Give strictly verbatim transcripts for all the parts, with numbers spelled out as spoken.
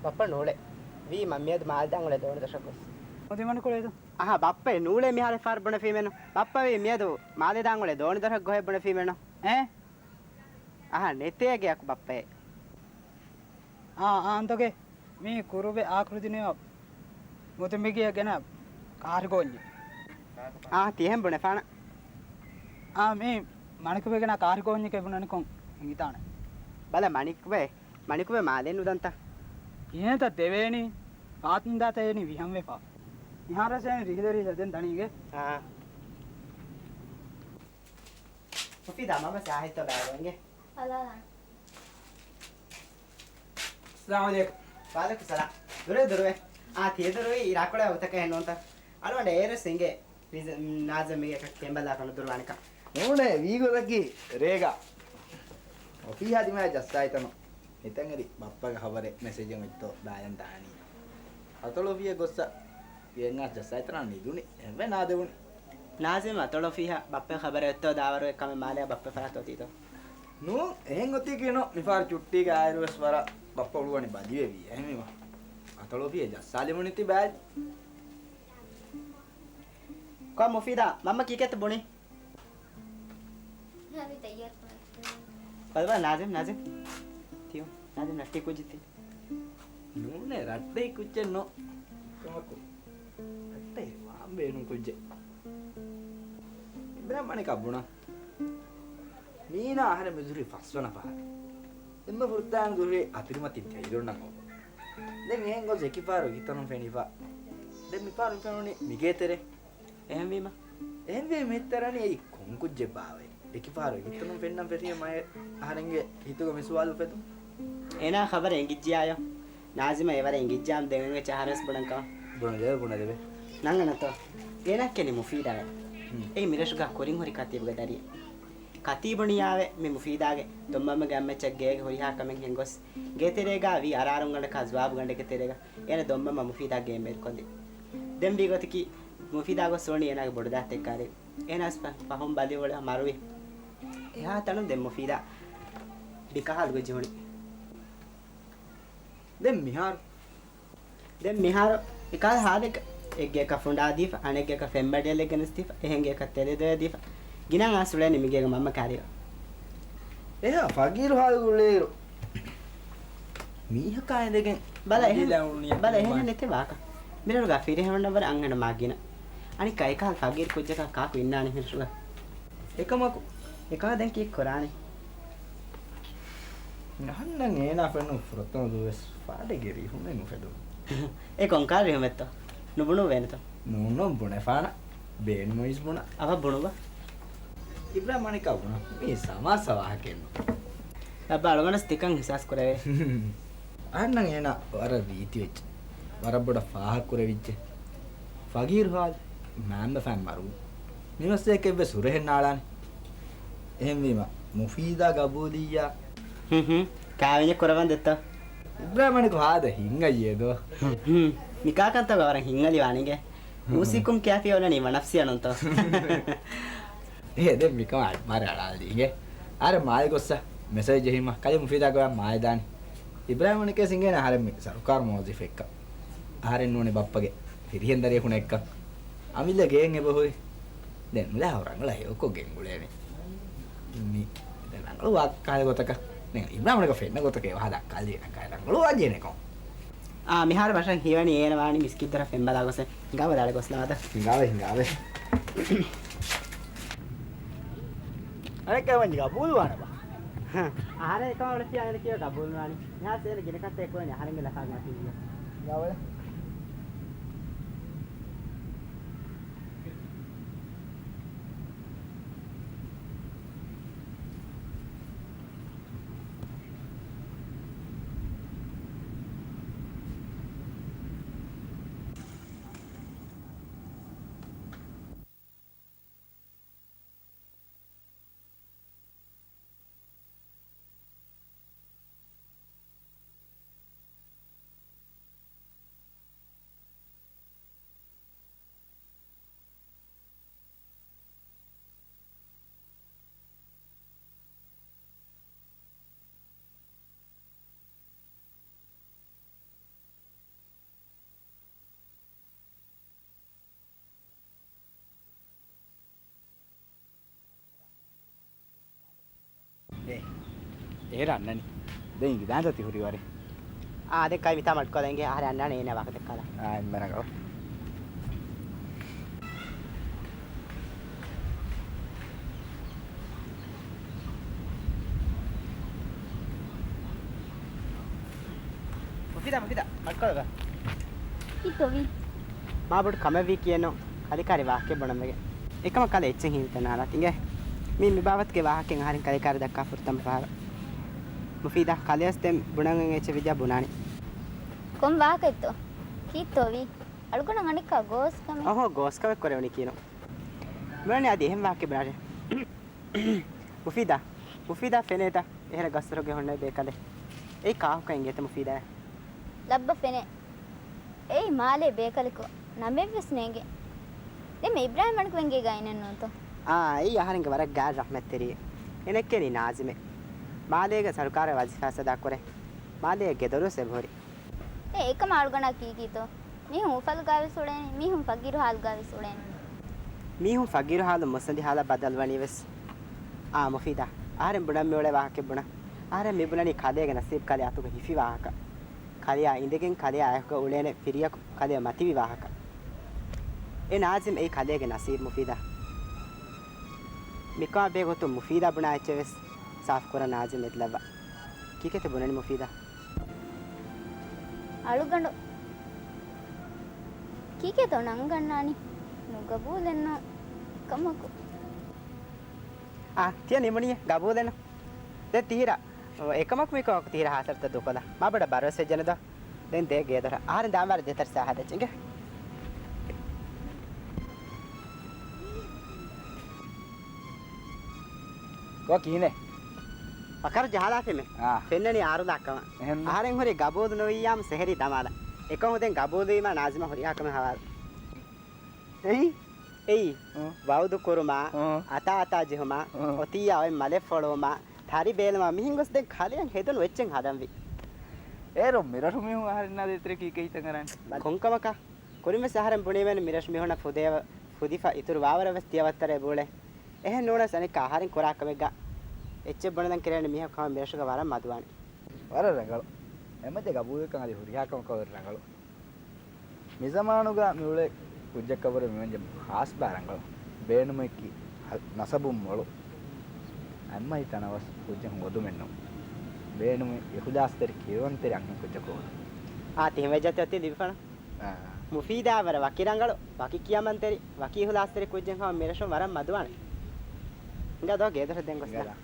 ބައްޕަ ނޫޅޭ. ވީމަ މިއަދު މާލެ ދާން އުޅޭ ދޯނި ދޮށަށް ގޮސް. އަދި މަނިކުޅޭދޯ؟ އަހާ، ބައްޕަ ނޫޅޭ މިހާރު ފާރު ބުނެފީމެއްނު. ބައްޕަ ވީ މިއަދު މާލެ ދާން އުޅޭ ދޯނި ދޮށަށް ގޮހެއް ބުނެފީމެއްނު. އޭ؟ އަހާ، ނެތޭ ގެއަކު ބައްޕައޭ. އާ، އާންތޯގެ މީ ކުރުބެ އާކުރުދިނެއް މުދުމިގިއަށް ގެނަ ކާރިގޯންޏެއް. އާ، ތިހެން ބުނެފާނަ. އާ، މީ މަނިކުބެ ގެނަ ކާރިގޯންޏެކޭ ބުނަނިކޮން އެނގިތާނެ. ބަލަ މަނިކުބެ، މަނިކުބެ މާލެ ނުދަންތަ؟ އިހޭތަ ދެވޭނީ، ފާތުން ދާތަ އޭނީ ވިހަންވެފަ. މިހާރަށޭ ރިހިލެ ރިހިލެ ދެން ދަނީގެ. އާ. މުފީދާ މަމަ ސާހިތްތޯ ބައިވެންގެ. އަލާލާން. އައްސަލާމު ޢަލައިކުމް. ވަޢަލައިކުމް ސަލާމް. ދުރުވެ، ދުރުވެ. އާ، ތިޔަ ދުރުވެ އިރާކޮޅެ އަވަތަކަށް ހެންނޫންތަ؟ އަޅުގަނޑަށް އޭރު ސިނގެ ނާޒިމް މީގެ ކެނބަލާ ކަނު ދުރުވާނެކަން. ނޫނޭ، ވީގޮތަކީ ރޭގަ އޮފީހާ ދިމާ ޖައްސާއިތަނު. ހިތަށް އެރި ބައްޕަގެ ޚަބަރެއް މެސެޖެއް އޮތްތޯ ދާލަން ދާނީ. އަތޮޅު އޮފީހަށް ގޮއްސަ ވިޔަން އާސް ޖައްސާއިތަނާ ނިދުނީ. އެންމެ ނާދެވުނީ. ނާޒިމް އަތޮޅު އޮފީހަށް ބައްޕަގެ ޚަބަރެއް އޮތްތޯ ދާވަރުގެ ކަމެއް މާލެއަށް ބައްޕަ ފަރާތް އޮތީތޯ؟ ނޫން، އެހެން އޮތީކީނު މިފަހަރު ޗުއްޓީގަ އާއިރުވެސް ވަރަށް ބައްޕަ އުޅުވަނީ ބަލިވެވީ. އެހެންވީމަ އަތޮޅު އޮފީހަށް ޖައްސާލެވުނީތީ ބައި. ކޮން މުފީދާ، މަންމަ ކީކޭތަ ބުނީ؟ ބަލަބަލަ ނާޒިމް، ނާޒިމް. ތިޔަ، ނާޒިމް ނައްޓި ކުއްޖެއް ތި. ނޫނޭ، ރައްޓެހި ކުއްޖެއް ނޯ. ކަމަކު. ރައްޓެހި ވާން ބޭނުން ކުއްޖެއް. އިބްރާހިމް މަނިކަށް ބުނާ. މީނާ އަހަރެން މި ދުރި ފަސްވަނަ ފަހަރު. ދެންމެ ފުރަތަމަ ދުރި އަތިރިމަތިން ތެރިދޮންނަން އޮވެ. ދެން އެހެން ގޮސް އެކި ފަހަރު އޮތްތަނުން ފެނިފަ. ދެން މި ފަހަރު ފެނުނީ މިގޭ ތެރޭ. އެހެންވީމަ؟ އެހެންވީމަ މިތަރަނީ އެއީ ކޮން ކުއްޖެއް ބާވައޭ؟ އެކި ފަހަރު އެގިތަނުން ފެންނަން ފެށިޔަ މައެ އަހަރެންގެ ހިތުގަ މި ސުވާލު އުފެދުން. އޭނާ ޚަބަރެއް އެނގިއްޖިއްޔާޔޯ؟ ނާޒިމަށް އެވަރެއް އެނގިއްޖާމު ދެން އެއްޗެއް އަހަރެންވެސް ބުނަން ކަމަށް. ބުނެދެވޭ، ބުނެދެވޭ. ނަންގަންނަތޯ؟ އޭނާ ކެނި މުފީދާއޭ. ހުން. އެއީ މިރަށުގަ ކުރިން ހުރި ކަތީބުގެ ދަރިއެއް. ކަތީބުނިޔާވެ މި މުފީދާގެ ދޮންމަންމަގެ އަންމައްޗަށް ގޭގެ ހުރިހާ ކަމެއް ހެންގޮސް، ގޭތެރޭގަ ވީ އަރާރުންގަނޑަކާ ޒުވާބުގަނޑެއްގެ ތެރޭގަ އޭނަ ދޮންމަންމަ މުފީދާ ގެއިން ބޭރުކޮށްލި. ދެން ވީ ގޮތަކީ މުފީދާ ގޮސް އުޅުނީ އޭނާގެ ބޮޑުދައްތަ އެއްކާރި. އޭނާސް ފަ-، ފަހުން ބަލި އުޅެ މަރުވި. އެހާ ތަނުން ދެން މުފީދާ ބިކަހަލު ގޮތް ޖެހުނީ. ދެން މިހާރު؟ ދެން މިހާރު އެކާލަ ހާލެއްގަ އެއްގެއަކަށް ފުނޑާ ދީފަ، އަނެއްގެއަކަށް ފެންބަޑިއަލެއް ގެނެސްދީފަ، އެހެން ގެއަކަށް ތެލެ ދޮވެ ދީފަ، ގިނަ އާސް އުޅޭނީ މިގޭގެ މަންމަ ކާރިއަށް. އެހާ ފަގީރު ހާލުގަ އުޅޭއިރު މީހަކާ އިނދެގެން ބަލަ އެހެން، ބަލަ އެހެން ނެތެ ވާކަ. މިރަށުގަ ފިރިހެން ވަންނަ ވަރަށް އަންހެނު މާ ގިނަ. އަނެއްކާ އެކަހަލަ ފަގީރު ކުއްޖަކާ ކާކު އިންނާނެ މިރަށުގަ. އެކަމަކު، އެކާ ދެން ކީއްކުރާނެ؟ އަހަންނަށް އޭނާ ފެނުނު ފުރަތަމަ ދުވަސް ފާޑެއްގެ ރިހުމެއް ނުފެދުނު. އެ ކޮންކާ ރިހުމެއްތޯ؟ ނުބުނު ވޭނެތޯ؟ ނޫން ނޫން ބުނެފާނަ. ބޭނުމައިސް ބުނަ. އަވަ ބުނުބަ. އިބްރާހިމް މަނިކާ ބުނަ. މީ ސަމާސާ ވާހަކައެއްނު. އަބަ އަޅުގަނޑަސް ތިކަން އިހްސާސް ކުރެވޭ. އަހަންނަށް އޭނާ ވަރަށް ރީތިވެއްޖެ. ވަރަށް ބޮޑަށް ފާހަގަ ކުރެވިއްޖެ. ފަގީރު ހާލު، މާނބަފައިން މަރުވުން. މި މައްސަލައަކަށް އެއްވެސް ހުރެހެއް ނާޅާނެ. އެހެންވީމަ، މުފީދާ ގަބޫލިއްޔާ. ހުން ހުން. ކާވެންޏެއް ކުރަވަން ދެއްތޯ؟ އިބްރާހިމް މަނިކު ހާދަ ހިނގައްޔޭ ދޯ. ހުން. ނިކާކަންތަކުގަ ވަރަށް ހިނގަލި ވާނެގެ. ހުން. އޫސީކުމް ކިޔާފި އޮނަނީ ވަނަފްސިޔަނުންތޯ؟ އޭ ދެން މިކަމާ މާރެ އަޅާލީގެ. އަހަރެން މާލެ ގޮއްސަ މެސެޖް ޖެހީމަ ކަލޭ މުފީދާ ގޮޔަށް މާލެ ދާނީ. އިބްރާހިމް މަނިކަށް އިނގޭނެ އަހަރެން މި ސަރުކާރު މުވައްޒަފެއްކަން. އަހަރެން ނޫނީ ބައްޕަގެ ފިރިހެން ދަރިއަކުނެއްކަން. އަމިއްލަ ގޭން އެބަހުރި. ދެން ނުލާ ރަނގަޅަށް ހެޔޮކޮށް ގެންގުޅޭނެ. މި ދެން ރަނގަޅު ވާހަކަ ކާލެ ގޮތަކަށް. ދެން އިބްރާހިމް މަނިކަށް ފެންނަ ގޮތަކަށް އެ ވާހަކަ ދައްކާލި ނަކާ ރަނގަޅު ވާ ޖެހޭނެކަން. އާ، މިހާރު ބަޝަން ހީވަނީ އޭނަ ވާނީ މިސްކިތްދޮރަށް ފެންބަލާ ގޮސް. ހިނގާބަލާ އަޅެ ގޮސްލަވާތަ؟ ހިނގާބަ، ހިނގާބަ. އަނެއްކާ ވަންޏި ގަބޫލު ވާނަބާ؟ އަހަރެން އެކަމަށް އުޅެފިޔާ އޭނަ ކީއްވެ ގަބޫލު ނުވާނީ؟ މިހާރު އޭނަ ގިނަ ކަންތައް ކުރަނީ އަހަރެންގެ ލަފާގެ މަތިން. ހިނގާބަ. އޭރަށް އަންނަނީ. ދެން އިނގިދާންތަ ތި ހުރި ވަރެއް. އާ، ދެން ކައި މިތާ މަޑުކޮށްލަ އިނގޭ އަހަރެން އަންނާނެ އޭނަ ވާހަކަ ދައްކާލާ. އާ، އެންމެ ރަނގަޅު. މުފީދާ، މުފީދާ، މަޑުކޮށްލަބަ. ކީއްތޯވީ؟ މާބޮޑު ކަމެއްވީ ކިޔެއްނު. ކަލޭ ކާރި ވާހަކައެއް ބުނަން ވެގެން. އެކަމަށް ކަލޭ އެއްޗެއް ހީނދިތަން ނާރާ ތިނގޭ. މީ މި ބާވަތުގެ ވާހަކައެއް އަހަރެން ކަލޭ ކާރި ދައްކާ ފުރަތަމަ ފަހަރު. މުފީދާ، ކަލޭވެސް ދެން ބުނަން އެއްޗެއް ވެއްޖާ ބުނާނީ. ކޮން ވާހަކައެއްތޯ؟ ކީއްތޯވީ؟ އަޅުގަނޑަށް އަނެއްކާ ގޯސްކަމެއް. އަހޯ، ގޯސްކަމެއް ކުރެވުނީ ކީއްނު. މިވަނީ އަދި އެހެން ވާހަކައެއް ބުނާށޭ. މުފީދާ، މުފީދާ ފެނޭތަ؟ އެހެރަ ގަސްތުރުގެ ހުންނެވި ބޭކަލެއް. އެއީ ކާކުކަން އިނގޭތަ މުފީދާއަށް؟ ލައްބަ ފެނޭ. އެއީ މާލޭ ބޭކަލަކު ނަމެއްވެސް ނޭނގެ. ދެންމެ އިބްރާހިމް އަނިކު އެނގޭ ގާތް އިނެއްނޫންތޯ؟ އާ، އެއީ އަހަރެންގެ ވަރަށް ގާތް ރަޙްމަތްތެރިއެއް. އޭނަ އެކެނީ ނާޒިމެއް. މާލޭގެ ސަރުކާރުގެ ވަޒީފާ ސަދާ ކުރޭ. މާލޭގެ ގެދޮރުވެސް އެބަހުރި. އެ އެކަމަށް އަޅުގަނޑާ ކީކީތޯ؟ މީހުން އުފަލުގާވެސް އުޅޭނެ، މީހުން ފަގީރު ހާލުގާވެސް އުޅޭނެ. މީހުން ފަގީރު ހާލުން މުއްސަނދި ހާލަށް ބަދަލުވަނީވެސް. އާ، މުފީދާ، އަހަރެން ބުނަން މިއުޅޭ ވާހަކައެއް ބުނަ. އަހަރެން މިބުނަނީ ކަލޭގެ ނަސީބު ކަލޭ އަތުގަ ހިފި ވާހަކަ. ކަލެއާ އިނދެގެން ކަލެއާ އެކުގަ އުޅޭނެ ފިރިޔަކު ކަލެޔަށް މަތިވި ވާހަކަ. އެ ނާޒިމް އެއީ ކަލޭގެ ނަސީބު މުފީދާ. މިކަމާ ބެހޭ ގޮތުން މުފީދާ ބުނާ އެއްޗެއް ވެސް ސާފުކުރަން ނާޒިމް އެދިލައްވާ. ކީކޭތަ ބުނަނީ މުފީދާ؟ އަޅުގަނޑު ކީކޭތޯ ނަންގަންނާނީ؟ ނުގަބޫލެއްނު ކަމަކު. އާ، ތިޔަ ނިމުނީ ގަބޫލެއްނު. ދެން ތިހިރަ، އެކަމަކު މިކަމަކު ތިހިރަ ހާސަރުތައް ދޫކޮށްލާ. މާބޮޑަށް ބަރޯސް ވެއްޖެނެދޯ. ދެން ދޭ ގޭދޮރަށް. އަހަރެން ދާންވާރެ ދެތަރި ސާހަދައްޗެ އިނގޭ. ކޮ ކިހިނެއް؟ ފަކަރު ޖަހާލާފީމެ. އާ. ފެންނަނީ އާރުލާ ކަމަށް. އެހެން. އަހަރެން ހުރީ ގަބޫލު ނުވިއްޔާމު ސެހެރީ ދަމާލަ. އެކަމު ދެން ގަބޫލުވީމާ ނާޒިމަށް ހުރިހާ ކަމެއް ހަވާލު. އެއީ؟ އެއީ. އަ. ވައުދު ކުރުމާ، އަ. އަތާ އަތާ ޖެހުމާ، އަ. އޮތިއްޔާ އޮތް މަލެއް ފޮޅުވުމާ، ތަރި ބޭލުމާ މިހެން ގޮސް ދެން ކަލެއަށް ހެދުނު އެއްޗެއް ހަދަންވީ. އޭރު މިރަށު މީހުން އަހަރެންނާ ދޭތެރޭ ކީކޭ ހިތަށް އަރާނެ. ކޮންކަމަކާ؟ ކުރިންވެސް އަހަރެން ބުނީމެން މިރަށު މީހުންނަށް ފުދޭވަ-، ފުދިފަ އިތުރު ވާވަރަށްވެސް ތިޔަ ވައްތަރޭ ބޫޅޭ. އެހެން ނޫނަސް އަނެއްކާ އަހަރެން ކުރާ ކަމެއްގަ އެއްޗެއް ބުނެލަން ކިރެވެނީ މީހަކު ހަމަ މިރަށުގަ ވަރަށް މަދުވާނެ. ވަރަށް ރަނގަޅު. އެމަޖެ ގަބޫލުކަން އަދި ހުރިހާ ކަމަކަށް ވަރަށް ރަނގަޅު. މިޒަމާނުގަ މިއުޅޭ ކުއްޖަކަށްވުރެ މިވަންޖެ ހާސްބާ ރަނގަޅު. ބޭނުމެއްކި ހަ-، ނަސަބުން މޮޅު. އަތްމަތި ތަނަވަސް ކުއްޖަކު ގޮދުމެއްނު. ބޭނުމެއް އިޚުލާސްތެރި ކިރުވަންތެރި އަންހެން ކުއްޖަކު ހޯދުން. އާ، ތިހެން ވެއްޖެތީ އޮތީ ލިބިފަނަ. އާ. މުފީދާ ވަރަށް ވަކި ރަނގަޅު، ވަކި ކިޔަމަންތެރި، ވަކި އިޚުލާސްތެރި ކުއްޖެއް ހަމަ މިރަށުން ވަރަށް މަދުވާނެ. ހިނގާ ދޯ ގޭދޮރަށް ދެން ގޮސްލާ. ހިނގާ.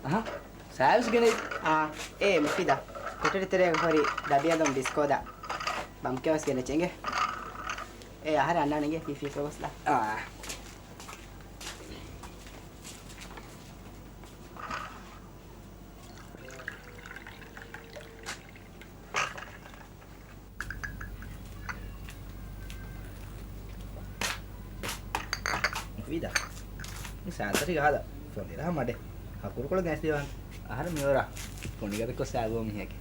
އަހަ، ސާވިސް ގެނެއް. އާ، އޭ މުފީދާ، ކޮޓަރި ތެރޭގަ ހުރި ދަބިއަލުން ބިސްކޯދާ ބަމްކެވަސް ގެނެއް އިނގޭ. އޭ އަހަރެން އަންނާނެ އިނގޭ ފީފީ ކޮވަސްލާ. އާ. މުފީދާ. މި ސާންތަރި ގަހާލަ ފޮނދިރާ މަޑެއް. ހަކުރުކޮޅު ގެނެސްދީވާން. އަހަރެން މިވަރަށް ފޮނިގަދަކޮށް ސާބޯ މީހެކޭ.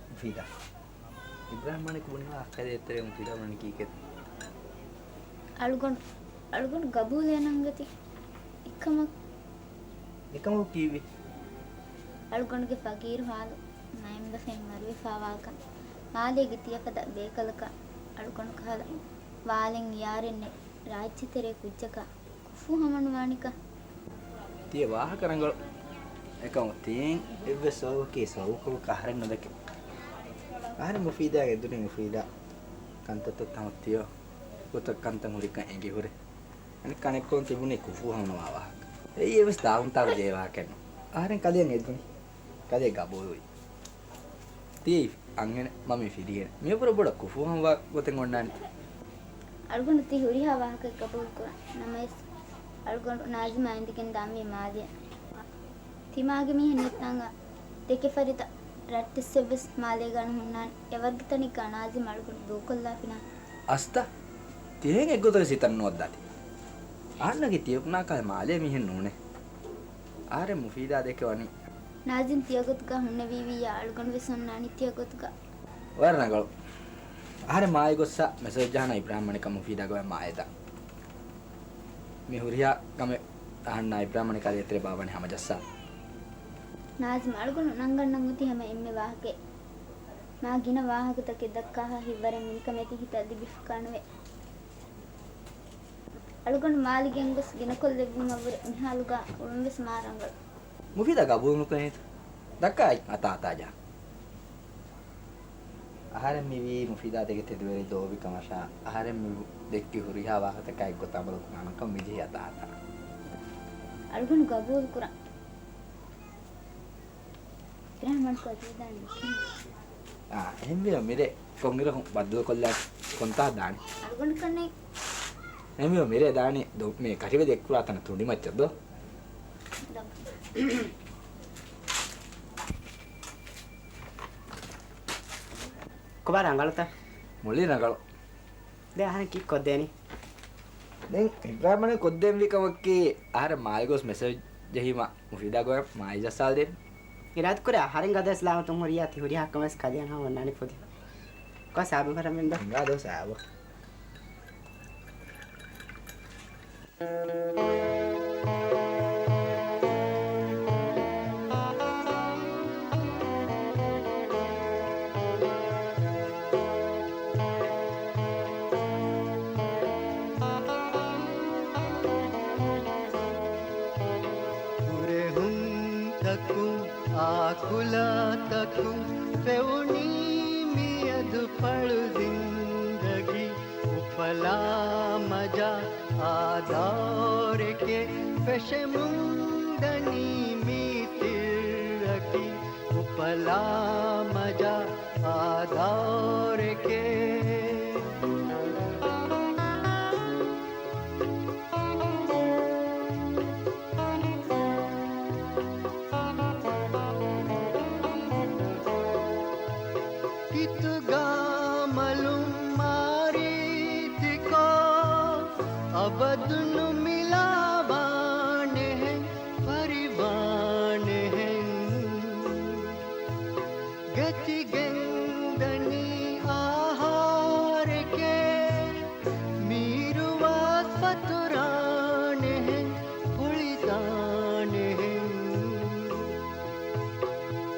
މުފީދާ. އިބްރާހިމް އަނެކު ބުނީމާ އައްކަލޭ އެތެރޭ މުފީދާ ބުނަނީ ކީކޭތަ؟ އަޅުގަނޑު، އަޅުގަނޑު ގަބޫލޭ ނަންގަތީ. އެކަމަކު. އެކަމަކު ކީއްވެ؟ އަޅުގަނޑުގެ ފަގީރު ހާލު ނައިމްބަފައިން މަރުވެފާވާކަން، މާލޭގެ ތިޔަފަދަ ބޭކަލަކަށް އަޅުގަނޑު ކަހަލަ ވާލެއް އިޔާރެއް ނެތް ރާއްޖެތެރޭ ކުއްޖަކަށް ކުފޫ ހަމަނުވާނެކަން. ތިޔަ ވާހަކަ ރަނގަޅު. އެކަމު ތިއިން އެއްވެސް ސަބަބަކީ ސަބަބުކޮޅަކަށް އަހަރެން ނުދެކެ. އަހަރެން މުފީދާ އެދުނީ މުފީދާ ކަންތައްތައް ތަމަ ތިޔަ ގޮތަށް ކަންތައް ހުރިކަން އެނގި ހުރެ. އަނެއް ކަނެއްކޮން ތިބުނީ ކުފޫ ހަމަނުވާ ވާހަކަ. އެއީ އެއްވެސް ދާގުންތާކު ޖެހޭ ވާހަކައެއްނު. އަހަރެން ކަލެއަށް އެދުނީ. ކަލޭ ގަބޫލުވި. ތިޔަ އަންހެނެއް މަ މި ފިރިހެނެއް. މިއަށްވުރެ ބޮޑަށް ކުފޫ ހަމަވާ ގޮތެއް އޮންނާނެ. އަޅުގަނޑު ތި ހުރިހާ ވާހަކައެއް ގަބޫލުކުރަން. ނަމަވެސް، އަޅުގަނޑު ނާޒިމާ އިނދެގެން ދާންވީ މާލެއަށް. ތިމާގެ މީހެއް ނެތްތާނގަ ދެކެ ފަރިތަ ރައްޓެއްސެއްވެސް މާލޭގަ ނުހުންނާނެ. އެ ވައްގިތަނެއްގަ ނާޒިމް އަޅުގަނޑު ދޫކޮށްލާފިނަ. އަސްތަ، ތިހެން އެއްގޮތަށް ސިތަން ނުވައްދާތި. އަހަންނަކީ ތިޔަކުނާކަށް މާލޭ މީހެއް ނޫނޭ. އަހަރެން މުފީދާ ދެކެ ވަނީ. ނާޒިމް ތިޔަގޮތުގަ ހުންނެވީވިއްޔާ އަޅުގަނޑުވެސް އޮންނާނީ ތިޔަގޮތުގަ. ވަރަށް ރަނގަޅު. އަހަރެން މާލެ ގޮއްސަ މެސެޖް ޖަހާނަ އިބްރާހިމް މަނިކަށް މުފީދާ ގޮވަން މާލެ ދާ. މި ހުރިހާ ކަމެއް އަހަންނާ އިބްރާހިމް މަނިކާ ދޭތެރޭ ބާވަނީ ހަމަޖައްސާ. ނާޒިމް އަޅުގަނޑު ނަންގަންނަން އޮތީ ހަމަ އެންމެ ވާހަކައެއް. މާ ގިނަ ވާހަކަތަކެއް ދައްކާހާ ހިތްވަރެއް މިނިކަމޭ ތި ހިތަށް ލިބިފަކާނުވޭ. އަޅުގަނޑު މާލެ ގެންގޮސް ގިނަކޮށްލެއްވުމަށްވުރެ މިހާލުގަ އުޅުންވެސް މާ ރަނގަޅު. މުފީދާ ގަބޫލުނުކުރެވޭތަ؟ ދައްކާ އަތާ އަތާ ޖަހާ. އަހަރެން މިވީ މުފީދާ ދެކެ ތެދުވެރި ދޯވި ކަމަށާ، އަހަރެން މި ދެއްކި ހުރިހާ ވާހަކަތަކާ އެއްގޮތަށް އަމަލު ކުރާނަކަން މިޖެހި އަތާ އަތާ. އަޅުގަނޑު ގަބޫލު ކުރަން. އިބްރާހިމް މަނިކު އަދިވެދާނެ ދެއްކީ. އާ، އެހެންވީމަ މިރޭ ކޮންއިރަކު ބައްދަލުކޮށްލާ ކޮންތާ ދާނީ؟ އަޅުގަނޑަކަށް ނެތް. އެހެންވީމަ މިރޭ ދާނީ ދޮ-، މި ކަށިވެދި އެއްކުރާ ތަނަށް ތުނޑި މައްޗަށް ދޯ. ކޮބާ ރަނގަޅުތަ؟ މުޅި ރަނގަޅު. ދެ އަހަރެން ކީއްކޮށްދޭނީ؟ ދެން އިބްރާހިމް މަނިކު ކޮށްދޭންވީ ކަމަކީ، އަހަރެން މާލެ ގޮސް މެސެޖް ޖެހީމަ މުފީދާ ގޮވަން މާލެ ޖައްސާލަދޭން. އިރާދަކުރޭ އަހަރެން ގަދަ ސަލާމަތުން ހުރިޔާ ތި ހުރިހާ ކަމެއް ކަލޭ އަންހާ އޮންނާނީ ފުދި. ކޮ ސާބު ފަރަމެންދަ؟ ހިނގާ ދޯ ސާބު. ހުރެހުންތަކުން އާކުލަތަކުން ފެވުނީ މިއަދު ފަޅު ޒިންދަގީ. އުފަލާ މަޖާ އާ ދައުރެކޭ، ފެށެމުންދަނީ މީ ސިއްރަކީ. އުފަލާ މަޖާ އާ ދައުރެކޭ. ހިތުގާ މަލުން މާރީތިކޮށް، އަބަދު ނުމިލާވާނެހެން، ފަރިވާނެހެން. ގެތިގެންދަނީ އާހާރެކޭ، މީރުވާސް ފަތުރާނެހެން، ފޮޅިދާނެހެން.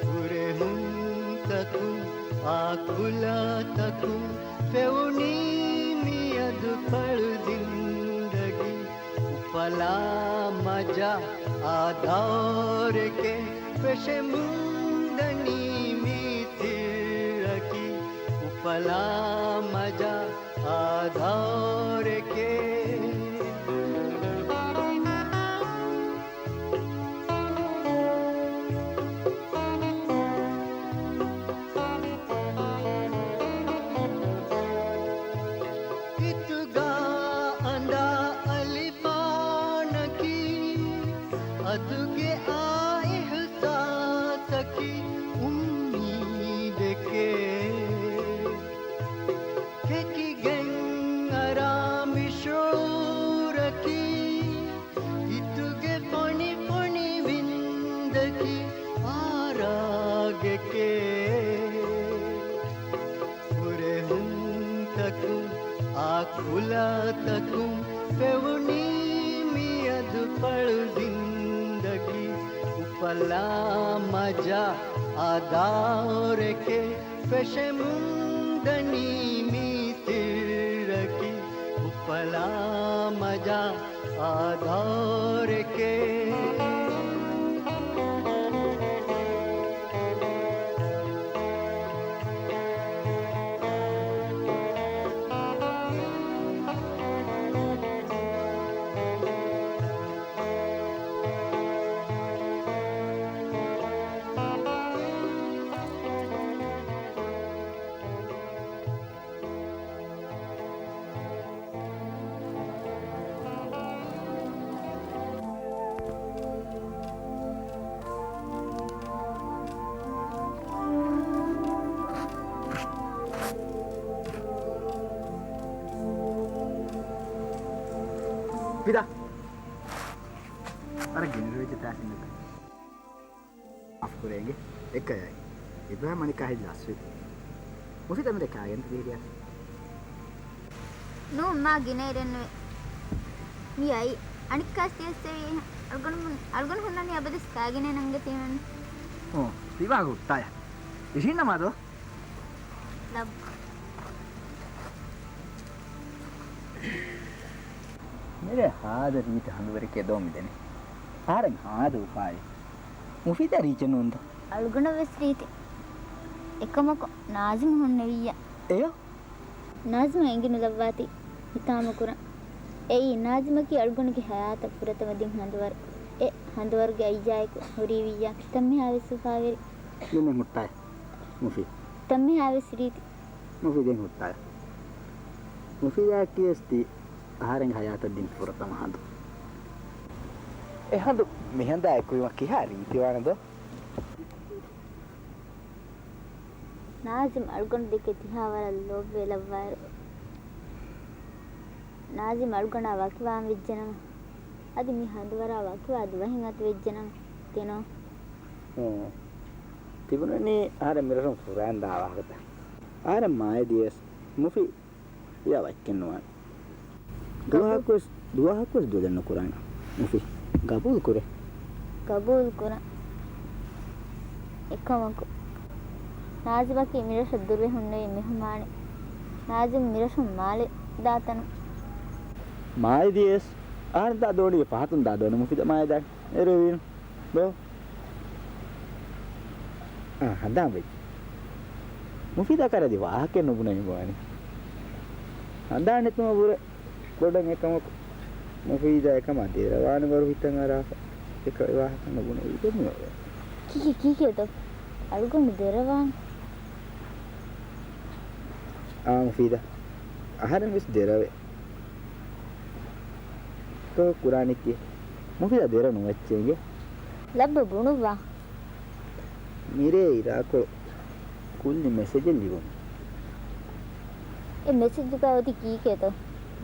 ހުރެހުންތަކުން އާކުލަތަކުން ފެވުނީ މިއަދު ފަޅު ޒިންދަގީ. އުފަލާ މަޖާ އާ ދައުރެކޭ، ފެށެމުންދަނީ މީ ސިއްރަކީ. އުފަލާ މަޖާ އާ ދައުރެކޭ. ހިތުގާ އަނދާ އަލިފާނަކީ، އަދުގެ އާ އިހްސާސަކީ އުއްމީދެކޭ. ކެކިގެން އަރާ މި ޝުޢޫރަކީ، ހިތުގެ ފޮނި ފޮނި ވިންދަކީ އާރާގެކޭ. ހުރެހުންތަކުން އާކުލަތަކުން ފެވުނީ މިއަދު ފަޅު ޒިންދަގީ. އުފަލާ މަޖާ އާ ދައުރެކޭ، ފެށެމުންދަނީ މީ ސިއްރަކީ. އުފަލާ މަޖާ އާ ދައުރެކޭ. މުފީދާ. ވަރަށް ގިނަ ރޮއެއް ތާސިން ނުތަ. މާފު ކުރޭގެ. އެކަޔައި. އިބްރާހިމް މަނިކާ ހިލް އަސްވި. މުފީދާ މިރޭ ކާގެންތަ ދިހިރިއަސް؟ ނޫން، މާ ގިނައިރެއްނުވޭ. މި އައީ. އަނެއްކާސް ތިޔަސް އެވީ. އަޅުގަނޑު، އަޅުގަނޑު ހުންނަނީ އަބަދުސް ކާގެނޭ ނަންގަތީމަން. އޯ، ތިބާ ހުއްޓާޔަ. އިށީންނަމާދޯ؟ ލައްބަ. މިރޭ ހާދަ ރީތި ހަނދުވަރެކޭ ދޯ މިދެނީ. އަހަރެން ހާދަ އުފާވި. މުފީދާ ރީޗެއް ނޫންތަ؟ އަޅުގަނޑަށް ވެސް ރީތި. އެކަމަކު ނާޒިމް ހުންނެވިއްޔާ. އެޔޯ؟ ނާޒިމަށް އެނގިނުލައްވާތީ ހިތާމަކުރަން. އެއީ، ނާޒިމަކީ އަޅުގަނޑުގެ ހަޔާތަށް ފުރަތަމަ ދިން ހަނދުވަރު. އެ ހަނދުވަރުގެ އައްޔާއެކު ހުރީވިއްޔާ ތަންމެހާވެސް އުފާވެރި. ދެން ހުއްޓާ. މުފީ. ތަންމެހާވެސް ރީތި. މުފީދެން ހުއްޓާ. މުފީދާއަކީވެސް ތީ އަހަރެން ހަޔާތަށް ދިން ފުރަތަމަ ހަނދު. އެ ހަނދު މިހަނދާ އެކުވީމަ ކިހާ ރީތިވާނެދޯ؟ ނާޒިމް އަޅުގަނޑު ދެކެ ތިހާ ވަރަށް ލޯބިވެލައްވާއިރު، ނާޒިމް އަޅުގަނޑާ ވަކިވާން ވެއްޖެނަމަ، އަދި މި ހަނދުވަރާ ވަކިވާ ދުވަހެއް އަތުވެއްޖެނަމަ ތިނޯ. އޭ، ތިބުނަނީ އަހަރެން މިރަށުން ފުރައިން ދާ ވާހަކަތައް. އަހަރެން މާޔަ ދިޔަސް މުފީ އެޔާ ވައްކެއްނުވާނެ. ދުވަހަކުވެސް، ދުވަހަކުވެސް ދުލެއް ނުކުރާނެ. މުފީ، ގަބޫލު ކުރޭ. ގަބޫލު ކުރަން. އެކަމަކު، ނާޒިމަކީ މިރަށަށް ދުރުވެ ހުންނެވި މެހުމާނެއް. ނާޒިމް މިރަށުން މާލެ ދާތަނު. މާލެ ދިޔަސް އަހަރެން ދާ ދޯނިގެ ފަހަތުން ދާ ދޯނި މުފީދާ މާލެ ދާނެ. އެރުވީނު. ދޯ. އާ، ހަނދާން ވެއްޖެ. މުފީދާ ކަރަދި ވާހަކައެއް ނުބުނެ މި ބޮވަނީ. ހަނދާން ނެތުމަށް ވުރެ ބޮޑަށް އެކަމަކު، މުފީދާ އެކަމާ ދެރަވާނެ ވަރު ހިތަށް އަރާފަ. އެކަ ވާހަކަ ނުބުނެ އިދެމި ވެ. ކީކޭ، ކީކޭތޯ؟ އަޅުގަނޑު ދެރަވާން. އާ، މުފީދާ. އަހަރެން ވެސް ދެރަވޭ. ތޯ ކުރާނެކޭ. މުފީދާ ދެރަ ނުވެއްޗޭގެ. ލައްބަ ބުނުއްވާ. މިރޭ އިރާކޮޅު ކުއްލި މެސެޖެއް ލިބުނު. އެ މެސެޖުގަ އޮތީ ކީކޭތޯ؟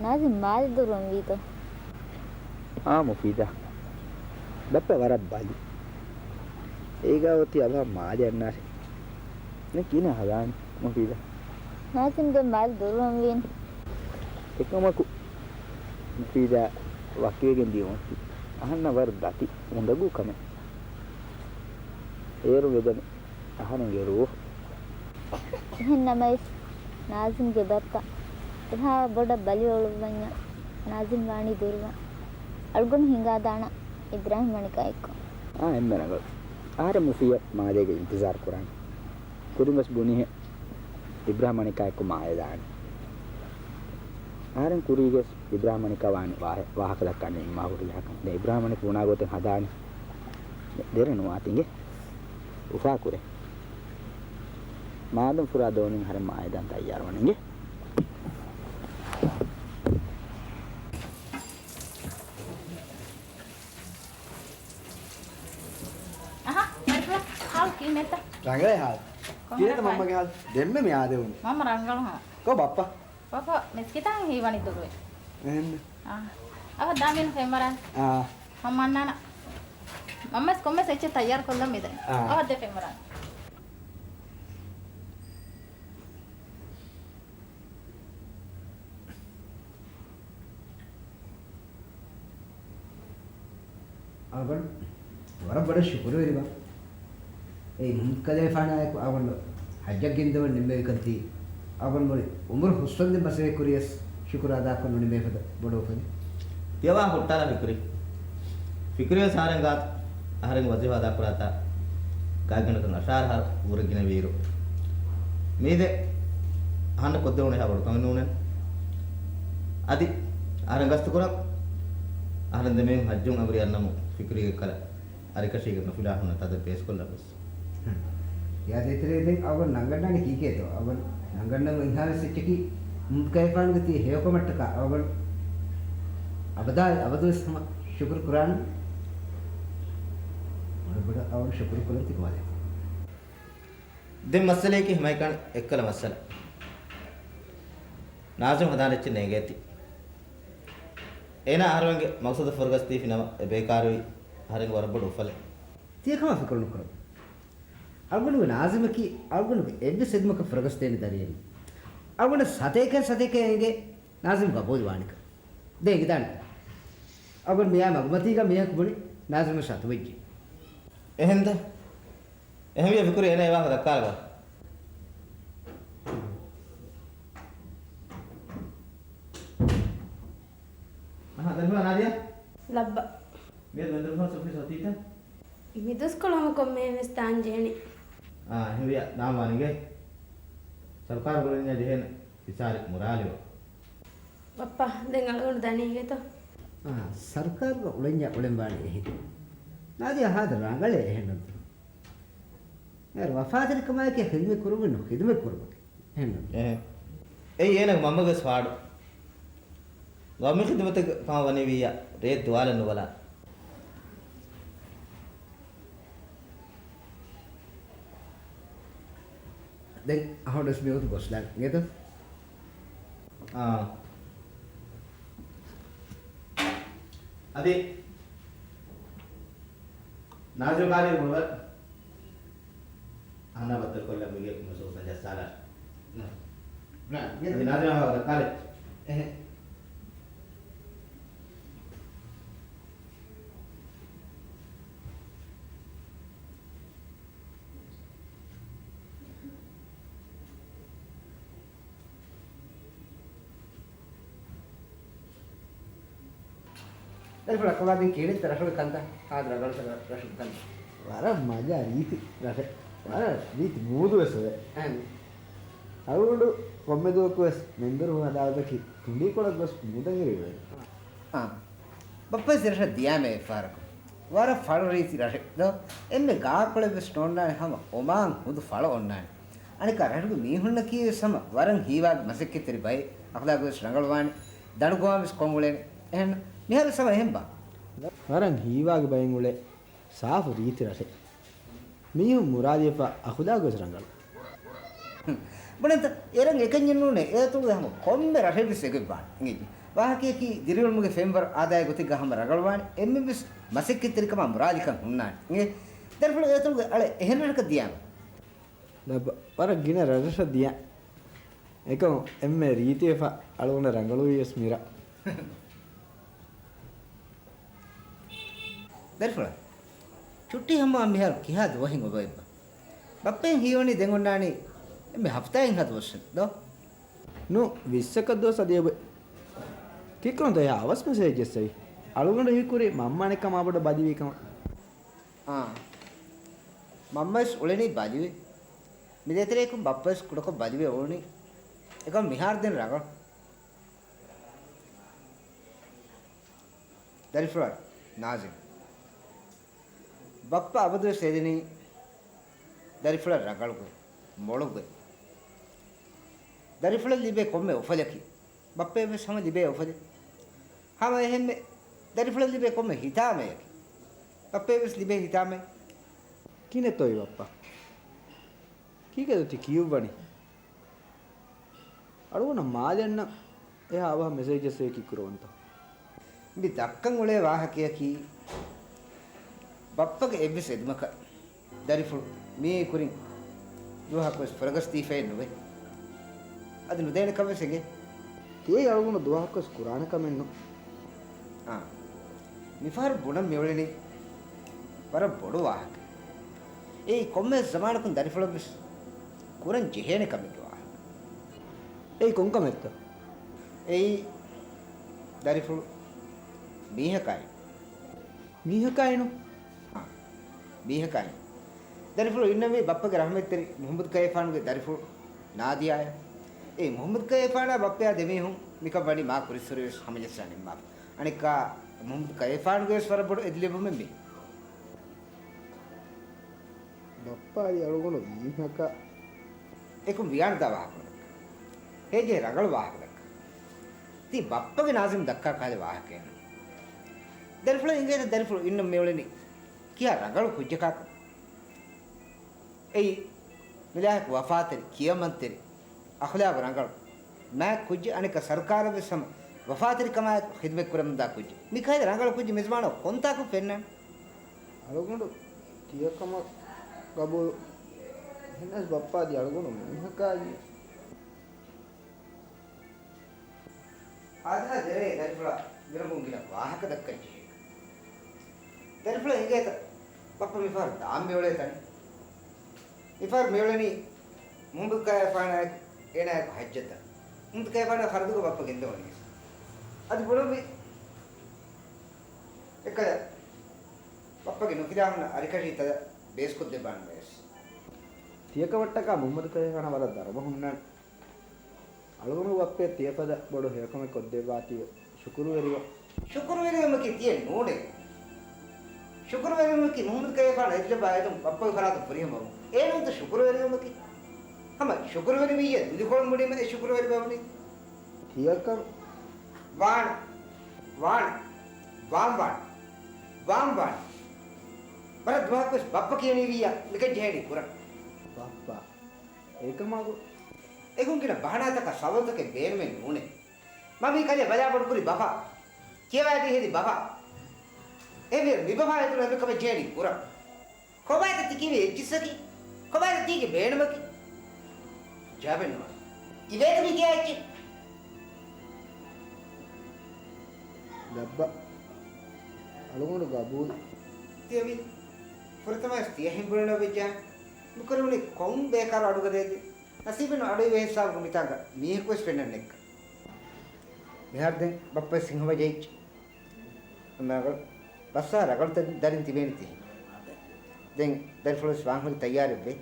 ނާޒިމް މާލެ ދުރުވަން ވީތޯ؟ އާ މުފީދާ. ބައްޕަ ވަރަށް ބަލި. އޭގަ އޮތީ އަވަހަށް މާލެ އަންނާށޭ. ނެ ކިހިނެއް ހަދާނީ މުފީދާ؟ ނާޒިމް ދެން މާލެ ދުރުވަން ވީނު. އެކަމަކު މުފީދާ ވަކިވެގެން ދިޔުމަކީ އަހަންނަށް ވަރަށް ދަތި އުނދަގޫ ކަމެއް. އޭރު ވެދެން އަހަރެންގެ ރޫހު. އެހެން ނަމަވެސް، ނާޒިމްގެ ބައްޕަ އެހާ ބޮޑަށް ބަލި އޮޅުއްވަންޏާ، ނާޒިމް ވާނީ ދުރުވަން. އަޅުގަނޑު ހިނގާދާނަން އިބްރާހިމް މަނިކާ އެއްކޮށް. އާ، އެންމެ ރަނގަޅު. އަހަރެން މުފީދާ މާލޭގަ އިންތިޒާރު ކުރާނެ. ކުރިން ވެސް ބުނިހެން އިބްރާހިމް މަނިކާ އެއްކޮށް މާލެ ދާނެ. އަހަރެން ކުރީގަސް އިބްރާހިމް މަނިކާ ވާނެ ވާހެ-، ވާހަކަ ދައްކާނެ އިންމާ ހުރިހާކަން. ދެން އިބްރާހިމް މަނިކާ ބުނާ ގޮތެއް ހަދާނެ. ދެރަ ނުވާތީ އިނގޭ. އުފާކުރޭ. މާދަމް ފުރާ ދޯނިން އަހަރެން މާލެ ދާން ތައްޔާރުވަނީ އިނގޭ. އަހަ، ހާލު ކިހިނެއްތަ؟ ރަނގަޅޭ ހާލު. ކޮން ކިހިނެއްތަ ހާލު؟ މަންމަގެ ހާލު؟ ދެންމެ މި އާދެވުނީ. މަންމަ ރަނގަޅު ހާ. ކޮ ބައްޕަ؟ ބައްޕަ މިސްކިތާ ހީވަނީ ދުރުވެ. އެހެން. އާ. އަވަ ދާ މީނު ފެންވަރާ. އާ. މަންމަ އަންނާނަ. މަންމަސް ކޮންމެސް އެއްޗެއް ތައްޔާރު ކޮށްލަން މިދެން. އާ. އަވަ ދެ ފެންވަރާ. އަޅުގަނޑު ވަރަށް ބޮޑަށް ޝުކުރުވެރިވާ. އެ މުހައްމަދު ކަލޭފާނާއެކު އަޅުގަނޑު ޙައްޖަށް ގެންދަވަން ނިންމެވިކަން ތީ އަޅުގަނޑު މުޅި އުމުރު ހުސްވަންދެން މަސައްކަތް ކުރިޔަސް ޝުކުރު އަދާކޮށް ނުނިމޭފަދަ ބޮޑު އުފަލެއް. ތިޔަވާ ހުއްޓާލާ ފިކުރި. ފިކުރިވެސް އަހަރެން ގާތު އަހަރެން ވަޒީފާ އަދާކުރާތާ ގާތްގަނޑަކަށް އަށާރަ އަހަރު ވުރެ ގިނަވިއިރު، މީދެ އަހަންނަށް ކޮށްދެވުނު އެހާ ބޮޑު ކަމެއް ނޫނޭ. އަދި އަހަރެން ގަސްތުކުރަން އަހަރެން ދެމީހުން ޙައްޖުން އަނބުރި އަންނަމު ފިކުރީގެ ކަލަ އަރިކަށީގެން ނުފިލާ ހުންނަ ތަދަށް ބޭސްކޮށްލަން ވެސް. ހުން. ޔާދަ އިތުރޭ ދެން އަވަން ނަންގަންނާނީ ކީކޭތޯ؟ އަވަން ނަންގަންނަމު އިހާވެސް އެއްޗަކީ މުހައްމަދު ކަލޭފާނުގެ ތި ހެޔޮކަމަށްޓަކާ އަވަން އަބަދާ އަބަދުވެސް ހަމަ ޝުކުރު ކުރާނަން. ބޮޑަށް ބޮޑަށް އަވަން ޝުކުރު ކުރަން ތި ގޮވާލެ. ދެން މައްސަލަޔަކީ ހަމައެކަނި އެއްކަލަ މައްސަލަ. ނާޒިމް ހަދާނެ އެއްޗެއް ނޭނގޭތީ. އޭނާ އަހަރެމެންގެ މަގްސަދަށް ފުރަގަސްދީފި ނަމަ، އެ ބޭކާރުވީ އަހަރެންގެ ވަރަށް ބޮޑު އުފަލެއް. ތިޔަކަމާ ފިކުރު ނުކުރަމު. އަޅުގަނޑުގެ ނާޒިމަކީ އަޅުގަނޑުގެ އެއްވެސް އެދުމަކަށް ފުރަގަސްދޭނެ ދަރިއެއް ނޫން. އަޅުގަނޑަށް ސަތޭކައިން ސަތޭކައެއް އެނގޭ ނާޒިމް ގަބޫލުވާނެކަން. ދެން އެނގިދާނެ. އަޅުގަނޑު މިއާ މަގުމަތީގަ މީހަކު ބުނި ނާޒިމަށް ސަތުވެއްޖެ. އެހެންދަ؟ އެހެންވިޔަ ފިކުރީ އޭނާ އެ ވާހަކަ ދައްކާލަބަލަ. އަހާ، ދަރިފުޅާ ނާދިޔާ؟ ލައްބަ. މިއަދު މެންދުރުފާސް އޮފީސް އޮތީތަ؟ މި ދުސްކޮޅު ހަމަ ކޮންމެހެން ވެސް ދާން ޖެހެނީ. އާ، އެހެންވިޔަ ދާން ވާނެގެ. ސަރުކާރުގެ އުޅެންޏާ ޖެހޭނެ ފިސާރި މުރާލިވާ. ބައްޕާ، ދެން އަޅުގަނޑު ދަނީގެތޯ؟ އާ، ސަރުކާރުގެ އުޅެންޏާ އުޅެން ވާނެ އެހެން. ނާދިޔާ ހާދަ ރަނގަޅޭ އެހެންނަމަ. އޭރު ވަފާތެރިކަމާއެކީ ޚިދުމަތް ކުރުމެއް ނޫން، ޚިދުމަތް ކުރުމަކީ. އެހެންނަމަ. އެހެން. އެއީ އޭނަގެ މަންމަގެ ވެސް ފާޑު. ގައުމީ ޚިދުމަތެއް ކަމަށް ވަނީ ވިއްޔާ، ރޭތި ދުވާލަށް ނުބަލާ. ދެން އަހަރު ވެސް މިވަގުތު ގޮސްލާން އިނގޭތޯ؟ އާ. އަދި ނާޒިމް ކާރި ބުނުވަ. އަންނަ ބައްދަލުކޮށްލަން މިގޭ ކުމެސް އުސްނަ ޖައްސާލާ. ނާ، ނާ، ނާ، ނާ، ނާ، ނާ، ނާ، ނާ. އެހެ. ދަރިފުޅާ، ކޮބާ ދެން ކިހިނެއްތަ ރަށުގެ ކަންތައް؟ ހާދަ ރަނގަޅުތަ ރަށުގެ ކަންތައް؟ ވަރަށް މަޖާ ރީތި ރަށެއް. ވަރަށް ރީތި މޫދު ވެސް އޮވޭ. އަހަން. އަޅުގަނޑު ކޮންމެ ދުވަކު ވެސް މެންދުރު ހަދާލަތަކީ ތުނޑީކޮޅަށް ގޮސް މޫދަށް އެރި އޮވޭ. އާ. ބައްޕަ ވެސް ރަށަށް ދިޔާމޭ އެއްފަހަރަކު. ވަރަށް ފަޅު ރީތި ރަށެއް ދޯ. އެންމެ ގާކޮޅެއް ވެސް ނޯންނާނެ ހަމަ އޮމާން ހުދު ފަޅު އޮންނާނެ. އަނެއްކާ ރަށުގެ މީހުންނަކީ ވެސް ހަމަ ވަރަށް ހީވާގި މަސައްކަތްތެރި ބައެއް، އަޚްލާގު ވެސް ރަނގަޅުވާނެ، ދަނޑުގޮވާން ވެސް ކޮށްއުޅޭނެ. އެހެން މިހާރު ވެސް ހަމަ އެހެންބާ؟ ވަރަށް ހީވާގި ބައެއް އުޅޭ ސާފު ރީތި ރަށެއް. މީހުން މުރާލިޔަފާ އަޚުލާގު ވެސް ރަނގަޅު. ބުނެންތަ؟ އޭރަށް އެކަންޏެއް ނޫނޭ، އޭތުޅުގެ ހަމަ ކޮންމެ ރަށެއް ވެސް އެގޮތްވާނެ. އިނގޭ. ވާހަކަޔަކީ ދިރިއުޅުމުގެ ފެންވަރު އާދައިގެ ގޮތެއްގަ ހަމަ ރަނގަޅުވާނެ، އެންމެން ވެސް މަސައްކަތްތެރިކަމާ މުރާލިކަން ހުންނާނެ. އިނގޭ. ދަރިފުޅު އޭތުޅުގެ އަޅެ އެހެން ރަށަކަށް ދިޔާމަ. ލައްބަ، ވަރަށް ގިނަ ރަށްރަށަށް ދިޔަ. އެކަމު އެންމެ ރީތިވެފަ އަޅުގަނޑަށް ރަނގަޅުވީ ވެސް މިރަށް. ދަރިފުޅާ، ޗުއްޓީ ހަމަ މިހާރު ކިހާ ދުވަހެއް އޮބައެއްބަ؟ ބައްޕައިން ހީވަނީ ދެން އޮންނާނީ އެންމެ ހަފްތާއެއްހާ ދުވަސްވެ ދޯ؟ ނޫ، ވިއްސަކަށް ދުވަސް އަދި އެބަ. ކިކުންތަ އެހާ އަވަސް މެސެޖެއް ޖެއްސެވި. އަޅުގަނޑު ހީކުރީ މަންމަ އަނެއްކާ މާބޮޑަށް ބަލިވީ ކަމަށް. އާ. މަންމަވެސް އުޅެނީ ބަލިވެ. މި ދޭތެރެއަކުން ބައްޕަވެސް ކުޑަކޮށް ބަލިވެ އުޅުނީ. އެކަމް މިހާރު ދެން ރަނގަޅު. ދަރިފުޅާ ނާޒިމް. ބައްޕަ އަބަދުވެސް އެދެނީ ދަރިފުޅަށް ރަނގަޅުގޮތް، މޮޅުގޮތް. ދަރިފުޅަށް ލިބޭ ކޮންމެ އުފަލަކީ، ބައްޕަޔަށްވެސް ހަމަ ލިބޭ އުފަލެއް. ހަމަ އެހެންމެ ދަރިފުޅަށް ލިބޭ ކޮންމެ ހިތާމަޔަކީ، ބައްޕަޔަށްވެސް ލިބޭ ހިތާމައެއް. ކިހިނެއްތޯ އެއީ ބައްޕަ؟ ކީކޭތޯ ތި ކިޔުއްވަނީ؟ އަޅުގަނޑަށް މާލެ އަންނަން އެހާ އަވަހަށް މެސެޖް ޖެއްސެވި ކީއްކުރަވަންތޯ؟ މި ދައްކަން އުޅޭ ވާހަކަޔަކީ، ބައްޕަގެ އެއްވެސް އެދުމަކަށް ދަރިފުޅު މިއީ ކުރިން ދުވަހަކުވެސް ފުރަގަސްދީފައެއް ނުވޭ. އަދި ނުދޭނެ ކަމެއް ވެސް އެނގޭ. ތިޔައީ އަޅުގަނޑު ދުވަހަކުވެސް ކުރާނެ ކަމެއް ނޫން. އާ. މިފަހަރު ބުނަން މިއުޅެނީ ވަރަށް ބޮޑު ވާހަކަ. އެއީ ކޮންމެ ޒަމާނަކުން ދަރިފުޅަށްވެސް ކުރަން ޖެހޭނެ ކަމެއްގެ ވާހަކަ. އެއީ ކޮން ކަމެއްތޯ؟ އެއީ ދަރިފުޅު މީހަކާއި. މީހަކާއިނު؟ އާ، މީހަކާއިނު. ދަރިފުޅު އިންނަންވީ ބައްޕަގެ ރަހްމަތްތެރި މުޙައްމަދު ކައިފާނުގެ ދަރިފުޅު ނާދިޔާއަށް. އެ މުޙައްމަދު ކައިފާނާ ބައްޕަޔާ ދެމީހުން މިކަން ވަނީ މާ ކުރިއްސުރެ ވެސް ހަމަޖައްސާ ނިންމާފަ. އަނެއްކާ މުޙައްމަދު ކައިފާނުގެ ވެސް ވަރަށް ބޮޑު އެދިލެއްވުމެއް މީ. ބައްޕަ އަދި އަޅުގަނޑު މީހަކަށް އެކު ވިޔާނުދާ ވާހަކަ ދައްކާ. ހޭޖެ ރަނގަޅު ވާހަކަ ދައްކާ. ތީ ބައްޕަގެ ނާޒިމް ދައްކާ ކަހަލަ ވާހަކައެއް ނޫން. ދަރިފުޅަށް އިނގޭތަ ދަރިފުޅު އިންނަން މިއުޅެނީ ކިހާ ރަނގަޅު ކުއްޖަކާކަން. އެއީ މިލާހަކު ވަފާތެރި، ކިޔަމަންތެރި، އަޚްލާގު ރަނގަޅު، މާތް ކުއްޖެއް އަނެއްކާ ސަރުކާރަށް ވެސް ހަމަ ވަފާތެރިކަމާއެކު ޚިދުމަތް ކުރަމުންދާ ކުއްޖެއް. މި ކަހަލަ ރަނގަޅު ކުއްޖެއް މިޒުވާނަށް ކޮންތާކުން ފެންނާނެ؟ އަޅުގަނޑު ތިޔަކަމަށް ގަބޫލު. އެހެނަސް ބައްޕާ ދިޔަ އަޅުގަނޑު މީހަކާ ދިޔަ. އާދަހާ ދެރޭ ދަރިފުޅާ މިރަނގަޅު ގިނަ ވާހަކަ ދައްކަން ޖެހޭ. ދަރިފުޅާ އިނގޭތަ؟ ބައްޕަ މިފަހަރު ދާން މިއުޅޭ ތަނެއް. މިފަހަރު މިއުޅެނީ މުހައްމަދު ކަލޭފާނާއެކު އޭނާއެކު ހައްޖަށް ދާން. މުހައްމަދު ކަލޭފާނާ ޚަރަދުގަ ބައްޕަ ގެންދަވަނީ. އަދި ބުނުއްވި އެކަލަ ބައްޕަގެ ނުފިލާ ހުންނަ އަރިކަށީ ތަދަ ބޭސްކޮށްދެއްވާނަމަވެސް. ތިޔަކަމަށްޓަކާ މުހައްމަދު ކަލޭފާނާ ވަރަށް ދަރުމަ ހުންނާނެ. އަޅުގަނޑު ބައްޕަ ތިޔަފަދަ ބޮޑު ހެޔޮކަމެއް ކޮށްދެއްވާތީވެ ޝުކުރުވެރިވަ. ޝުކުރުވެރިވުމަކީ ތިޔެއް ނޫނޭ. ޝުކުރުވެރިވުމަކީ މުހައްމަދު ކަލޭފާނާ އެދިލައްވާ އެދުން ބައްޕަގެ ފަރާތުން ފުރިހަމަވުން. އޭނައުންތަ ޝުކުރުވެރިވުމަކީ؟ ހަމަ ޝުކުރުވެރިވިއްޔާ ދުލިކޮޅު މުޑީމަ އެ ޝުކުރުވެރިވެވުނީ. ތިޔަކަން ވާން، ވާން، ވާން، ވާން، ވާން، ވާން. ވަރަށް ދުވަހަކުވެސް ބައްޕަ ކިޔަނީވިއްޔާ މިކަން ޖެހޭނީ ކުރަން. ބައްޕަ، އެކަމާގު. އެގޮތް ގިނަ ބަހަނާތަކާ ސަބަބުތަކެއް ބޭނުމެއް ނޫނޭ. މަ މީ ކަލޭ ބަލާ ބޮޑުކުރި ބަފާ. ކިޔަވާދީ ހެދި ބަފާ. އެހެންވީ މި ބަފާ އެދުނު އެބަ ކަމެއް ޖެހޭނީ ކުރަން. ކޮބާތަ ތި ކިޔެވި އެއްޗިއްސަކީ؟ ކޮބާތަ ތީގެ ބޭނުމަކީ؟ ޖަވާބެއް ނުވާ. އިވޭތަ މި ކިޔާ އެއްޗެއް؟ ލައްބަ. އަޅުގަނޑު ގަބޫލު. ތިޔަވި. ފުރަތަމަވެސް ތިޔަ ހިނބުނުނަ ވެއްޖާ. މިކުރެވުނީ ކޮން ބޭކާރު އަޑުގަދައެއްގެ؟ ނަސީބެއްނު އަޑުއިވޭ ހިސާބުގަ މިތާނގަ މީހަކުވެސް ފެންނަން ނެއްކަ. މިހާރު ދެން ބައްޕަ ސިންހަވަޖެއްޗި. ރަގަޅު، ބައްސާ ރަގަޅު ދަ-، ދަރިން ތިބޭނެ ތިހި. ދެން ދަރިފުޅުވެސް ވާންހުރި ތައްޔާރެއްވޭ.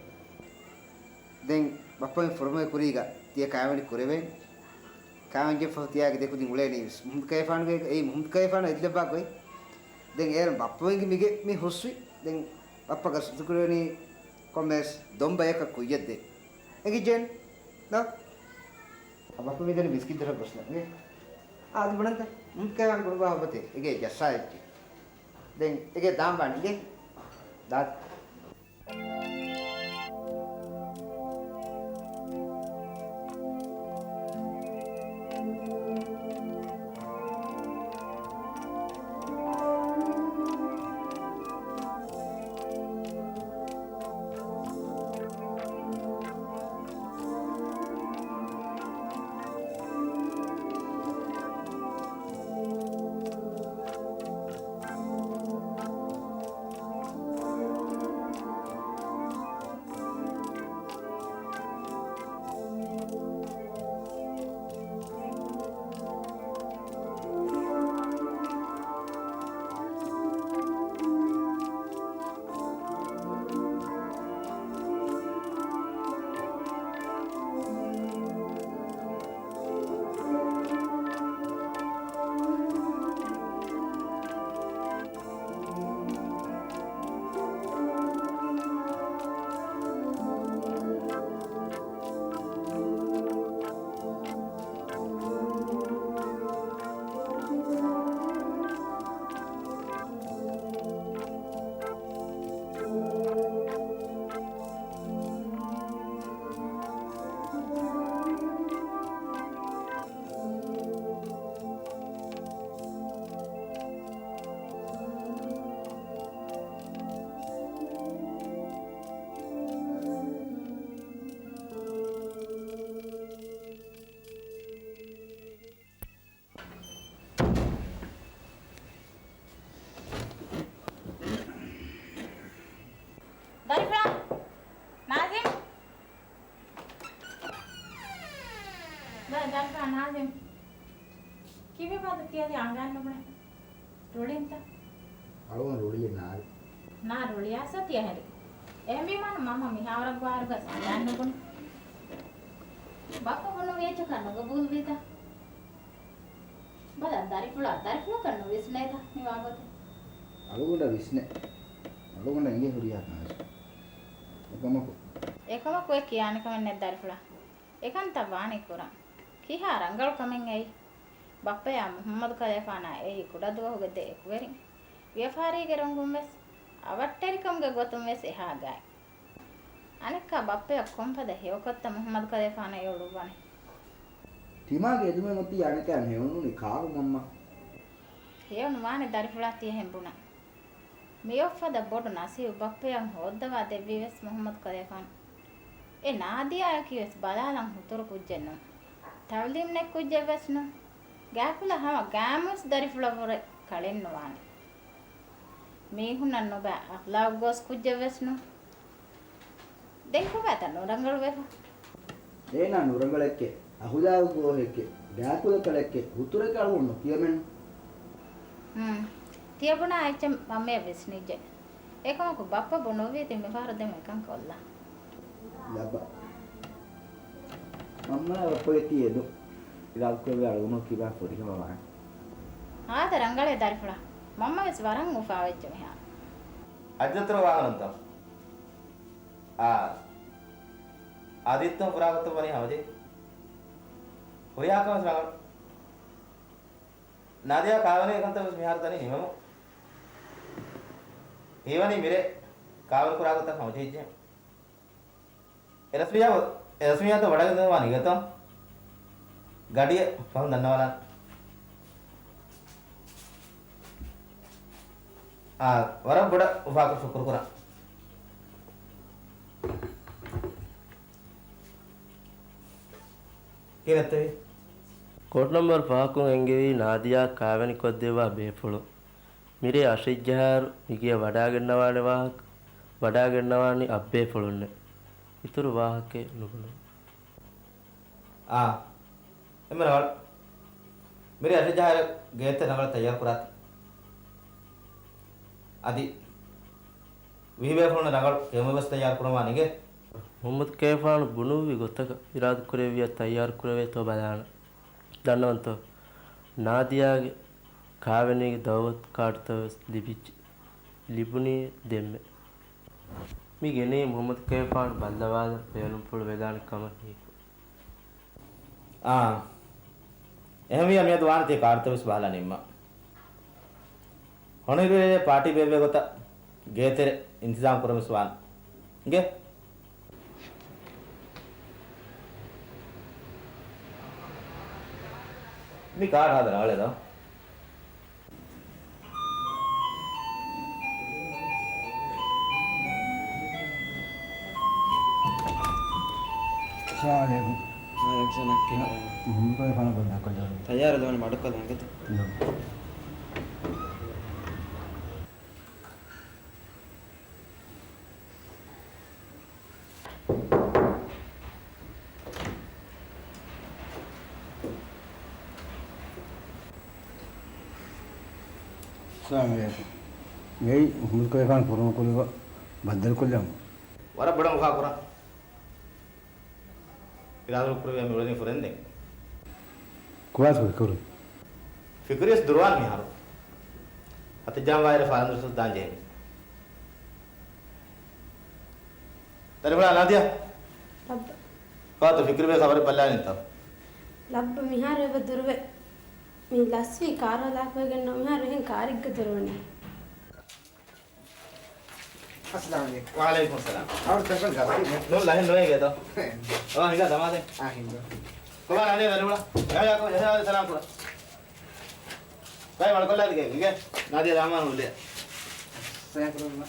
ދެން ބައްޕަ މި ފުރުމުގެ ކުރީގަ ތިޔަ ކާވެނި ކުރެވޭނެ. ކާވެންޖެއްފަ ތިޔާގެ ދެކުދިން އުޅޭނީވެސް މުހައްމަދު ކަލޭފާނުގެ އެއީ މުހައްމަދު ކަލޭފާނު އެދިލައްވާ ގޮތް. ދެން އޭރުން ބައްޕަ ވެންގި މިގެ މި ހުސްވި. ދެން ބައްޕަ ގަސްތު ކުރެވެނީ ކޮންމެވެސް ދޮންބަޔަކަށް ކުއްޔަށްދޭ. އެނގިއްޖެން ނޯ؟ ބައްޕަ މިދަނީ މިސްކިތްދޮރަށް ގޮސްލަން. އާދެ ބުނަންތަ؟ މުހައްމަދު ކަލޭފާނު ގުޅުބާ ހޮބަތޭ. އެގޭ ޖައްސާ އެއްޗެއް. ދެން އެގޭ ދާން ވާން އިނގޭ. ދާ. ދަރިފުޅާ! ނާޒިމް! ދަ-، ދަރިފުޅާ ނާޒިމް! ކީއްވެ ބާދަ ތިޔަދި އަނގައިން ނުބުނެ؟ ރުޅިންތަ؟ އަޅުގަނޑު ރުޅިއެއް ނާވި. ނާ ރުޅިއާސަ ތިޔަ ހެދި. އެހެންވީމާ މަންމަ މިހާވަރަށް ގޮވާއިރުގަ އަނގައިން ނުބުނި. ބައްޕަ ބުނު ވިއެއްޗަކަށް ނުގަބޫލުވީތަ؟ ބަލަ، ދަރިފުޅާ، ދަރިފުޅަކަށް ނުވިސްނޭތަ މިވާގޮތެއް؟ އަޅުގަނޑަށް ވިސްނޭ. އަޅުގަނޑަށް އިނގޭ ހުރިހާ ކަމެއް. އެކަމަކު. އެކަމަކު އެ ކިޔާނެ ކަމެއް ނެތް ދަރިފުޅާ. އެކަންތައް ވާނީ ކުރަން. ކިހާ ރަނގަޅު ކަމެއް އެއީ. ބައްޕަޔާ މުހައްމަދު ކަލޭފާނާ އެއީ ކުޑަދުވަހުގެ ދެ އެކުވެރިން. ވިޔަފާރީގެ ރޮނގުން ވެސް އަވަށްޓެރިކަމުގެ ގޮތުން ވެސް އެހާ ގާތް. އަނެއްކާ ބައްޕަޔަށް ކޮންފަދަ ހެޔޮކޮށްތަ މުހައްމަދު ކަލޭފާނަށް އެ އުޅުއްވަނީ؟ ތިމާގެ އެދުމެއް އޮތީ އަނެކާ ހެޔޮނުނީ ކާކު މަންމަ. ހެޔޮނުވާނެ ދަރިފުޅާ ތިޔަހެން ބުނަން. މިއޮއްފަދަ ބޮޑު ނަސީބު ބައްޕަޔަށް ހޯއްދަވާ ދެއްވީ ވެސް މުޙައްމަދު ކަލޭފާނު. އެ ނާދިޔާއަކީ ވެސް ބަލާލަން ހުތުރު ކުއްޖެއް ނޫން. ތަޢުލީމް ނެތް ކުއްޖެއް ވެސް ނޫން. ގާތްކުލަ ހަމަ ގާމުސް ދަރިފުޅަށްވުރެ ކަޅެއްނުވާނެ. މީހުންނަށް ނުބައި އަޚްލާގު ގޯސް ކުއްޖެއް ވެސް ނޫން. ދެން ކޮބާތަ ނުރަނގަޅުވެފަ؟ އޭނާ ނުރަނގަޅެއްކެ، އަޚުލާގު ގޯހެއްކެ، ގާތްކުލަ ކަޅެއްކެ، ހުތުރެއް އަޅުގަނޑު ނުކިޔަމެން. ހުން. ތިޔަބުނާ އެއްޗެއް މަންމަޔަށް ވިސްނިއްޖެ. އެކަމަކު ބައްޕަ ބުނުއްވީތީ މިފަހަރު ދެން އެކަން ކޮށްލާ. ލައްބަ. މަންމަ ބައްޕަގެ ތި އެދު. އިރާދަކުރެއްވި އަޅުގަނޑު ކިބާ ފުރިހަމަ ވާނެ. ހާދަ ރަނގަޅޭ ދަރިފުޅާ. މަންމަ ވެސް ވަރަށް އުފާވެއްޖެ މިހާރު. އަދި ދަތުރު ވާހަނަންތޯ؟ އާ. އާދީއްތަ ފުރާގޮތަށް ވަނީ ހަމަޖެހި. ހުރިހާ ކަމެއް ރަނގަޅު. ނާދިޔާ ކާވެނީގެ ކަންތައް ވެސް މިހާރު ދަނީ ނިމެމު. ހީވަނީ މިރޭ ކާވެނި ކުރާ ގޮތަށް ހަމަޖެހިއްޖެ. އެ ރަސްމިއްޔާތު، އެ ރަސްމިއްޔާތު ވަޑައިގެންދެން ވާނީ އިނގޭތޯ؟ ގަޑިއެއް ފަހުން ދަންނަވާލާން. އާ، ވަރަށް ބޮޑަށް އުފާކޮށް ޝުކުރު ކުރަން. ކީއްތަވެ؟ ކޯޑް ނަމްބަރު ފަހަކުން އެންގެވީ ނާދިޔާ ކާވެނި ކޮށްދެއްވާ ބޭފުޅުން. މިރޭ އަށެއްޖަހާއިރު މިގެޔަށް ވަޑާގަންނަވާނެ ވާހަކަ، ވަޑާގަންނަވާނީ އަށްބޭފުޅުންނޭ. އިތުރު ވާހަކައެއް ނުބުނުން. އާ، އެންމެ ރަނގަޅު. މިރޭ އަށެއްޖަހާއިރު ގޭތެއް ރަނގަޅަށް ތައްޔާރު ކުރާތި. އަދި ވީހިބޭފުޅުންނަށް ރަނގަޅު ކެއުމެއް ވެސް ތައްޔާރު ކުރަންވާނެ އިނގޭ. މުޙައްމަދު ކަލޭފާނު ބުނުއްވި ގޮތަކަށް އިރާދަކުރެއްވިއްޔާ ތައްޔާރު ކުރެވޭތޯ ބަލާނަން. ދަންނަވަންތޯ؟ ނާދިޔާގެ ކާވެނީގެ ދައުވަތު ކާޑުތައް ވެސް ލިބިއްޖެ. ލިބުނީ ދެންމެ. މި ގެނައީ މުޙައްމަދު ކަލޭފާނު ބައްލަވާލަން ބޭނުންފުޅު ވެލާނެ ކަމަށް ހީކު. އާ. އެހެންވިއްޔާ މިއަދު ވާނެތީ ކާޑުތައް ވެސް ބަހަލާ ނިންމާ. ހޮނިރުއެޅޭ ޕާޓީ ބޭއްވޭ ގޮތަށް ގޭތެރެ އިންތިޒާމް ކުރަން ވެސް ވާނެ. އިނގޭ. މި ކާޑް ހާދަ ރަނގަޅޭ ދޯ. އައްސަލާމު ޢަލައިކުމް. ވަޢަލައިކުމް ސަލާމް. ކިހާ؟ މުހައްމަދު ކަލޭފާނަށް ބައްލަވާކޮށްލަން. ތައްޔާރު ދޯނި މަޑުކޮށްލަން ގެތު. އައްސަލާމު ޢަލައިކުމް. މިއީ މުހައްމަދު ކަލޭފާނު ފުރުމަކުރި ބައްދަލުކޮށްލަން. ވަރަށް ބޮޑަށް އުފާކުރަން. އިރާދަކުރެއްވިއްޔާ މި އުޅެނީ ފުރެންދެން. ކުވާތު ފިކުރު. ފިކުރިވެސް ދުރުވާން މިހާރު. އަތިއްޖާމް ވާއިރަށް ފާލަން ދުރުސް ދާން ޖެހޭ. ދަރިފުޅާ ނާދިޔާ. ލައްބަ. ކާތު ފިކުރިވޭ ޚަބަރެއް ބައްލާލިންތޯ؟ ލައްބަ މިހާރު އެބަ ދުރުވޭ. މި ލަސްވީ ކާރު ހަލާކުވެގެން ނޫން މިހާރު އެހެން ކާރެއްގަ ދުރުވަނީ. އައްސަލާމު ޢަލައިކުމް. ވަޢަލައިކުމް ސަލާމް. އަހަރު ތަކަށް ގަސްތި ނޫން ލަހެއް ނުވޭ ގޭތޯ. އާ، ހިނގާ ދަމާދޭ. އާ، ހިނގާ. ކޮބާ ނާދިޔާ ދަރިފުޅާ؟ ޔަހްޔާ ކޯ، ޔަހްޔާ ސަލާމް ކުރާ. ބައި މަޑުކޮށްލާ ދިގޭ، ހިނގޭ. ނާދިޔާ ދާމާ ހުލޭ. ސަލާމް ކުރާ.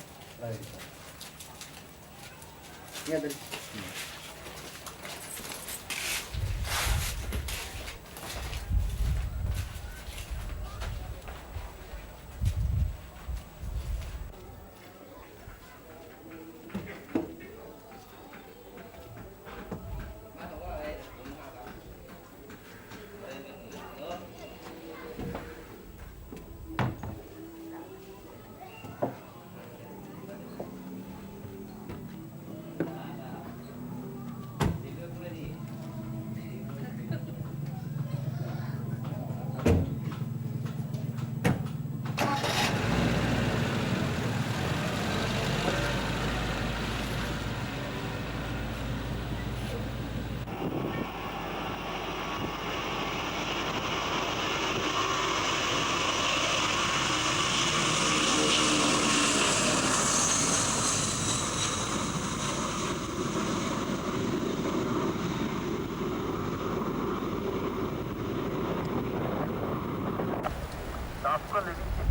ލިބިއްޖެ.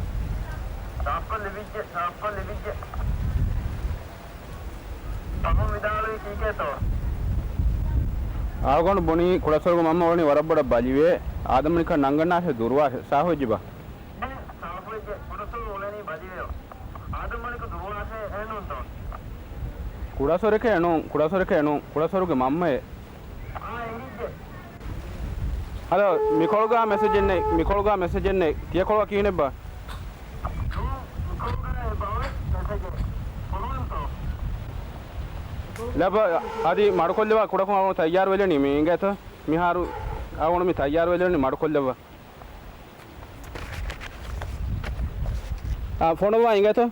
ސާފުކޮށް ލިބިއްޖެ. ސާފުކޮށް ލިބިއްޖެ. ފަހުން ވިދާޅުވީ ކީކޭތޯ؟ އަޅުގަނޑު ބުނީ ކުޑަސޮރުގެ މަންމަ އުޅެނީ ވަރަށް ބޮޑަށް ބަލިވޭ. އާދަމް މަނިކަށް ނަންގަންނާށޭ ދުރުވާށޭ. ސާފުވެއްޖެ. ސާފުވެއްޖެ. ކުޑަސޮރު އުޅެނީ ބަލިވެޔޯ. އާދަމް މަނިކު ދުރުވާށޭ އެހެންނޫންތޯ؟ ކުޑަސޮރެކޭ ނޫން، ކުޑަސޮރެކޭ ނޫން، ކުޑަސޮރުގެ މަންމައޭ. އާ، އެނގިއްޖެ. ހަލޯ، މިކޮޅުގަ މެސެޖެއް ނެތް، މިކޮޅުގަ މެސެޖެއް ނެތް. ތިޔަކޮޅު ކީނެއްބާ؟ ނޫން، މިކޮޅުގަ އެބައޮތް މެސެޖެއް. ކޮންތޯ؟ ލައްބަ، އަދި މަޑުކޮށްލަވާ ކުޑަކޮށް އަޅުގަނޑު ތައްޔާރު ވެލެނީ މި އިނގޭތޯ؟ މިހާރު އަޅުގަނޑު މި ތައްޔާރު ވެލެނީ މަޑުކޮށްލަވާ. އާ، ފޮނުވާ އިނގޭތޯ؟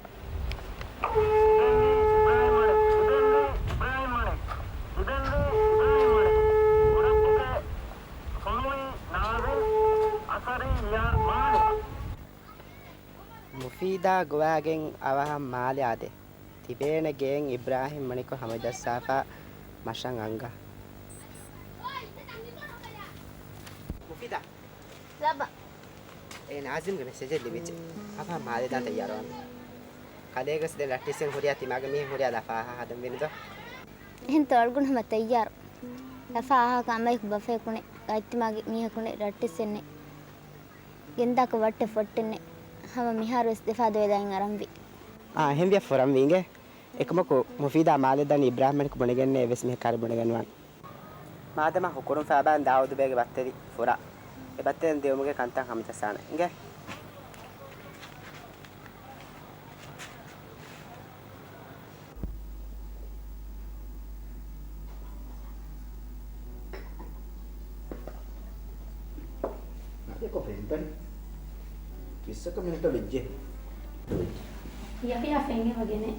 މުފީދާ ގޮވާގެން އަވަހަށް މާލެ އާދޭ. ތިބޭނެ ގެއިން އިބްރާހިމް މަނިކު ހަމަޖައްސާފަ މަށަށް އަންގާ. މުފީދާ. ލައްބަ. އޭ ނާޒިމްގެ މެސެޖެއް ލިބިއްޖެ. އަވަހަށް މާލެ ދާން ތައްޔާރުވާން. ކަލޭގެސް ދެން ރައްޓިއްސެން ހުރިހާ ތިމާގެ މީހެއް ހުރިހާ ލަފާ އަހާ ހަދަން ވީނުތޯ؟ އެހެންތޯ އަޅުގަނޑު ހަމަ ތައްޔާރު. ލަފާ އަހާކަށް އަމައިކު ބަފައެއް ކުނެ، ގާތްތިމާގެ މީހަކުނެ، ރައްޓިއްސެއްނެ. ގެންދާކަށް ވައްޓެއް ފޮއްޓެއްނެ. ހަމަ މިހާރުވެސް ދެފާ ދުވެލައިން އަރަންވީ. އާ، އެހެންވިޔަ ފުރަންވީ އިނގޭ. އެކަމަކު މުފީދާ މާލެ ދަނީ އިބްރާހިމް މަނިކު ބުނެގެންނޭ އެއްވެސް މީހަކާ ބުނެގަންވާން. މާދަމާ ހުކުރުން ފާބާން ދާއޫދުބޭގެ ބައްތެލި ފުރާ. އެ ބައްތެލިން ދިއުމުގެ ކަންތައް ހަމަޖައްސާނެ. އިނގޭ. އަދި ކޮ ފެންތަން ވިއްސަކަ މިނެޓަށް ވެއްޖެ. ޔަހްޔާ ފެން އެބަ ގެނޭ.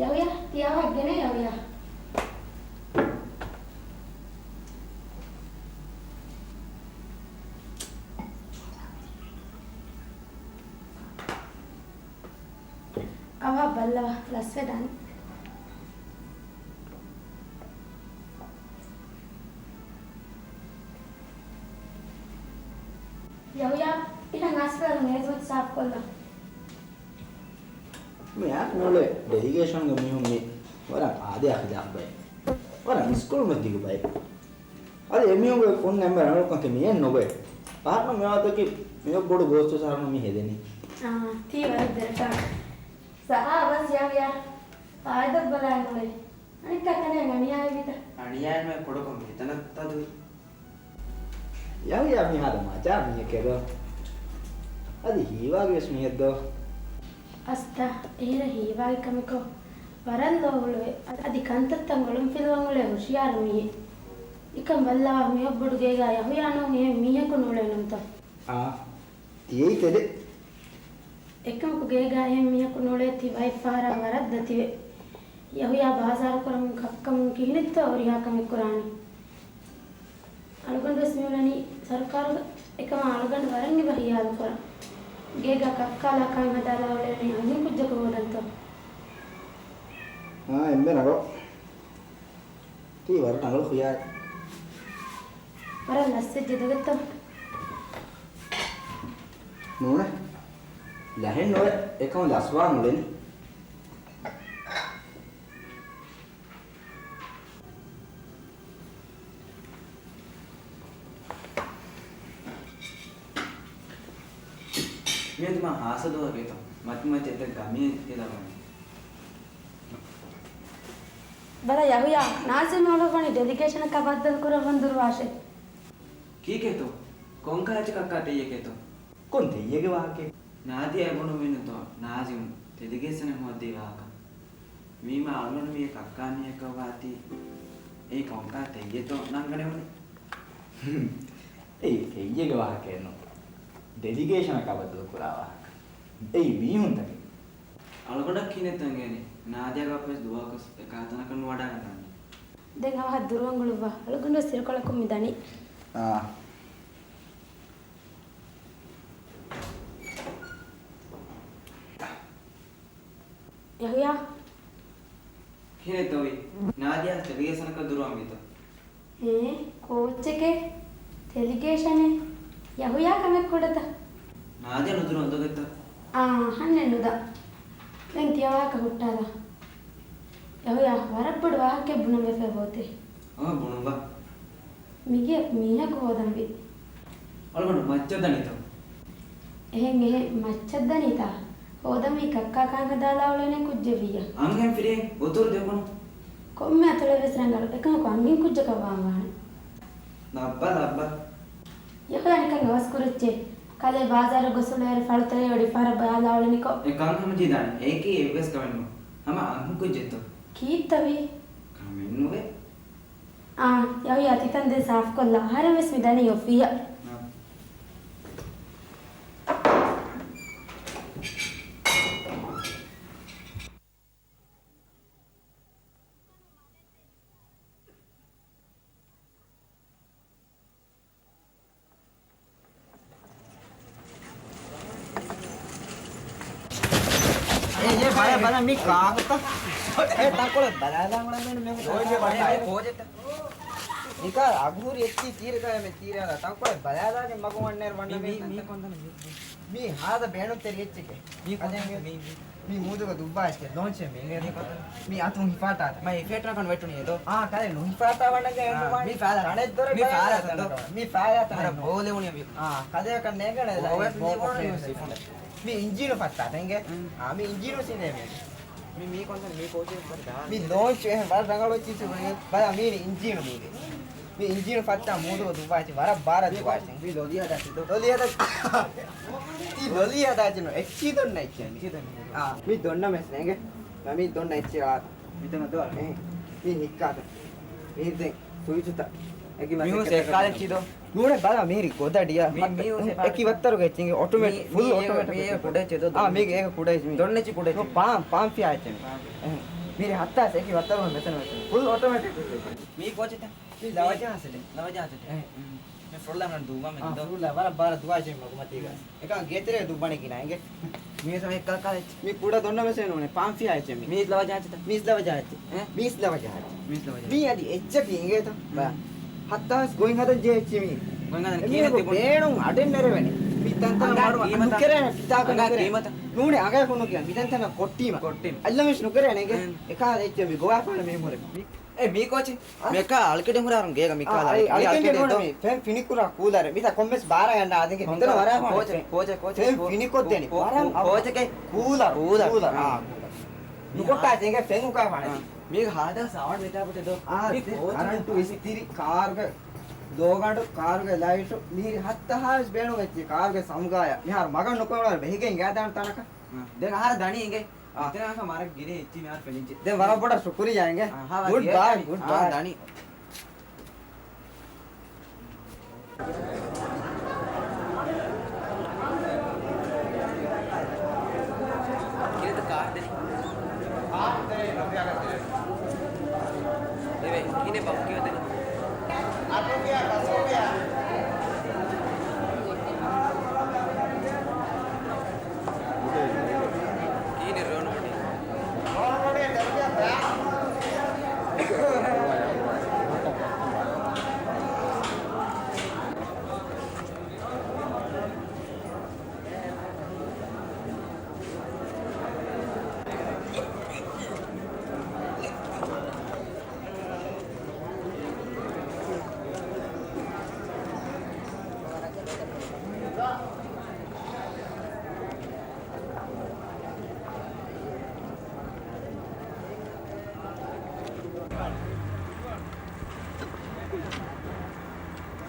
ޔަހްޔާ، ތިޔަ އަވަހަށް ގެނޭ ޔަހްޔާ. އަވަހަށް ބައްލަވާ، ލަސްވެދާނެ. ޔަހްޔާ، އިހަށް އަސްގަރު މޭޒު ސާފުކޮށްލަ. މި އާ ނޫޅޭ ޑެލިގޭޝަންގެ މީހުން މި ވަރަށް އާދަޔާ ޚިލާފު ބައެއް. ވަރަށް މިސްކޮޅު މެދު ދިގު ބައެއް. އަދި އެމީހުންގެ ފުން އެންމެ ރަނގަޅު ކަންކަން މިއެއް ނުގޮތް. ފަހަރު މިވާތަކީ މިއޮއް ބޮޑު ގޯސްތު ސަހަރު މި ހެދެނީ. އާ، ތީ ވަރަށް ދެރަކާ. ސައާ ބަސް ޔާ ޔާ. އާދަ ބަލާ ނުޅެ. އަނެއްކާ ތަނެއް އަނިޔާއެއް ވިތަ؟ އަނިޔާއެއް ނުވެ ކޮޑަކޮށް މިތަނަށް ތަދުވި. ޔާ ޔާ މިހާރު މަޖާ މީހެކޭ ދޯ. އަދި ހީވާގި ވެސް މީހެއް ދޯ. އަސްތާ، އޭރަށް ހީވާގި ކަމެކޯ ވަރަށް ލޯ ހުޅުވޭ. އަދި ކަންތައްތައް އޮޅުންފިލުވަން އުޅޭ ހުޝިޔާރު މީހެއް. އެކަން ބައްލަވާ މިއޮއް ބޮޑު ގޭގާ ޔަހުޔާ ނޫން އެހެން މީހަކު ނޫޅޭނުންތޯ؟ އާ، ތިޔައީ ތެދެއް. އެކަމަކު ގޭގާ އެހެން މީހަކު ނޫޅޭތީ ބައެއް ފަހަރަށް ވަރަށް ދަތިވެ. ޔަހުޔާ ބާޒާރު ކުރަމުން ކައްކަމުން ކިހިނެއްތޯ ހުރިހާ ކަމެއް ކުރާނީ؟ އަޅުގަނޑުވެސް މިއުޅެނީ ސަރުކާރުގަ. އެކަމާ އަޅުގަނޑު ވަރަށް އެބަ ހިޔާލުކުރަން. ގޭގަ ކައްކާލާ ކާން ހަދާލާ އުޅޭނީ އަންހެން ކުއްޖަކު ހޯދަންތޯ؟ އާ، އެންމެ ރަނގަޅު. ތީ ވަރަށް ރަނގަޅު ޚިޔާލެއް. ވަރަށް ލަސްވެއްޖެ ދޮގެއްތޯ؟ ނޫނޭ. ލަހެއް ނުވޭ. އެކަމަ ލަސްވާން އުޅެނީ. މިއަދު މާ ހާސަ ދުވަހެއް ގެތޯ، މަތިމަތި އެތައް ގަމީ އެލަވަނީ. ބަލަ ޔަހުޔާ، ނާޒިމް އަޅުވަނީ ޑެލިގޭޝަނަކާ ބައްދަލު ކުރައްވަން ދުރުވާށޭ. ކީކޭތޯ؟ ކޮންކަހަލަ ކައްކާ ތެއްޔެކޭތޯ؟ ކޮން ތެއްޔެގެ ވާހަކައެއް؟ ނާދިޔާ އެބުނު ވީނުތޯ ނާޒިމް ޑެލިގޭޝަނެއް ހޯއްދީ ވާހަކަ. ވީމާ އަޅުގަނޑު މީގެ ކައްކާ މީހަކަށް ވާތީ އެއީ ކޮންކަހަލަ ތެއްޔެތޯ ނަންގަނެވުނީ. އެއީ ތެއްޔެގެ ވާހަކައެއް ނޫން. ޑެލިގޭޝަނަކާ ބައްދަލު ކުރާ ވާހަކަ. އެއީ މީހުންތަކެއް. އަޅުގަނޑަށް ކިހިނެއްތޯ އެނގޭނީ؟ ނާދިޔާގެ ބައްޕަވެސް ދުވަހަކުވެސް އެކަހަލަ ތަނަކަށް ނުވަޑައިގަންނަނީ. ދެން އަވަހަށް ދުރުވަން އުޅުއްވާ. އަޅުގަނޑުވެސް އިރުކޮޅަކުން މި ދަނީ. އާ. ޔަހުޔާ. ކިހިނެއްތޯ އޮތް؟ ނާދިޔާ ތެލިގޭސަނަކަށް ދުރުވަންވީތޯ؟ އޭ، ކޯއްޗެކޭ؟ ތެލި ގޭޝަނެ، ޔަހުޔާ ކަމެއް ކުޑަތަ؟ ނާދިޔާ ނުދުރު އަނދަގަތްތަ؟ އާ، ހަންނެއް ނުދާ. ދެން ތިޔަ ވާހަކަ ހުއްޓާލާ. ޔަހުޔާ، ވަރަށް ބޮޑު ވާހަކައެއް ބުނަން ވެފަ އޮތޭ. އާ، ބުނުބަ. މިގޭ މީހަކު ހޯދަންވީ. އަޅުގަނޑު މައްޗަށް ދަނީތަ؟ އެހެން އެހެން މައްޗަށް ދަނީތަ؟ ހޯދަންވީ ކައްކާ ކާން ހަދާލާ އުޅޭނެ ކުއްޖެއްވިއްޔާ. އަންހެން ފިރިހެން އުތުރު ދެކުނު. ކޮންމެ އަތޮޅެއްވެސް ރަނގަޅު. އެކަމަކު އަންހެން ކުއްޖަކަށް ވާން ވާނެ. ލައްބަ، ލައްބަ. ޔަހުޔާ ނިކަން އަވަސް ކުރައްޗޭ. ކަލޭ ބާޒާރަށް ގޮސް އުޅޭއިރު ފަޅުތަރި އޮޑި ފަހަރަށް ބަލާލާ އުޅެނިކޮށް. އެ ކަންކަމަށް ޖީދާނެ. އޭކީ އެއްވެސް ކަމެއް ނޫން. ހަމަ އަންހެން ކުއްޖެއްތޯ. ކީއްތަ ވީ؟ ކަމެއް ނުވޭ. އާ، ޔަހުޔާ ތިތަން ދެން ސާފުކޮށްލާ. އަހަރެން ވެސް މި ދަނީ އޮފީހަށް. އާ. އޭ، އޭ، ބަލަ، ބަލަ، މީ ކާކުތަ؟ އޭ، ތަންކޮޅެއް ބަލާލާ މި ކޯޗެއްތަ؟ ނިކާ އަގުހުރި އެއްޗި ތީރަކާ މެ ތީރާލާ ތަންކޮޅެއް ބަލާލާގެ މަގު ވަންނޭރު ވަންނަ މީ، މީ، މީ ކޮންތަނެއް މީ؟ މީ ހާދަ ބޭނުންތެރި އެއްޗެކޭ. މީ ކޮންތަނެއް މީ؟ މީ މޫދުގަ ދުއްވާ އެއްޗެކޭ ލޯންޗެއް މީ. މީ ކޮންތަނެއް؟ މީ އަތުން ހިފާޓާ. މަ ހިފޭޓް ނަކަން ވެއްޓުނީ އެދޯ؟ އާ، ކަލޭ ނުހިފާޓާ ވަންނަގެ އާ، އެންޑު ވާނީ. މީ ފާލާ ތަން. ތަނަކަ. މީ ފާލާ ތަން. ބޯލެވުނީ މީ. އާ، ކަލޭ ކަން ނޭގަނެ ބޯ ވެސް ބޯ ނޭގަނެ ކޮށް ސިފުން. މީ އިންޖީނު ފައްތާ ތެންގެ. އާ، މީ އިންޖީނު ސިނޭ މީ. މީ، މީ ކޮންތަނެއް މީ ކޯޗެއް ވަރަށް ދާ. މީ ލޯންޗް އެހެން ވަރަށް ރަނގަޅު އެއްޗިއްސު ބަލަ މީ އިންޖީނު މީގެ. މީ އިންޖީނު ފައްތާ މޫދު ދުއްވާ އެއްޗި ވަރަށް ބާރަށް ދުއްވާ އެއްޗި. މީ ލޮލި ހަދާ ތި ދޯ. ލޮލި ހަދާ. ތި ލޮލި ހަދާ އެއްޗި ނު އެއްޗި ދޮންނަ އެއްޗި. އެއްޗި ދޮންނަ. އާ، މީ ދޮންނަ މެސް ނޭގެ. މީ ދޮންނަ އެއްޗި އާ. މިތަނަށް ދޯ. އެ، މީ ހިއްކާތަ. މީ ދެން ސުއިޗުތަ. އެކި މީ ހުސް އެއްކާލެއްޗި ދޯ. ނޫނެ ބަލަ މީރި ގޮދަޑިޔާ. މީ، މީ ހުސް އެއްކާލެއްޗި. އެކި ވައްތަރުގެ އެއްޗިންގެ އޮޓޮމެޓިކް، މީ، ފުލް މީ އޮޓޮމެޓިކް މީ އެއްޗި. ކުޑަ އެއްޗެއް ދޯ. އާ، މީގެ އޭގެ ކުޑަ އެއްޗި މީ. ދޮންނަ އެއްޗި ކުޑަ އެއްޗި. ޕާން، ޕާން ފިޔާ އެއްޗެއް މީ. އެހެން. މީރި ހައްތާސް އެކި ވައްތަރުގެ މެސެން މެސެން. ފުލް އޮޓޮމެޓިކް. މީ ކޯޗެއްތަ؟ މީ ލަވަ ޖަހާސެޓެއް. ލަވަ ޖަހާސެޓެއް. އެހެން. މި ފުރޮޅަ ހަން ދުއްވާ މެ އާ، ދޯ. ފުރޮޅަ ވަރަށް ބާރަށް ދުވާ ޖެހި މަގުމަތީގަ. އެކަން ގޭތެރޭ ދުއްވަނީ ކިނާ އިނގޭ. މީ ސަމެ ކަކާ އެއްޗެއް. މީ ކުޑަ ދޮންނަ މެސެން ނޫނެ. ޕާން ފިޔާ އެއްޗެއް މީ. މީސް ލަވަ ޖާއެއްޗެއް. އެ؟ މީސް ލަވަ ޖާއެއްޗެއް. މީސް ލަވަ ޖާ. މީ އަދި އެއްޗަކީ އިނގޭތަ؟ ހުން. ހައްތާސް ގޮތް ހަދަން ޖެހޭ އެއްޗެއް މީ. ގޮތް ހަދަން އެ ކީއްވެ މީހަކު ތިބުނީ؟ ބޭނުން އަޑެއް ނެރެވެނީ. މި ތަންތަނަށް އަނގާ މަޑު ކީމަތަށް. ނުކެރޭނެ ފިތާކަށް އަނގާ ނުކެރޭ. ކީމަތަށް. ނޫނެ އަނގަޔަކު ނުކިޔާ. މި ތަންތަނަށް ކޮއްޓީމަ. ކޮއްޓީމަ. އައްލަމެސް ނުކެރޭނެ އިނގޭ. ހުން. އެކާ އެއްޗެއް މި ގޮވާފާނެ މީހުން. އޭ މީ ކޯޗެއް؟ އާ. މިއަކާ އަޅުކެޑެއް ހުރާރުން ގޭގަ މިކާލަ އާ، އަޅު-، އަޅު-، މި އަޅުކެޑެއް ދޯ. ފެން ފިނިކުރާ ކޫލަރެއް. މިތާ ކޮންމެސް ބާރަށް އަންނާ އަދިގެ ކޮން މިތަނަ ކޯ-، ވަރާ ކޯޗެއް، ކޯޗެއް، ކޯޗެއް، ފެން ކޯ-، ފިނިކޮށްދޭނެ. ކޯ-، ވަރަށް ކޯ-، އަ-، ކޯޗެކޭ؟ ކޫލަރު، ކޫލަރު. ކޫލަރު، އާ. އާ، ކޫލަރު. ނުކޮށްޓާ އާ. އެނގޭ ފެން އުކާފާނެ. އާ. މީގެ ހާދަ ސާވަން ވެތާ ބުތެ ދޯ. އާ، މީ ކޯޗެއް ކަރަންޓު ދޯ. އިސްތިރި ކާރުގެ ދޯގަނޑު، ކާރުގެ ލައިޓު، މީރި ހައްތަހާވެސް ބޭނުން އެއްޗި ކާރުގެ ސަމުގާޔަ. މިހާރު މަގަށް ނުކޮޅުނަރ ބެހިގެން ގާދާން ތަނަކަށް. އާ. ދެން އަހަރަ ދަނީ އިނގޭ. އާ. މިތަނަކަށް މަރަށް ގިރޭ އެއްޗި މިހާރު ފެނިއްޖެ. ދެން ވަރަށް ބޮޑަށް ޝުކުރިއްޔާ އިނގޭ. އާ، ހާ، ގުޑް ބާއި، ގުޑް އާ، ބާއި. ދަނީ. ކިހިނެއްތަ ކާޑް ދެނީ؟ ދެވޭ، ކިހިނެއް ބަހު ކިޔަ ދެނީ؟ ކިހިނެއް ރޯން ވަޑި؟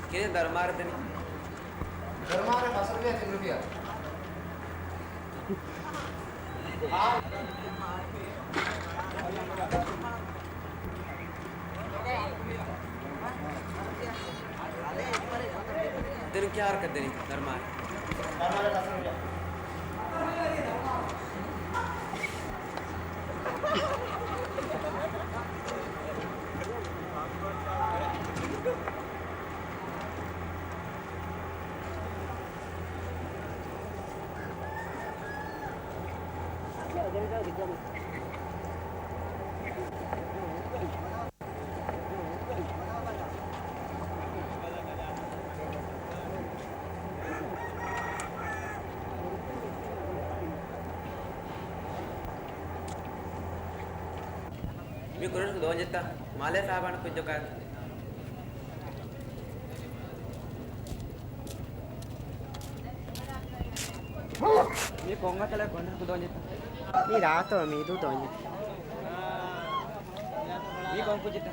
ކިހިނެއް ދަރުމާރަ ދެނީ؟ ދަރުމާރަ ފަސް ރުފިޔާ، ތިން ރުފިޔާ. ދެން ކިހާރަކަށް ދެނީ ދަރުމާރަ؟ މި ކުރިން ދޯންޏެއްތަ؟ މާލޭ ފާބާނ ކުއްޖަކާ. މި ކޮން އަތަޅަ ކޮން ދޯންޏެއްތަ؟ މި ރާތޯ މީދޫ ދޯންޏެއް. މި ކޮން ކުއްޖެއްތަ؟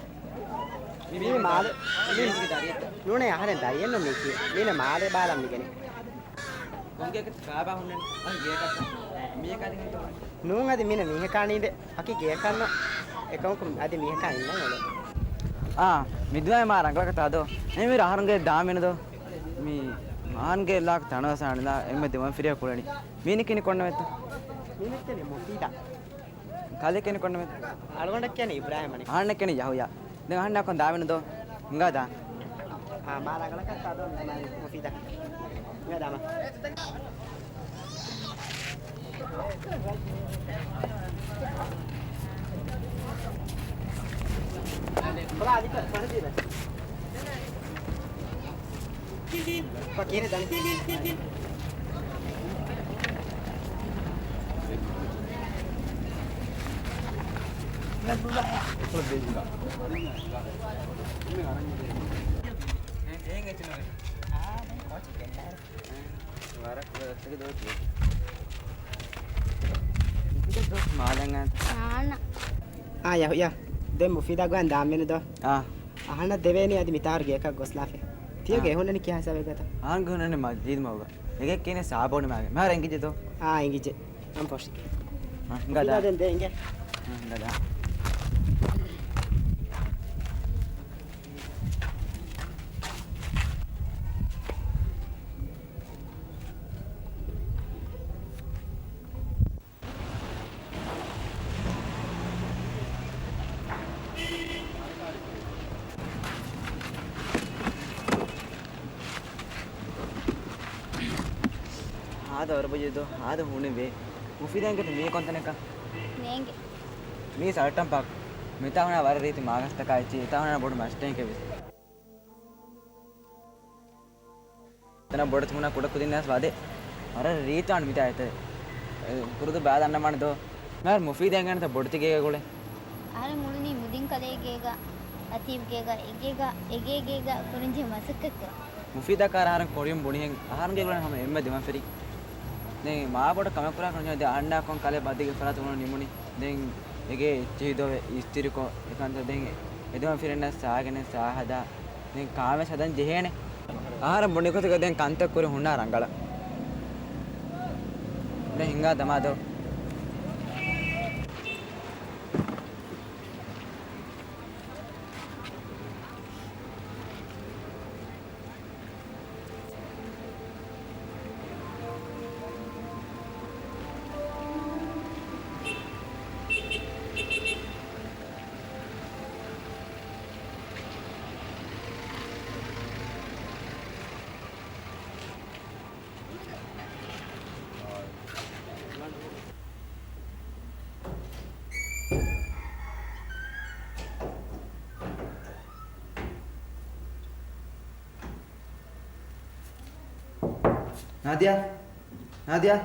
މި މީ މާލެ، މީ މީގެ ދަރިއެއްތަ؟ ނޫނޭ އަހަރެން ދަރިއެއްނު މީކީ. މީނަ މާލެ ބާލަން މިގެނެ. ކޮންގެއަކަށް ފާބާ ހުންނަނީ؟ އަން ގޭކަށް. މީކަ ދިނގިތޯ؟ ނޫން އަދި މީނަ މީހަކާ ނީނދެ. އަކި ގޭކަށްނު. އެކަމަކު އަދި މީހަކާ އިންނަން އެޅެ. އާ، މިދުވަހެއް މާ ރަނގަޅަކަށް ތާދޯ. އެމީރު އަހަރުންގެ ދާމިނުދޯ. މި މާންގެ ލާކް ތަނަވަސާނިލާ އެންމެ ދިމަން ފިރިޔާ ކުޅެނީ. މީނި ކިނި ކޮންނަވެތަ؟ މީނަ ކިނި މުފީދާ. ކަލޭ ކިނި ކޮންނަވެތަ؟ އަޅުގަނޑަށް ކިޔަނީ އިބްރާހިމް އަނި. އަހަންނަށް ކިޔަނީ ޔަހުޔާ. ދެން އަހަންނާ ކޮން ދާވެން ދޯ؟ ހިނގާ ދާ. އާ، މާ ރަނގަޅަކަށް ތާދޯ މުފީދާ. ހިނގާ ދާމަ. ފަކީރެއް ދަނީ. އާ، ދޯ. މާލެ އަންނާނެ. އާ، ޔަހުޔާ. ދެން މުފީދާ ގޮވަން ދާންވީނު ދޯ؟ އާ. އަހަންނަށް ދެވޭނީ އަދި މިތާރު ގެއަކަށް ގޮސްލާފަ. ތިޔަ އާ. ގެ ހުންނަނީ ކިހާ ހިސާބެއްގަތަ؟ އަހަން ގެ ހުންނަނީ މަސްޖިދު މަގުގަ. އެގެ ކިޔަނީ ސާބޯނި މާގެ. މާ އެނގިއްޖެ ދޯ؟ އާ، އެނގިއްޖެ. އަން ފޮށި. އާ، ހިނގާ ދާ. މުފީދާ ދެން ދޭ އިނގޭ. އާ، ހިނގާ ދާ. ހާދަ ވަރަށް ބޮޑެއް ދޯ، ހާދަ ހޫނެއް ވޭ. މުފީދާ އެނގޭތަ މީ ކޮންތަނެއްކަން؟ ނޭނގެ. މީ ސަލްޓަން ޕާކް. މިތާ ހުންނަ ވަރަށް ރީތި މާގަސްތަކާ އެއްޗެއް، އެތާ ހުންނަ ބޮޑު މަސްތަކެއް ވެސް. ތަނަށް ބޮޑެތި ހުންނަ ކުޑަ ކުދިންނާސް ވާދެ. ވަރަށް ރީތި ވާން މިތާ އެތެރެ. ކުރުދު ބާދަ އަންނަމާނެ ދޯ. މާރު މުފީދާ އެނގޭނެތަ ބޮޑެތި ގޭގަ ގުޅެ. އަހަރެން އުޅުނީ މުދިން ކަލޭ ގޭގަ، އަތީބް ގޭގަ، އެގޭގަ، އެގޭ ގޭގަ ކުރަންޖެހޭ މަސައްކަތްތައް. މުފީދާ ކާރަށް އަހަރެން ކުރިޔަށް ބުނިހެން އަހަރެންގެ ގުޅެން ހަމަ އެންމެ ދިމަން ފެރި. ދެން މާ ބޮޑަށް ކަމެއް ކުރާ ކަން ދެ އަންނާކޮން ކަލޭ ބަދިގެ ފަރާތު އުޅުނު ނިމުނީ. ދެން އެގޭ އެއްޗެހި ދޮވެ އިސްތިރިކޮށް އެކަންތައް ދެން އެދުމަށް ފިރެންނަށް ސާގެނެއް ސާހަދާ. ދެން ކާމެސް ހަދަން ޖެހޭނެ. އަހަރެން ބުނި ގޮތުގަ ދެން ކަންތައް ކުރި ހުންނާ ރަނގަޅަށް. ދެން ހިނގާ ދަމާ ދޯ. ނާދިޔާ! ނާދިޔާ!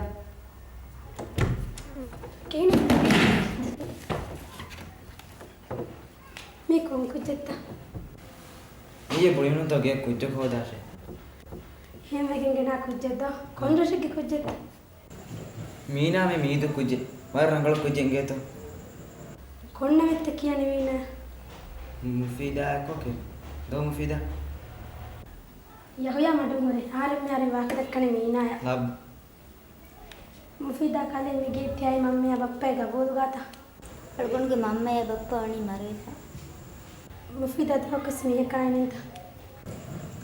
ކިހިނެއް؟ މީ ކޮން ކުއްޖެއްތަ؟ މިއީ ބުނި ހުންނަތޯ ގެ ކުއްޖަކު ހޯދާށޭ. ހިމެގެން ގެނާ ކުއްޖެއްދޯ؟ ކޮން ރަށެއްގެ ކުއްޖެއްތަ؟ މީނާ މި މީދޫ ކުއްޖެއް. ވަރަށް ރަނގަޅު ކުއްޖެއް އިނގޭތޯ. ކޮންނަމެއްތަ ކިޔަނީ މީނާ؟ މުފީދާއަކޯ ކެ. ދޯ މުފީދާ. ޔަހުޔާ މަޑުން ހުރޭ. އަހަރެން މިހާރު ވާހަކަ ދައްކަނީ މީނާއަށް. ލަބް. މުފީދާ ކަލޭ މި ގެއްޓި އައި މަންމަޔާ ބައްޕަޔާ ގަބޫލުގާތަ؟ އަޅުގަނޑުގެ މަންމަޔާ ބައްޕަ ވަނީ މަރުވެފަ. މުފީދާ ދޯކަސް މީހަކާ އިނީތަ؟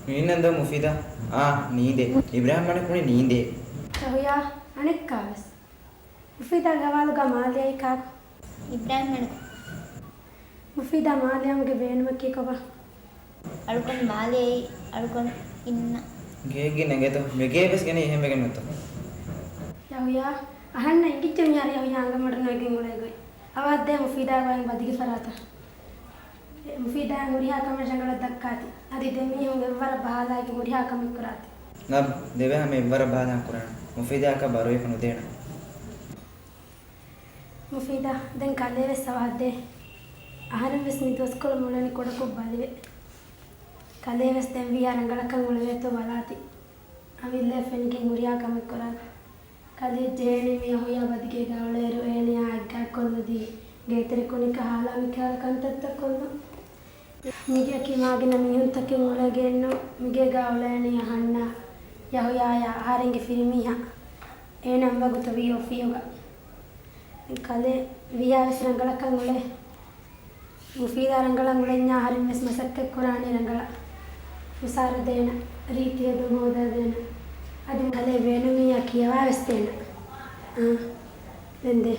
މީނަން ދޯ މުފީދާ؟ އާ، ނީނދޭ. އިބްރާހިމް އަނެއް ކުނި ނީނދޭ. ޔަހުޔާ، އަނެއްކާވެސް. މުފީދާ ގަވާލުގަ މާލެ އައީ ކާކު؟ އިބްރާހިމް އަނެއް. މުފީދާ މާލެ އައުމުގެ ބޭނުމަކީ ކޮބާ؟ އަޅުގަނޑު މާލެ އައީ އަޅުގަނޑު އިންނަ. ގެއެއްގެ ނެގޭތޯ؟ މިގޭ ވެސް ގެނެ އެހެން ވެގެން ނުތޯ. ޔަހުޔާ، އަހަންނަށް އިނގިއްޖެ މިހާރު ޔަހުޔާ އަނގަމަޑުން ވެގެން އުޅޭ ގޮތް. އަވަހަށް ދޭ މުފީދާ ގޮވަން ބަދިގެ ފަރާތަށް. އެ މުފީދާ ހުރިހާ ކަމެއް ރަނގަޅަށް ދައްކާތި. އަދި ދެ މީހުން އެއްވަރަށް ބަހާލާގެން ހުރިހާ ކަމެއް ކުރާތި. ލަބް، ދެވޭ ހަމަ އެއްވަރަށް ބަހާލާން ކުރާނަން. މުފީދާއަކަށް ބަރުވައެއް ނުދޭނަން. މުފީދާ، ދެން ކަލޭ ވެސް އަވަހަށް ދޭ. އަހަރެން ވެސް މި ދުވަސްކޮޅު މޮޅަނި ކުޑަކޮށް ބަލެވޭ. ކަލޭ ވެސް ދެން ވީހާ ރަނގަޅަކަށް އުޅެވޭތޯ ބަލާތި. އަމިއްލައަށް ފެނިގެން ހުރިހާ ކަމެއް ކުރާތި. ކަލޭ ޖޭނި މި ޔަހުޔާ ބަދިގޭގަ އުޅޭއިރު އޭނަޔާ އަތްގާތްކޮށްލުދީ، ގޭތެރެ ކުނިކަ ހާލާ މިކަހަލަ ކަންތައްތައް ކޮށްލުން. މިގެއަކީ މާގިނަ މީހުންތަކެއް އުޅޭ ގެއެއްނު. މިގޭގަ އުޅޭނީ އަހަންނާ ޔަހުޔާޔާ އަހަރެންގެ ފިރިމީހާ. އޭނަ އެއްވަގުތު ވީ އޮފީހުގަ. ކަލޭ ވީހާވެސް ރަނގަޅަކަށް އުޅޭ. މުފީދާ ރަނގަޅަށް އުޅެންޏާ އަހަރެން ވެސް މަސައްކަތް ކުރާނީ ރަނގަޅަށް. ހުސާރަ ދޭނަ، ރީތި ހެދުން ހޯދާ ދޭނަ. އަދި ކަލޭ ބޭނުމިއްޔާ ކިޔަވާ ވެސް ދޭނަ. އާ، ދެން ދޭ.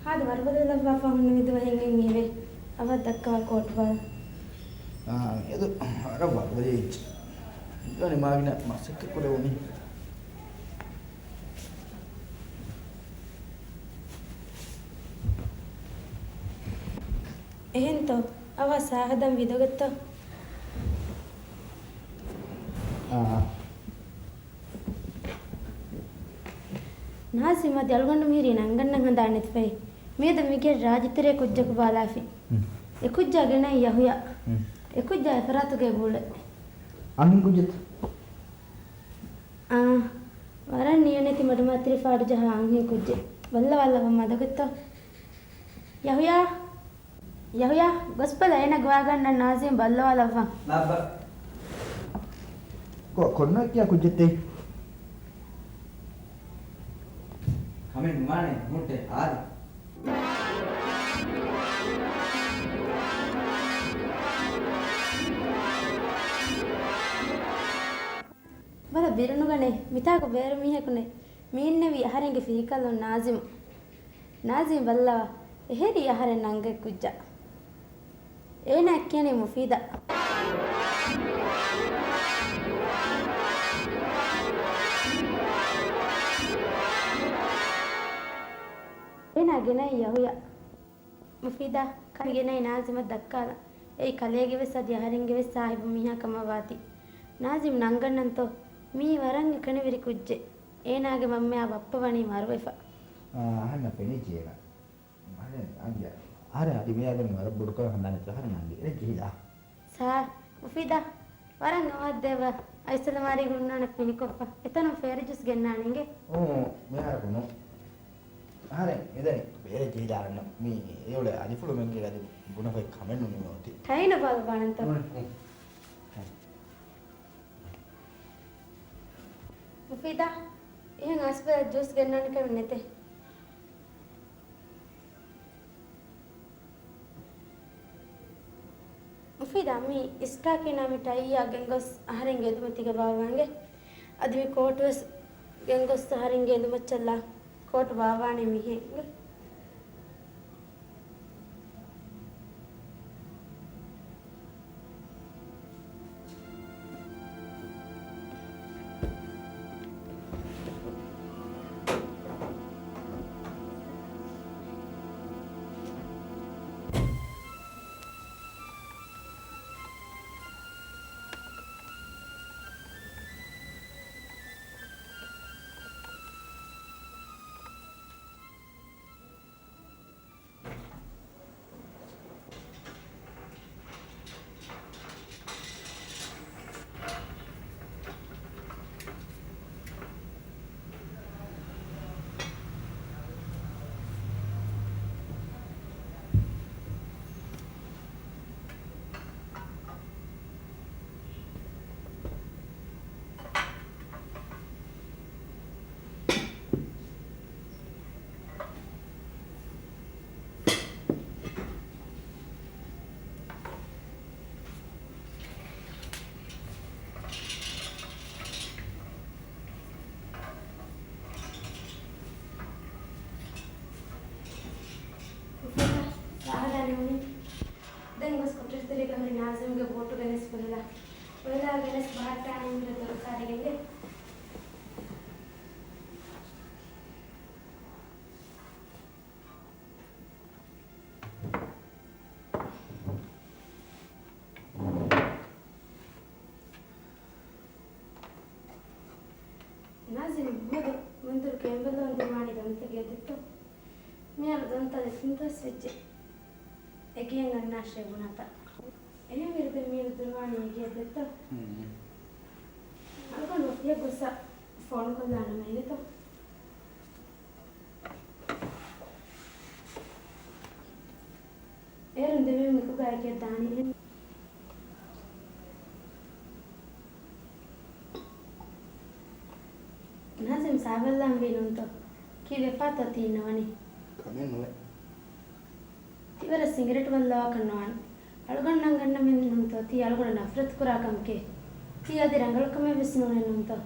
ހާދަ ވަރުބަދަލުވާފަ ހުންނަ މި ދުވަހެއް އިން ހީވޭ. އަވަށް ދައްކަވާ ކޯޓު ބާރު. އާ، އެދު ވަރަށް ވަރުބަދަލުވެއްޖެ. އިންނަނީ މާގިނަ މަސައްކަތް ކުރެވުނީ. އެހެންތޯ؟ އަވަށް ސާހަދަން ވިދޮގެތޯ؟ އާ. ނާޒިމް އަދި އަޅުގަނޑު މިހިރީ ނަންގަންނަން ހަނދާން ނެތިފައި. މިއަދު މިގެ ރާޖިތެރޭ ކުއްޖަކު ބާލާފި. ހުން. އެ ކުއްޖާ ގެނައި ޔަހުޔާ. ހުން. އެ ކުއްޖާ އެފަރާތުގައި ބޫޅެ. އަންހެން ކުއްޖެތަ؟ އާ، ވަރަށް ނިޔަނެތި މަޑުމައްތިރި ފާޑު ޖަހާ އަންހެން ކުއްޖެއް. ބައްލަވާލައްވަން މަދުގެތޯ؟ ޔަހުޔާ! ޔަހުޔާ! ގޮސްބަލަ އޭނަ ގޮވާގަންނަ ނާޒިމް ބައްލަވާލައްވަން. ލާބަ. ކޮ-، ކޮންނަކިޔާ ކުއްޖެއްތޭ؟ ހަމެއް ނުވާނެ މުއްޓެ އާދެ. ބަލަ ބިރުނުގަނޭ، މިތާކު ބޭރު މީހަކު ނެތް. މީންނެވީ އަހަރެންގެ ފިރިކަލުން ނާޒިމު. ނާޒިމް ބައްލަވާ، އެހެރީ އަހަރެން ނަންގަތް ކުއްޖާ. އޭނާ ކިޔަނީ މުފީދާ. އޭނާ ގެނައި ޔަހުޔާ. މުފީދާ، ކަން ގެނައި ނާޒިމަށް ދައްކާލަން. އެއީ ކަލޭގެ ވެސް އަދި އަހަރެންގެ ވެސް ސާހިބު މީހާ ކަމަށް ވާތީ. ނާޒިމް ނަންގަންނަންތޯ؟ މީ ވަރަށް އެކަނިވެރި ކުއްޖެއް. އޭނާގެ މަންމަޔާ ބައްޕަ ވަނީ މަރުވެފަ. އާ، އަހަންނަށް ފެނިއްޖެ އޭނާ. އަހަރެން އަދި، އަހަރެން އަދި މިއަދުން ވަރަށް ބޮޑުކަމެއް ހަނދާން ނެތި އަހަރެން ނަންގެ. އެރެ ޖެހިލާ. ސާ، މުފީދާ، ވަރަށް އަވަހަށް ދެއްވާ. އައިސްލަމާރީގަ ހުންނާނެ ފިނިކޮށްފަ. އެތަނުން ފޭރި ޖޫސް ގެންނާނެ އިނގޭ. އޫ، މިހާރަކު ނޫން. އަހަރެން އެދަނީ ބޭރެއް ޖެހިދާނަން. މީ އެއުޅޭ އަލިފުޅުމެންގެ އަދި ބުނަފައި ކަމެއް ނޫން މި އޮތީ. ޓައިނަ ބާލު ބާނަންތަ؟ ނޫން. މުފީދާ، އެހެން އައިސްބަލަ ޖޫސް ގެންނާނެ ކަމެއް ނެތޭ. މުފީދާ، މި އިސްކާކީނާ މި ޓައިއާ ގެންގޮސް އަހަރެންގެ އެދުމަތީގަ ބާއްވާނގެ. އަދި މި ކޯޓުވެސް ގެންގޮސް އަހަރެންގެ އެދުމައްޗަށްލާ ކޯޓު ބާއްވާނީ މިހެން. ސާހަދާ ނޫނީ. ދެން ގޮސް ކޮޓަރިތެރޭގަ ހުރި ނާޒިމްގެ ބޯޓު ގެނެސް ފޮހެލާ. ފޮހެލާ ގެނެސް ބަހައްޓާނީ މިރަށް ދޮރުކާރިގެންގެ. މިއަދު މަންދުރު ކެނބަލޯން ދިމާނީ ދޮންތަ ގެއަށް ދެއްތޯ؟ މިހާރު ދޮންތަލެ ތިން ދުވަސް ވެއްޖެ. އެ ގެއިން އަންނާށޭ ބުނާތާ. އެހެންވީރު ދެން މިއަދު ދުރުވާނީ އެ ގެއަށް ދެއްތޯ؟ ހުން. އަޅުގަނޑު އޮފީހަށް ގޮއްސަ ފޯނު ކޮށްލާނަމޭ އިނގޭތޯ. އޭރުން ދެމީހުން އެކުގަ އެކެއް ދާނީ. ނާޒިމް ސާބައްލާން ވީ ނޫންތޯ؟ ކީއްވެފާތޯ ތީ އިންނަވަނީ؟ ކަމެއް ނުވޭ. ތިވަރަށް ސިނގިރޭޓް ބައްލަވާކަށް ނުވާނެ. އަޅުގަނޑަށް އަންގަންނަމެއް ނޫންތޯ ތީ އަޅުގަނޑު ނަފްރަތު ކުރާ ކަމަކޭ. ތީ އަދި ރަނގަޅު ކަމެއް ވެސް ނޫނޭ ނޫންތޯ؟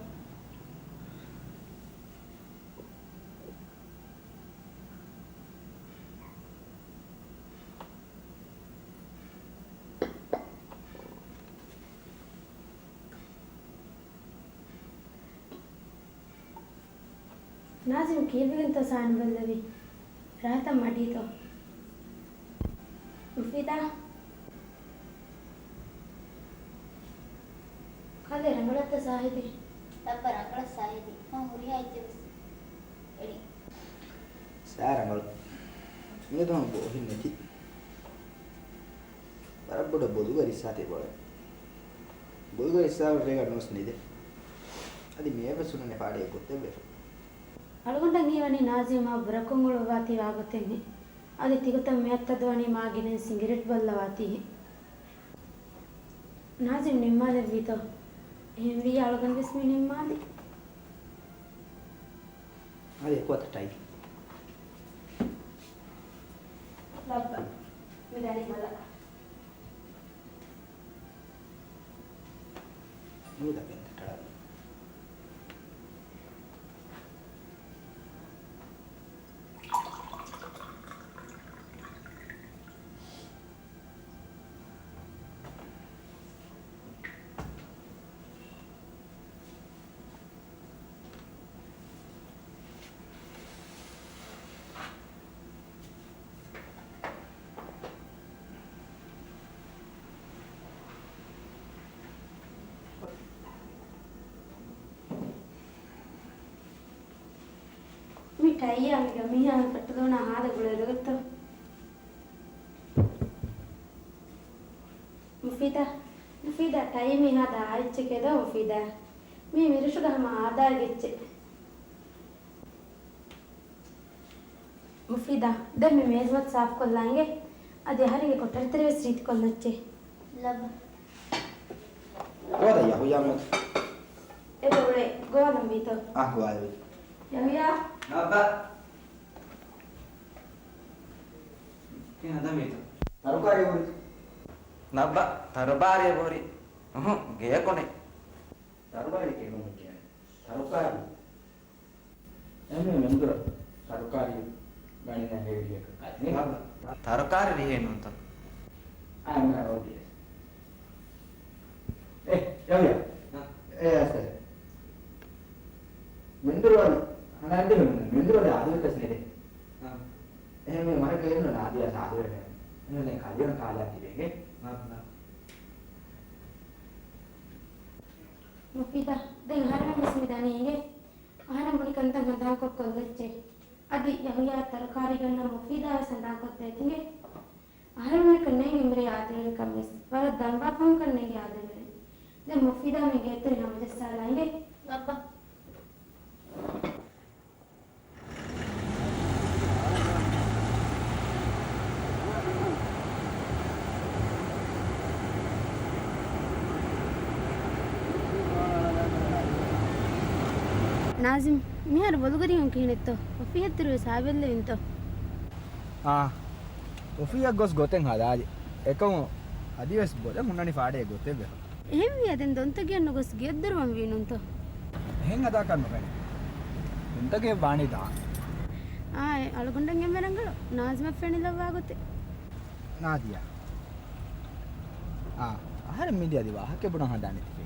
ނާޒިމް ކީއްވެގެންތޯ ސާހިދު ބައްލަވީ؟ ރާތަށް މަޑީތޯ؟ މުފީދާ؟ ކަލޭ ރަނގަޅަށްތަ ސާހިދޭ؟ ލައްބަ ރަނގަޅަށް ސާހިދޭ. މަ ހުރިހާ އެއްޗެއް ވެސް އެޅި. ސާ ރަނގަޅު. މިއަދު ހަމަ ބޯހިން ނެތި. ވަރަށް ބޮޑަށް ބޮލުގަ ރިއްސާތޭ ބޮޅެ. ބޮލުގަ ރިއްސާ ރޭގަ ނުވެސް ނިދެ. އަދި މިއެއްވެސް ހުންނަނީ ފާޑޭ ގޮތެއް ވެފަ. އަޅުގަނޑަށް ހީވަނީ ނާޒިމް މާ ބުރަކޮށް އުޅުއްވާތީ ވާގޮތެއްހެން. އަދި ތިގޮތަށް މިއަށްތަދުވަނީ މާ ގިނައިން ސިނގިރޭޓް ބައްލަވާތީހެން. ނާޒިމް ނިންމާލެއްވީތޯ؟ އެހެންވީ އަޅުގަނޑުވެސް މި ނިންމާލީ. އަދި އެކު އަތަށް ޓައި. ލައްބަ. މި ދަނީ ބަލަ. ނުވިދާ ކެންތައް ޓަޅާލި. މި ޓައިއާ މި ގަމީހާ ފައްޓަލޯނާ ހާދަ ގުޅޭ ލޮގެއްތޯ؟ މުފީދާ، މުފީދާ، ޓައި މި ހާދަ އާ އެއްޗެކޭ ދޯ މުފީދާ؟ މީ މިރަށުގަ ހަމަ އާދައިގެ އެއްޗެއް. މުފީދާ، ދެން މި މޭޒުމަތި ސާފުކޮށްލާ އިނގޭ. އަދި އަހަރެންގެ ކޮޓަރިތެރެ ވެސް ރީތިކޮށްލައްޗޭ. ލައްބަ. ގޮވާލަ ޔަހުޔާ މެ. އެބަ އުޅޭ ގޮވާލަން ވީތޯ؟ އާ، ގޮވާލަ ވީ. ޔަހުޔާ. ލައްބަ. ކިހިނެއް ހަދަން ވީތޯ؟ ތަރުކާރީ އެބަހުރި. ލައްބަ، ތަރުބާރީ އެބަހުރި. އުހު، ގެޔަކު ނެތް. ތަރުބާރީ ކިހިނެއް ކިޔަނީ؟ ތަރުކާރީ. އެންމެ މެންދުރަށް ތަރުކާރީ ގަނެން ހެވި ކައެއް. ތަރުކާރީ ރިހޭ ނޫންތަ؟ އާ، އެންމެ އޯކޭ. އޭ، ޔަހުޔާ. ހާ. އޭ، އަސްތަ. މެންދުރު ވަނީ، ހަނާންދެ މެންދުރު ވަނީ އާދުވެތަސް ނެތޭ. ހާ. އެހެންވެ މަރަކަ އޭރުން އާދިޔާ ސާދުވެ ނެ. އެހެން ކަލިޔަން ކާލާ ތިބޭގެ. ހާ، ހާ. މުފީދާ، ދެން އަހަރެމެން ވެސް މި ދަނީ އިނގޭ. އަހަރެން ބުނި ކަންތައް ހަނދާންކޮށް ކޮށްލައްޗޭ. އަދި ޔަހުޔާ ތަރުކާރީ ގަންނަ މުފީދާ ވެސް ހަނދާންކޮށްދޭތި އިނގޭ. އަހަރެމެންނަކަށް ނޭނގެ މިރޭ އާދެވޭނެ ކަން ވެސް. ވަރަށް ދަންބާ ފަހުން ކަން ނޭނގެ އާދެވޭނެ. ދެން މުފީދާ މި ގޭތެރެ ހަމަޖައްސާލާ އިނގޭ. ލައްބަ. ނާޒިމް، މިހާރު ބޮލުގަ ރިހުން ކިހިނެއްތޯ؟ އޮފީހަށް ދުރުވެ ސާބެއްލެވިންތޯ؟ އާ، އޮފީހަށް ގޮސް ގޮތެއް ހަދާލި. އެކަމު އަދިވެސް ބޮލެއް ހުންނަނީ ފާޑޭ ގޮތެއް ވެފަ. އެހެންވިއްޔާ ދެން ދޮންތަ ގެއަށް ނުގޮސް ގެއަށް ދުރުވަން ވީ ނޫންތޯ؟ އެހެން ހަދާކަށް ނުފެނޭ. ދޮންތަ ގެއަށް ވާނީ ދާން. އާ، އެ އަޅުގަނޑަށް އެންމެ ރަނގަޅު. ނާޒިމަށް ފެނިލައްވާ ގޮތެއް. ނާދިޔާ. އާ، އަހަރެން މިދިޔަ އަދި ވާހަކަ ބުނަން ހަދާނެތިފޭ.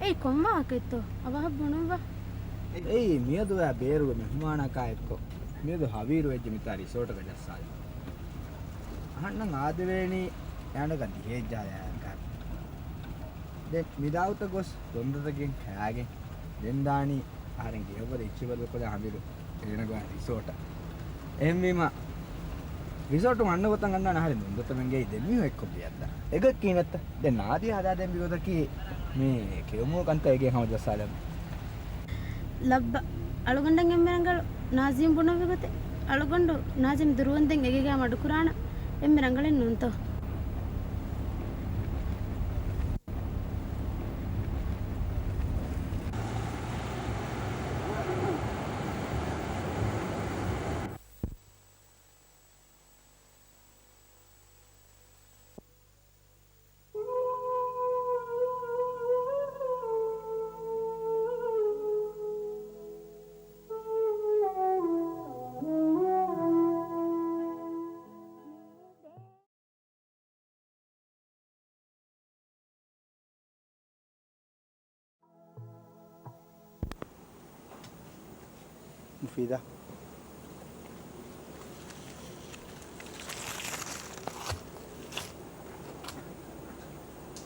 އެއީ ކޮން ވާހަކައެއްތޯ؟ އަވަހަށް ބުނުއްވާ. އެއީ މިއަދު އައި ބޭރުގެ މެހުމާނަކާ އެއްކޮށް މިއަދު ހަވީރު ވެއްޖެ މިތާ ރިސޯޓަކަށް ޖައްސާލި. އަހަންނަށް އާދެވޭނީ އެ އަނޑަކަށް ދިހައެއްޖާ އަނގާ. ދެން މިދާއުތަ ގޮސް ދޮންދަތަކެއް ކަޔާގެން ދެން ދާނީ އަހަރެން ގެޔަށްވަދެ އެއްޗެއް ބަދަލުކޮށްލާ ހަމީދު އޭނަގެ ރިސޯޓަށް. އެހެންވީމަ، ރިސޯޓު އަންނަ ގޮތަށް އަންނާނެ އަހަރެން ދުންދަތަމެންގެ ދެންމީހުން އެއްކޮށް ބިޔަށްދާ. އެގޮތް ކީނެއްތަ؟ ދެން ނާދިޔާ ހަދާދޭން ބި ގޮތަކީ މި ކެއުމޫ ކަންތައް އޭގެ ހަމަޖައްސާލަން. ލައްބަ، އަޅުގަނޑަށް އެންމެ ރަނގަޅު ނާޒިމް ބުނަންވި ގޮތެއް. އަޅުގަނޑު ނާޒިމް ދުރުވަންދެން އެގޭގާ މަޑުކުރާނަ އެންމެ ރަނގަޅެއް ނޫންތޯ؟ މުފީދާ.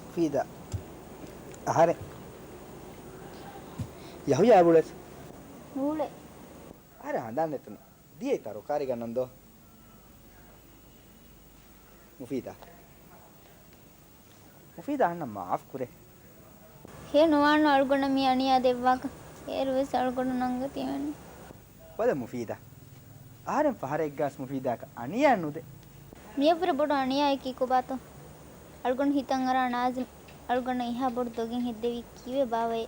މުފީދާ. އަހަރެން. ޔަހުޔާ އެބުޅޭސް. ނޫޅޭ. އަހަރެން ހަނދާން ނެތުނު. ދިޔައީ ތަރުކާރީ ގަންނަން ދޯ؟ މުފީދާ. މުފީދާ އަހަންނަށް މާފް ކުރޭ. ހޭ ނުވާނު އަޅުގަނޑަށް މި އަނިޔާ ދެއްވާކަށް. އޭރުވެސް އަޅުގަނޑު ނަންގަތީމެއްނު. ބަލަ މުފީދާ. އަހަރެން ފަހަރެއްގަސް މުފީދާއަކަށް އަނިޔާ ނުދޭ. މިއަށްވުރެ ބޮޑު އަނިޔާއަކީ ކޮބާތޯ؟ އަޅުގަނޑު ހިތަށް އަރާ ނާޒިމް އަޅުގަނޑަށް އެހާ ބޮޑު ދޮގެއް ހެއްދެވީ ކީއްވެ ބާވައޭ؟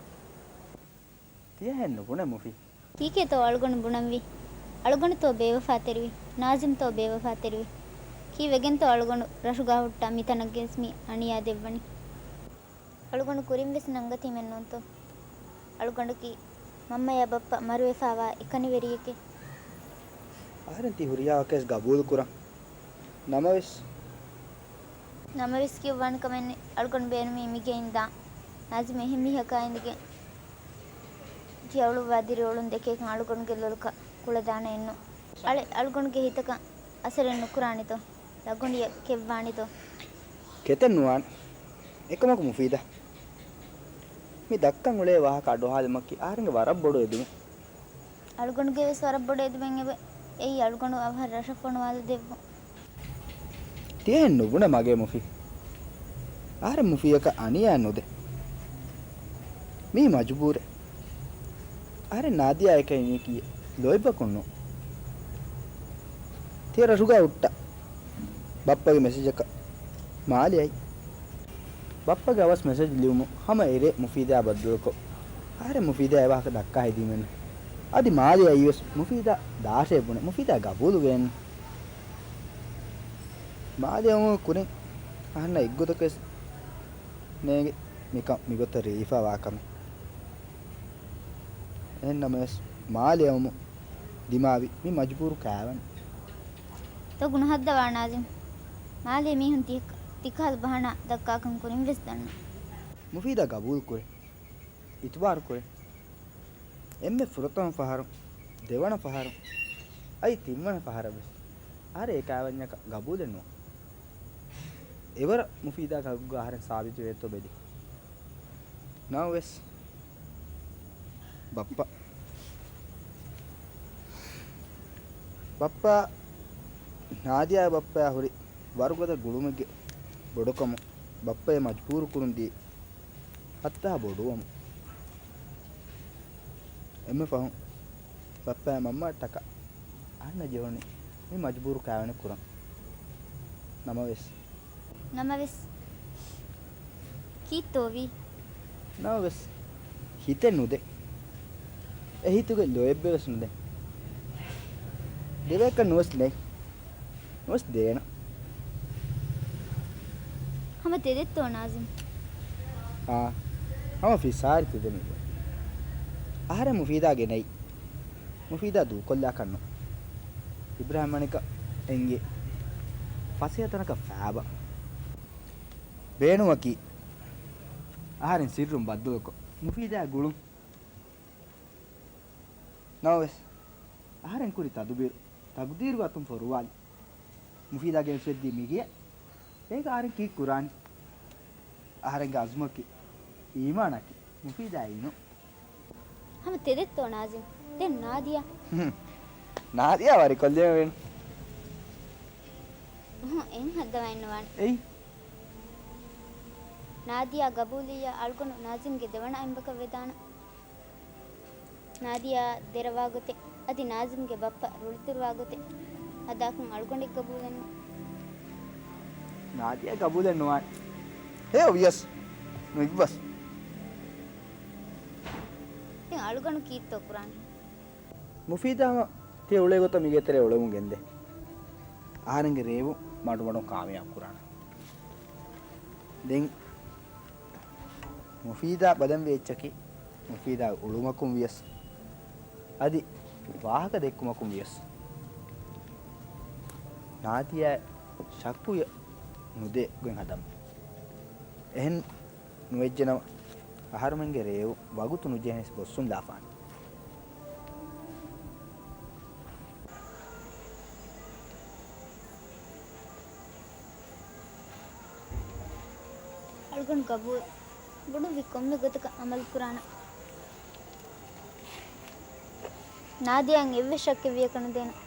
ތިޔަހެން ނުބުނެ މުފީ. ކީކޭތޯ އަޅުގަނޑު ބުނަންވީ؟ އަޅުގަނޑުތޯ ބޭވަފާތެރިވީ؟ ނާޒިމްތޯ ބޭވަފާތެރިވީ؟ ކީއްވެގެންތޯ އަޅުގަނޑު ރަށުގާ ހުއްޓާ މިތަނަށްގެންސް މި އަނިޔާ ދެއްވަނީ؟ އަޅުގަނޑު ކުރިންވެސް ނަންގަތީމެއްނޫންތޯ؟ އަޅުގަނޑަކީ މަންމަޔާ ބައްޕަ މަރުވެފާވާ އެކަނިވެރިއެކޭ. އަހަރެން ތި ހުރިހާ ވަކިވެސް ގަބޫލުކުރަން. ނަމަވެސް. ނަމަވެސް ކިޔުއްވާނެ ކަމެއް ނެތް. އަޅުގަނޑު ބޭނުމީ މިގެއިން ދާން. ނާޒިމް އެހެން މީހަކާ އިނދެގެން ތި އަޅުއްވާ ދިރިއުޅުން ދެކޭކަން އަޅުގަނޑުގެ ލޮލަކަށް ކުޅަދާނައެއްނު. އަޅެ އަޅުގަނޑުގެ ހިތަކަށް އަސަރެއް ނުކުރާނެތޯ؟ ލަގޮނޑިއަށް ކެއްވާނެތޯ؟ ކެތެއް ނުވާނެ. އެކަމަކު މުފީދާ. މި ދައްކަން އުޅޭ ވާހަކަ އަޑުއަހާލުމަކީ އަހަރެންގެ ވަރަށް ބޮޑު އެދުމެއް. އަޅުގަނޑުގެ ވެސް ވަރަށް ބޮޑު އެދުމެއް އެބަ. އެއީ އަޅުގަނޑު އަވަހަށް ރަށަށް ފޮނުވާލަދެއްވުން. ތިޔަހެން ނުބުނެ މަގޭ މުފީ. އަހަރެން މުފީއަކަށް އަނިޔާ ނުދޭ. މީ މަޖުބޫރެއް. އަހަރެން ނާދިޔާއަކަށް އިނީކީ ލޯތްބަކުން ނޫން. ތިޔަ ރަށުގާ ހުއްޓާ. ބައްޕަގެ މެސެޖަކަށް މާލެ އައީ. ބައްޕަގެ އަވަސް މެސެޖް ލިޔުމުން ހަމަ އެރޭ މުފީދާ ބައްދަލުކޮށް، އަހަރެން މުފީދާ އެވާހަކަ ދައްކާ ހެދީމެއްނު. އަދި މާލެ އައީވެސް މުފީދާ ދާށޭ ބުނެ، މުފީދާ ގަބޫލުވޭން. މާލެ އުމު ކުރިން އަހަންނަށް އެއްގޮތަކަސް ނޭނގެ މިކަން މިގޮތަށް ރޭވިފާ ވާކަމެއް. އެހެންނަމަވެސް މާލެ އުމު ދިމާވި މި މަޖުބޫރު ކާވަން. ތަގު ނުހައްދަވާ ނާޒިމް. މާލޭ މީހުން ތި-، ތިކަހަލަ ބަހަނާ ދައްކާކަން ކުރިން ވެސް ދަންނަ. މުފީދާ ގަބޫލު ކުރޭ. އިތުބާރު ކުރޭ. އެންމެ ފުރަތަމަ ފަހަރު، ދެވަނަ ފަހަރު، އައި ތިންވަނަ ފަހަރަށް ވެސް އަހަރެން އެ ކާވަންޏަކަށް ގަބޫލެއް ނުވާ. އެވަރަށް މުފީދާގެ ހައްގުގަ އަހަރެން ސާބިތުވޭތޯ ބެލި. ނަމަވެސް ބައްޕަ، ބައްޕަ، ނާދިޔާ ބައްޕަޔާ ހުރި ވަރުގަދަ ގުޅުމެއްގެ ބޮޑުކަމުން ބައްޕަޔަށް މަޖުބޫރު ކުރުން ދިޔަ ހައްތާ ބޮޑުވަމުން. އެންމެ ފަހުން ބައްޕަޔާ މަންމައަށްޓަކާ އަހަންނަށް ޖެހުނީ މި މަޖުބޫރު ކާވެނި ކުރަން. ނަމަވެސް. ނަމަވެސް. ކީއްތޯވީ؟ ނަމަވެސް. ހިތެއް ނުދޭ. އެ ހިތުގެ ލޯތްބެއް ވެސް ނުދޭ. ދެވޭކަށް ނުވެސް ނެތް. ނުވެސް ދޭނަ. ހަމަ ތެދެއްތޯ ނާޒިމް؟ އާ، ހަމަ ފިސާރި ތެދެއް މި. އަހަރެން މުފީދާ ގެނައީ. މުފީދާ ދޫކޮށްލާކަށްނު. އިބްރާހިމް އަނެކަށް އެނގޭ ފަސޭހަ ތަނަކަށް ފާބަ. ބޭނުމަކީ އަހަރެން ސިއްރުން ބައްދަލުކޮށް، މުފީދާ ގުޅުން. ނަމަވެސް، އަހަރެން ކުރި ތަދުބީރު، ތަގުދީރުގެ އަތުން ފޮރުވާލި. މުފީދާ ގެނެސްދީ މިގެޔަށް. އޭގަ އަހަރެން ކީއް ކުރާނީ؟ އަހަރެންގެ އަޒުމަކީ، އީމާނަކީ، މުފީދާއެއް ނޫން. ހަމަ ތެދެއްތޯ ނާޒިމް؟ ދެން ނާދިޔާ؟ ނާދިޔާ ވަރިކޮށްލީމަ ވޭނު. އުހު، އެހެން ހައްދަވާ އިންނަވާނެ. އެއީ؟ ނާދިޔާ ގަބޫލިއްޔާ އަޅުގަނޑު ނާޒިމްގެ ދެވަނަ އަނބަކަށް ވެދާނަން. ނާދިޔާ ދެރަވާ ގޮތެއް، އަދި ނާޒިމްގެ ބައްޕަ ރުޅިތުރުވާ ގޮތެއް ހަދާކަން އަޅުގަނޑެއް ގަބޫލެއްނު. ނާދިޔާ ގަބޫލެއް ނުވާނެ. ހެޔޮ ވިޔަސް ނުއިއްވަސް. ދެން އަޅުގަނޑު ކީއްތޯ ކުރާނީ؟ މުފީދާ ހަމަ ތިޔަ އުޅޭ ގޮތަށް މިގޭތެރޭ އުޅެމުން ގެންދޭ. އަހަރެންގެ ރޭވުން މަޑުމަޑުން ކާމިޔާބު ކުރާނަން. ދެން މުފީދާ ބަލަންވީ އެއްޗަކީ، މުފީދާ އުޅުމަކުން ވިޔަސް، އަދި ވާހަކަ ދެއްކުމަކުން ވިޔަސް، ނާދިޔާ ޝައްކު ނުދޭ ގޮތް ހަދަމު. އެހެން ނުވެއްޖެނަމަ، އަހަރުމެންގެ ރޭވުން ވަގުތު ނުޖެހެނެސް ބޮއްސުން ލާފާނެ. އަޅުގަނޑު ގަބޫލު. ބޮޑުވި ކޮންމެ ގޮތަކަށް އަމަލު ކުރާނަން. ނާދިޔާއަށް އެއްވެސް ޝައްކެއް ވިޔަކަށް ނުދޭނަން.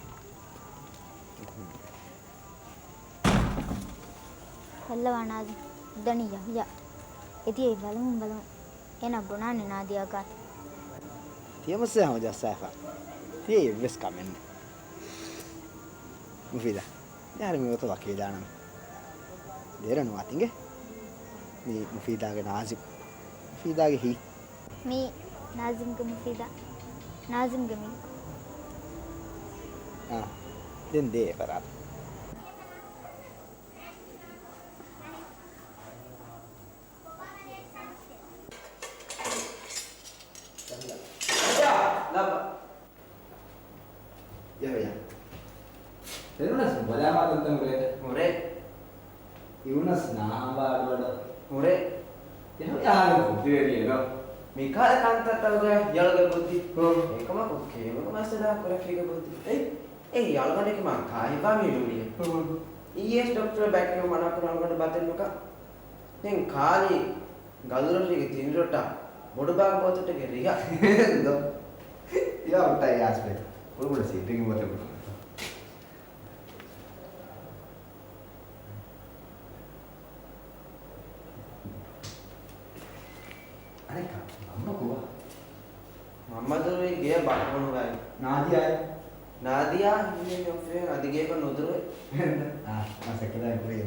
ހައްލަވާ ނާޒިމް. ދަނީ ޔަހްޔާ. އެދިޔައީ ބަލަމުން ބަލަމުން. އޭނާ ބުނާނެ ނާދިޔާ ގާތަށް. ތިޔަމަސް ހަމަ ޖައްސާފަ. ތިޔަ އެއްވެސް ކަމެއް ނެތް. މުފީދާ. ދެ ހަރި މި ގޮތަށް ވަކިވެދާނަން. ދޭރަ ނުވާތިނގެ. މީ މުފީދާގެ ނާޒިމް. މުފީދާގެ ހިތް. މީ ނާޒިމްގެ މުފީދާ. ނާޒިމްގެ މީ. އާ، ދެން ދޭ ފަރާތަށް. ޔަހްޔާ، ލައްބަ. ޔަހްޔާ. ފެނުނަސް ނުބަލާ މާ ތަންތަން ހުރޭތަ؟ ހުރޭ. އިވުނަސް ނާހާ ބާ އަޑުއަޑަށް. ހުރޭ. ޔަހްޔާ ހާލު ބުއްދިވެރިއެއް ނޯ. މިކާލަ ކަންތައްތަކުގަ ޔަޅުގެ ބުއްދި. ހުން. އެކަމަކު ކޭވުނު މައްސަލަ ކުރެފީގެ ބުއްދި. އެއް. އެއް އަޅުގަނޑެކެ މާ ކާއިވާ މީ ނުވިޔެ. ހުން. އީއެސް ޑޮކްޓަރ ބެކް ކިޔުމަށް އަޅުގަނޑު ބަދަލުނުކަން. ދެން ކާލި ގަލުރޮށީގެ ތިނިރޮއްޓާ ބޮޑުބާގެ ބޯތައްޓެއްގެ ރިހަ. ދޯ. އިލާ ހުއްޓާ ޔާސް ބެ. ކުޅު ބޮޑަށް ސީޓެއްގެ ބޯތައް ބޮޑު. އަނެއްކާ، މަންމަ ކޮބާ؟ މަންމަ ދުރުވި ގެޔަށް ބަނޑުބޮނުގައި. ނާދިޔާ؟ ނާދިޔާ ހިނގި އޮފީހުން އަދި ގޭގަ ނުދުރުވޭ. އާ، އާ، ސެކަލާ ކުރި.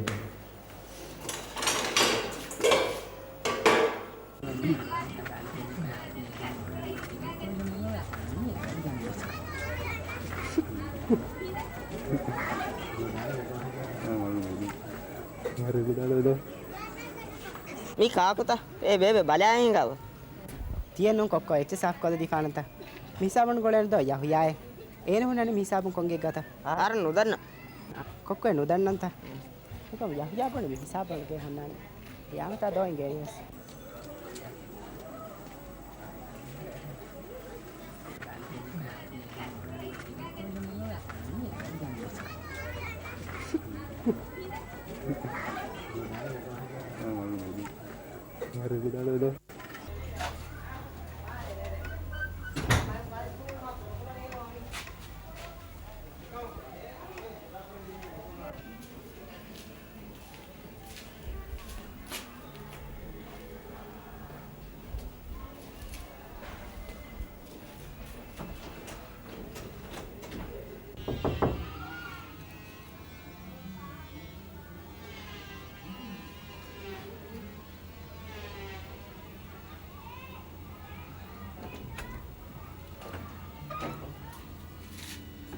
މީ ކާކުތަ؟ އޭ ބޭބެ ބަލާ ހިނގާ. ތިޔަ ނޫން ކޮއްކޮ އެއްޗެއް ސާފު ކޮށްލަ ދީފާނަންތަ؟ މި ހިސާބުން ގުޅޭނެ ދޯ ޔަހުޔާއޭ. އޭނަ ހުންނަނީ މި ހިސާބުން ކޮންގެއްގަތަ؟ އަހަރެން ނުދަންނަ. ކޮއްކޮއެއް ނުދަންނަންތަ؟ އެކަމު ޔަހްޔާ ބުނި މި ހިސާބު އަޅުގަނޑު ހުންނާނެ. އެ އާންތާ ދޯ އިނގޭ ވިޔަސް.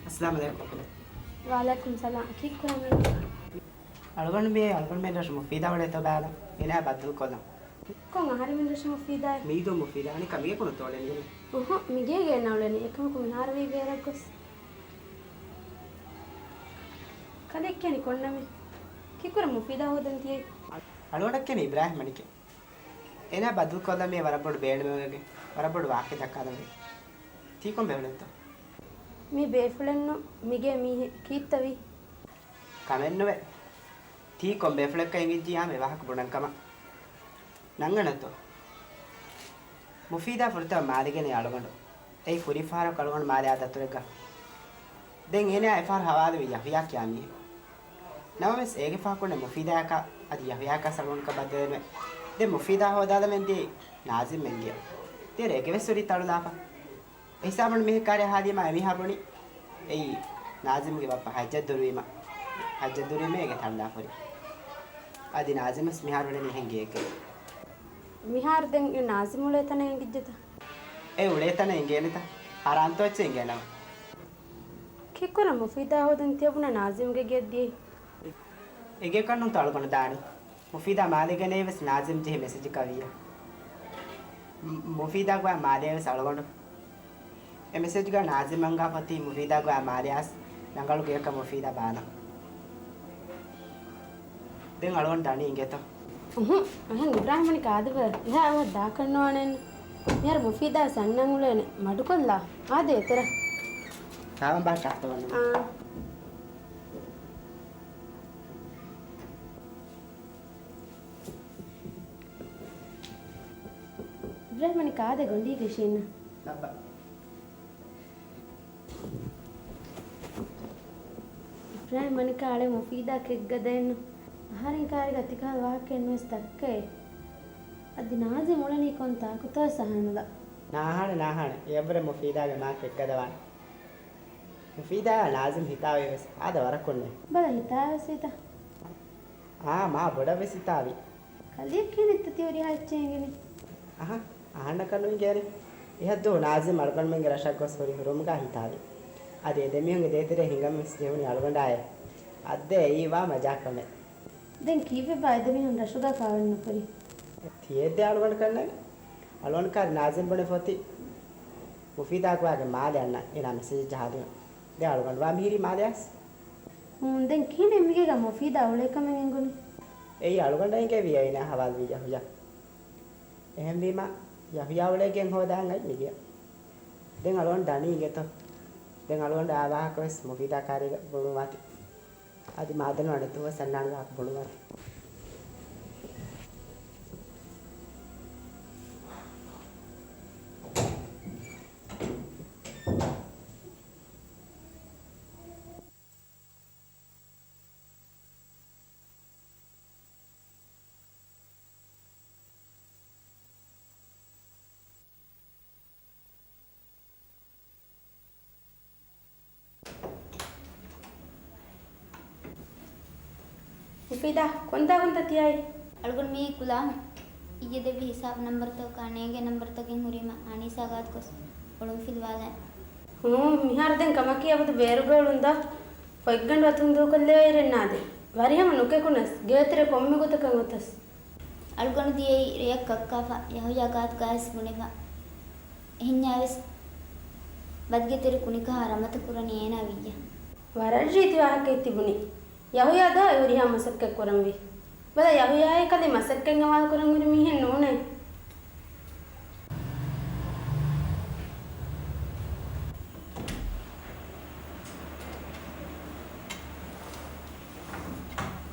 އައްސަލާމު ޢަލައިކުމް. ވަޢަލައިކުމް ސަލާމް. ކީއްކުރަން އަޅުގަނޑު މި އަޅުގަނޑުމެން ރަށު މުފީދާ އުޅޭތޯ ބާލަން. އޭނާ ބައްދަލު ކޮށްލަން. ކޮން އަހަރެމެން ރަށު މުފީދާއެއް؟ މީދޫ މުފީދާ. އަނެއްކާ މިގޭ ކުނު ތޯޅެން ނިކުން. އުހު، މިގޭގަ އޭނާ އުޅެނީ. އެކަމަކު މިހާރު ވީ ވޭރަށް ގޮސް. ކަލޭ ކިޔަނީ ކޮން ނަމެއް؟ ކީއްކުރަން މުފީދާ ހޯދަން ތިޔައީ؟ އަޅުގަނޑަށް ކިޔަނީ އިބްރާހިމް މަނިކޭ. އޭނާ ބައްދަލު ކޮށްލަން މި ވަރަށް ބޮޑު ބޭނުމެއް ވެގެން ވަރަށް ބޮޑު ވާހަކައެއް ދައްކާލަން ވޭ. ތީ ކޮން ބޭފުޅެއްނު؟ މީ ބޭފުޅެއްނު، މިގޭ މީހެއް. ކީއްތަ ވީ؟ ކަމެއްނުވޭ. ތީ ކޮން ބޭފުޅެއްކަން އެނގިއްޖިއްޔާ މި ވާހަކަ ބުނަން ކަމަށް. ނަންގަންނަތޯ؟ މުފީދާ ފުރަތަމަ މާލެގެން އަޅުގަނޑު. އެއީ ކުރީ ފަހަރަކު އަޅުގަނޑު މާލެ އާ ދަތުރެއްގަ. ދެން އޭނާ އެފަހަރު ހަވާލުވި ޔަހުޔާ ކިޔާ މީހެއް. ނަމަވެސް އޭގެ ފަހަކުންނެއް މުފީދާއަކާ އަދި ޔަހުޔާއަކާ އަޅުގަނޑަކަށް ބައްދަލެއްނުވޭ. ދެން މުފީދާ ހޯދާލަމެން ދިޔައީ ނާޒިމް މެންދިޔަ. ދެން އޭގެ ވެސް ހުރީ ތަޅުލާފަ. އެހިސާބުން މިހެން ކާރި އަހާލީމާ އެމީހާ ބުނި، އެއީ ނާޒިމްގެ ބައްޕަ ހައްޖަށް ދުރުވީމަ. ހައްޖަށް ދުރުވީމަ އޭގެ ތަޅުލާފަ ހުރި. އަދި ނާޒިމް ވެސް މިހާރު އުޅެނީ އެހެން ގެއެއްގައި. މިހާރު ދެން އެ ނާޒިމް އުޅޭ ތަނަށް އެނގިއްޖެތަ؟ އެ އުޅޭ ތަނަށް އެނގޭނެތަ؟ ހަރާންތޯ އެއްޗެއް އެނގޭނަމަ. ކެއްކުރަން މުފީދާ ހޯދަން ތިޔަބުނަ ނާޒިމްގެ ގެއަށް ދިޔައީ؟ އެގެކަން ނޫންތަ އަޅުގަނޑު ދާނީ. މުފީދާ މާލެ ގެނައީ ވެސް ނާޒިމް ޖެހި މެސެޖަކާ ވިއްޔަ. މު-، މުފީދާ ގޮވާ މާލެއަށް ވެސް އަޅުގަނޑު. އެ މެސެޖުގަ ނާޒިމް އަންގާފަ އޮތީ މުފީދާ ގޮވާ މާލެއަށް ރަނގަޅު ގެއަކަށް މުފީދާ ބާލަން. ދެން އަޅުގަނޑު ދަނީ އިނގޭތޯ. އުހު، އަހަން އިބްރާހިމް އަނިކާ އާދެ ބަލަ. އެހާ އަވަހަށް ދާކަށް ނުވާނެއްނު. މިހާރު މުފީދާ ވެސް އަންނަން އުޅޭނެ. މަޑުކޮށްލާ. އާދެ އެތެރެ. ސާވަން ބާ ޓާކްތަ ވަންނަ. އާ. އިބްރާހިމް އަނިކާ އާދެ ގޮނޑީގެ ޝީން. ލައްބަ. އިބްރާހިމް އަނިކާ އަޅެ މުފީދާ ކެއްގަދައެއްނު. އަހަރެން ކާރިގަ ތިކަހަލަ ވާހަކައެއްނުވެސް ދައްކައޭ. އަދި ނާޒިމް އުޅެނީ ކޮން ތާކުތާ ސަހާނުލާ. ނާހާނެ، ނާހާނެ. އެއަށްވުރެ މުފީދާގެ މާ ކެއްގަދަވާނެ. މުފީދާއާ ނާޒިމް ހިތާވީ ވެސް އާދަ ވަރަކުންނޭ. ބަލަ ހިތާވެސް ވީތަ؟ އާ، މާ ބޮޑަށް ވެސް ހިތާވީ. ކަލެއަކީ ނެތްތަ ތި ހުރިހާ އެއްޗެއް އެނގެނީ؟ އަހަ، އަހަންނަކަށް ނުއިނގޭނެ. އެހަށްދުވަހު ނާޒިމް އަޅުގަނޑުމެންގެ ރަށަށް ގޮސް ހުރި ހުރުމުގަ ހިތާވި. އަދި އެ ދެމީހުންގެ ދޭތެރޭ ހިނގަން ވެސް ޖެހުނީ އަޅުގަނޑާއޭ. އައްދޭ އެއީ ވާ މަޖާކަމެއް. ދެން ކީއްވެބާ އެ ދެމީހުން ރަށުގަ ކާވެން ނުކުރީ؟ ތިޔައެއްދޭ އަޅުގަނޑަކަށްނެގެ. އަޅުގަނޑު ކާރި ނާޒިމް ބުނެފަ އޮތީ މުފީދާ ގޮވާގެ މާލެ އަންނަން އޭނާ މެސެޖެއް ޖަހާލީމަ. ދެން އަޅުގަނޑު ވާ މިހިރީ މާލެއަސް. ހޫން، ދެން ކިހިނެއް މިގޭގަ މުފީދާ އުޅޭކަމެއް އެނގުނީ؟ އެއީ އަޅުގަނޑަށް އެނގޭ ވިއްޔަ އޭނާ ހަވާލުވި ޔަހުޔާ. އެހެންވީމަ، ޔަހުޔާ އުޅޭ ގެން ހޯދާން އައި މިދިޔަ. ދެން އަޅުގަނޑު ދަނީ އިނގޭތޯ. ދެން އަޅުގަނޑު އާ ވާހަކަ ވެސް މުފީދާ ކާރީގަ ބުނުވާތި. އަދި މާދަނު އަނެއް ދުވަސް އަންނާނެ ވާހަކަ ބުނުވާތި. މުފީދާ، ކޮންތާކުންތަ ތިއައީ؟ އަޅުގަނޑު މިއީ ކުލާހުން. އިއްޔެ ދެއްވި ހިސާބު ނަންބަރުތަކަކާ ނޭނގޭ ނަންބަރުތަކެއް ހުރީމަ އަނީސާ ގާތު ގޮސް އޮޅުން ފިލުވާލަން. ހޫނ، މިހާރު ދެން ކަމަކީ އަބަދު ބޭރުގަ އޮޅުން ދޯ؟ ފޮތްގަނޑު އަތުން ދޫކޮށްލެވޭ އިރެއް ނާދޭ. ވަރިހަމަ ނުކެކުނަސް، ގޭތެރެ ކޮންމެ ގޮތަކަށް އޮތަސް. އަޅުގަނޑު ދިޔައީ ރެޔަށް ކައްކާފަ، ޔަހުޔާ ގާތު ގާތް ބުނެފަ. އެހެންޏާވެސް ބަދިގެ ތެރެ ކުނިކަހާ ރަމަތަ ކުރަނީ އޭނާ ވިއްޔަ. ވަރަށް ރީތި ވާހަކައެއް ތިބުނީ. ޔަހުޔާ ދޯ އެ ހުރިހާ މަސައްކަތް ކުރަންވީ؟ ބަލަ، ޔަހުޔާއޭ ކަލޭ މަސައްކަތް ހަވާލު ކުރަން ހުރި މީހެއް ނޫނޭ.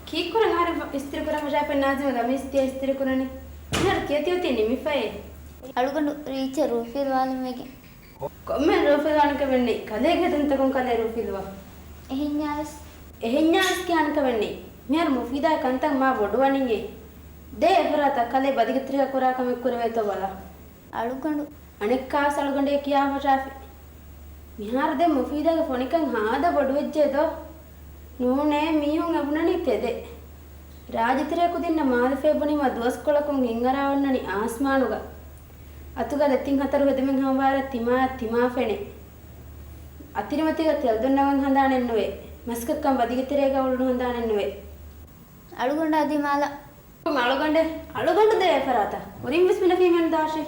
ކީއްކުރަން އަހަރެން އިސްތިރި ކުރަން ފަށާފަ ނާޒިމް ގަމީސް ތިޔަ އިސްތިރި ކުރަނީ؟ މިހާރު ތިޔަ ތިޔަ ތި ނިމިފައޭ. އަޅުގަނޑު ރީއްޗަށް ރޫފިލް ވާލުމުގެ ކޮންމެ ރޫފިލް ވާނެ ކަމެއް ނެތް. ކަލޭގެ ހެދުންތަކުން ކަލޭ ރޫފިލް ވާ. އެހެންޏާވެސް. އެހެންޏާވެސް ކިޔާނެ ކަމެއް ނެތް. މިހާރު މުފީދާގެ ކަންތައް މާ ބޮޑުވަނީއޭ. ދޭ އެފަރާތަށް ކަލޭ ބަދިގެ ތެރޭގަ ކުރާ ކަމެއް ކުރެވޭތޯ ބަލާ. އަޅުގަނޑު. އަނެއްކާވެސް އަޅުގަނޑޭ ކިޔާ ފަށާފި. މިހާރު ދެން މުފީދާގެ ފޮނިކަން ހާދަ ބޮޑުވެއްޖެ ދޯ؟ ނޫނޭ، މީހުން އެބުނަނީ ތެދެއް. ރާއްޖެތެރެއަކު ދިންނަ މާލެ ފޭބުނީމަ ދުވަސްކޮޅަކުން ހިތްހަރާ އޮންނަނީ އާސްމާނުގަ. އަތުގަ ލެތިން ހަތަރު ހެދުމެއް ހަމަވާރަށް ތިމާއަށް ތިމާ ފެނޭ. އަތިރިމަތީގަ ތެލް ދޮންނަވަން ހަނދާނެއް ނުވޭ. މަސައްކަތްކަން ބަދިގެ ތެރޭގަ އުޅުނު ހަނދާނެއް ނުވޭ. އަޅުގަނޑާ ދިމާލަށް. އަޅުގަނޑެ، އަޅުގަނޑު ދޭ އެފަރާތަށް. ކުރިން ވެސް މިނަފީމެން ދާށޭ.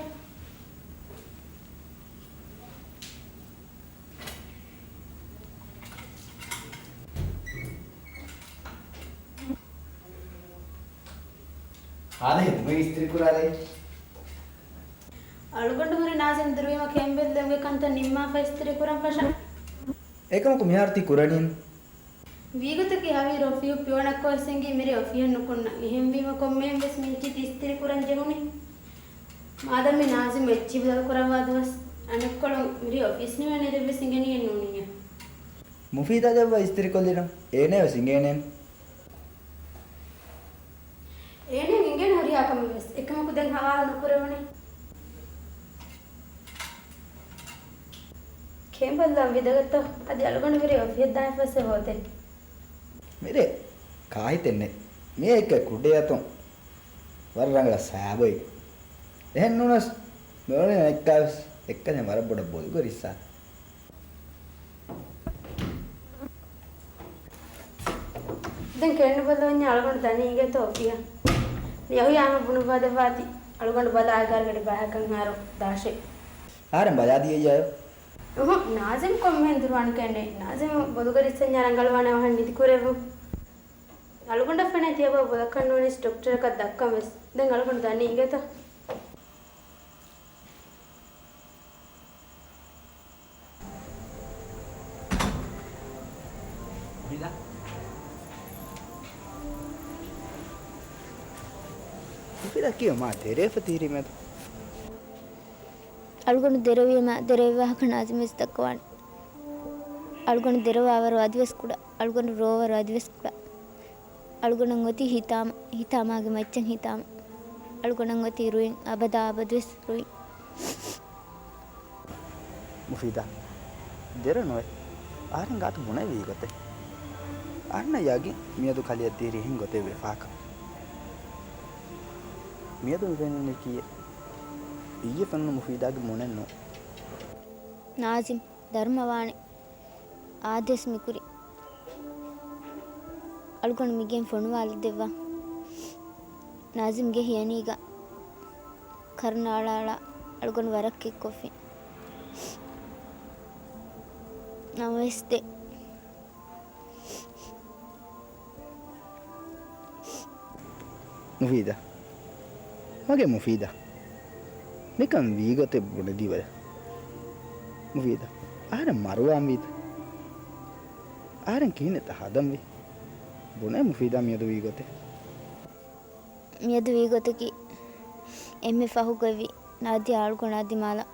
ހާދަ ހެދުމެއް އިސްތިރި ކުރާލައި. އަޅުގަނޑު ހުރި ނާޒިމް ދުރުވީމަ ކެނބެލް ދެވުގެ ކަންތައް ނިންމާފަ އިސްތިރި ކުރަން ފަށަ. އެކަމަކު މިހާރު ތި ކުރަނީން. ވީގޮތަކީ ހަވީރު އޮފީހު ޕިއޯނަށްކޮށް އެސެންގީ މިރޭ އޮފީހަށް ނުކުންނަ. އެހެންވީމަ ކޮންމެހެން ވެސް މިއްޗިތި އިސްތިރި ކުރަން ޖެހުނީ. މާދަމް މި ނާޒިމް އެއްޗި ބަދަލު ކުރައްވާ ދުވަސް. އަނެއްކޮޅުން މިރޭ އޮފީސް ނިމޭނެ ދެއްވެސް އިނގެނީއެއް ނޫނިއްޔާ. މުފީދާ ދެއްވާ އިސްތިރިކޮށްލިނަމަ އޭނަޔަށް ވެސް އިނގޭނެ. އޭނަ އިނގޭނެ ހުރިހާ ކަމެއް ވެސް. އެކަމަކު ދެން ހަވާލު ނުކުރެވުނީ. ކޭނބަލްލަން ވިދަގަތޯ؟ އަދި އަޅުގަނޑު މިރޭ އޮފީހަށް ދާނެފަސް ހޯދޭ. މިރޭ ކާހިތެއް ނެތް. މިއޭ އެއްކަ ކުޑައަތުން ވަރަށް ރަނގަޅަށް ސާބޮތް. އެހެން ނޫނަސް މިއުޅެނީ އަނެއްކާވެސް އެއްކަލެއް ވަރަށް ބޮޑަށް ބޮލުގަ ރިއްސާ. ދެން ކެނޑު ބަލަވަންޏާ އަޅުގަނޑު ދަނީ އިނގޭތޯ އޮފީހަށް. މި އަހުޔާމަ ބުނުއްވާ ދެއްވާތި. އަޅުގަނޑު ބަލާ އެގާރަ ގަޑި ބަހަކަށް ހާރު ދާށޭ. އަހަރެން ބަލާދިޔައްޔާ. އުހު، ނާޒިމް ކޮންމެހެން ދުރުވާނެކޭނެ. ނާޒިމް ބޮލުގަ ރިއްސަންޏާ ރަނގަޅުވާނެ އަވަހަށް ނިދި ކުރެއްވުން. އަޅުގަނޑަށް ފެނޭ ތިޔަބަ ބޮލަކަށް ނޫނީސް ޑޮކްޓަރަކަށް ދައްކަން ވެސް. ދެން އަޅުގަނޑު ދަނީ އިނގޭތޯ. މުފީދާ. މުފީދާ ކިޔަ މާ ދެރޭފަ ތިހިރީމެދު. އަޅުގަނޑު ދެރަވީމާ ދެރަވި ވާހަކަ ނާޒިމް ވެސް ދައްކަވާނެ. އަޅުގަނޑު ދެރަވާވަރު އަދިވެސް ކުޑަ. އަޅުގަނޑު ރޯވަރު އަދިވެސް ކުޑަ. އަޅުގަނޑަށް އޮތީ ހިތާމަ، ހިތާމާގެ މައްޗަށް ހިތާމަ. އަޅުގަނޑަށް އޮތީ ރުއިން، އަބަދާ އަބަދުވެސް ރުއިން. މުފީދާ، ދެރަ ނުވޭ. އަހަރެން ގާތު ބުނެވީ ގޮތެއް. އަހަންނަށް ޔަގީން މިއަދު ކަލެއަށް ދިރިހެން ގޮތެއް ވެފާކަން. މިއަދު މި ފެންނަނީ ކީއެއް؟ އިއްޔެ ފެނުނު މުފީދާގެ މޫނެއް ނޫން. ނާޒިމް، ދަރުމަވާނެ. އާދޭސް މިކުރި. އަޅުގަނޑު މިގެން ފޮނުވާލަދެއްވާ. ނާޒިމްގެ ހިޔަނީގަ ކަރުނަ އަޅާ އަޅާ އަޅުގަނޑު ވަރަށް ކެތްކޮށްފި. ނަމަވެސް ދެ. މުފީދާ. މަގޭ މުފީދާ. މިކަން ވީގޮތެއް ބުނެދީބަލަ. މުފީދާ. އަހަރެން މަރުވާންވީތަ؟ އަހަރެން ކިހިނެއްތަ ހަދަންވީ؟ ބުނޭ މުފީދާ މިއަދު ވީގޮތެއް. މިއަދު ވީގޮތަކީ އެންމެ ފަހުގައިވީ ނާދިޔާ އަޅުގަނޑާ ދިމާލަށް.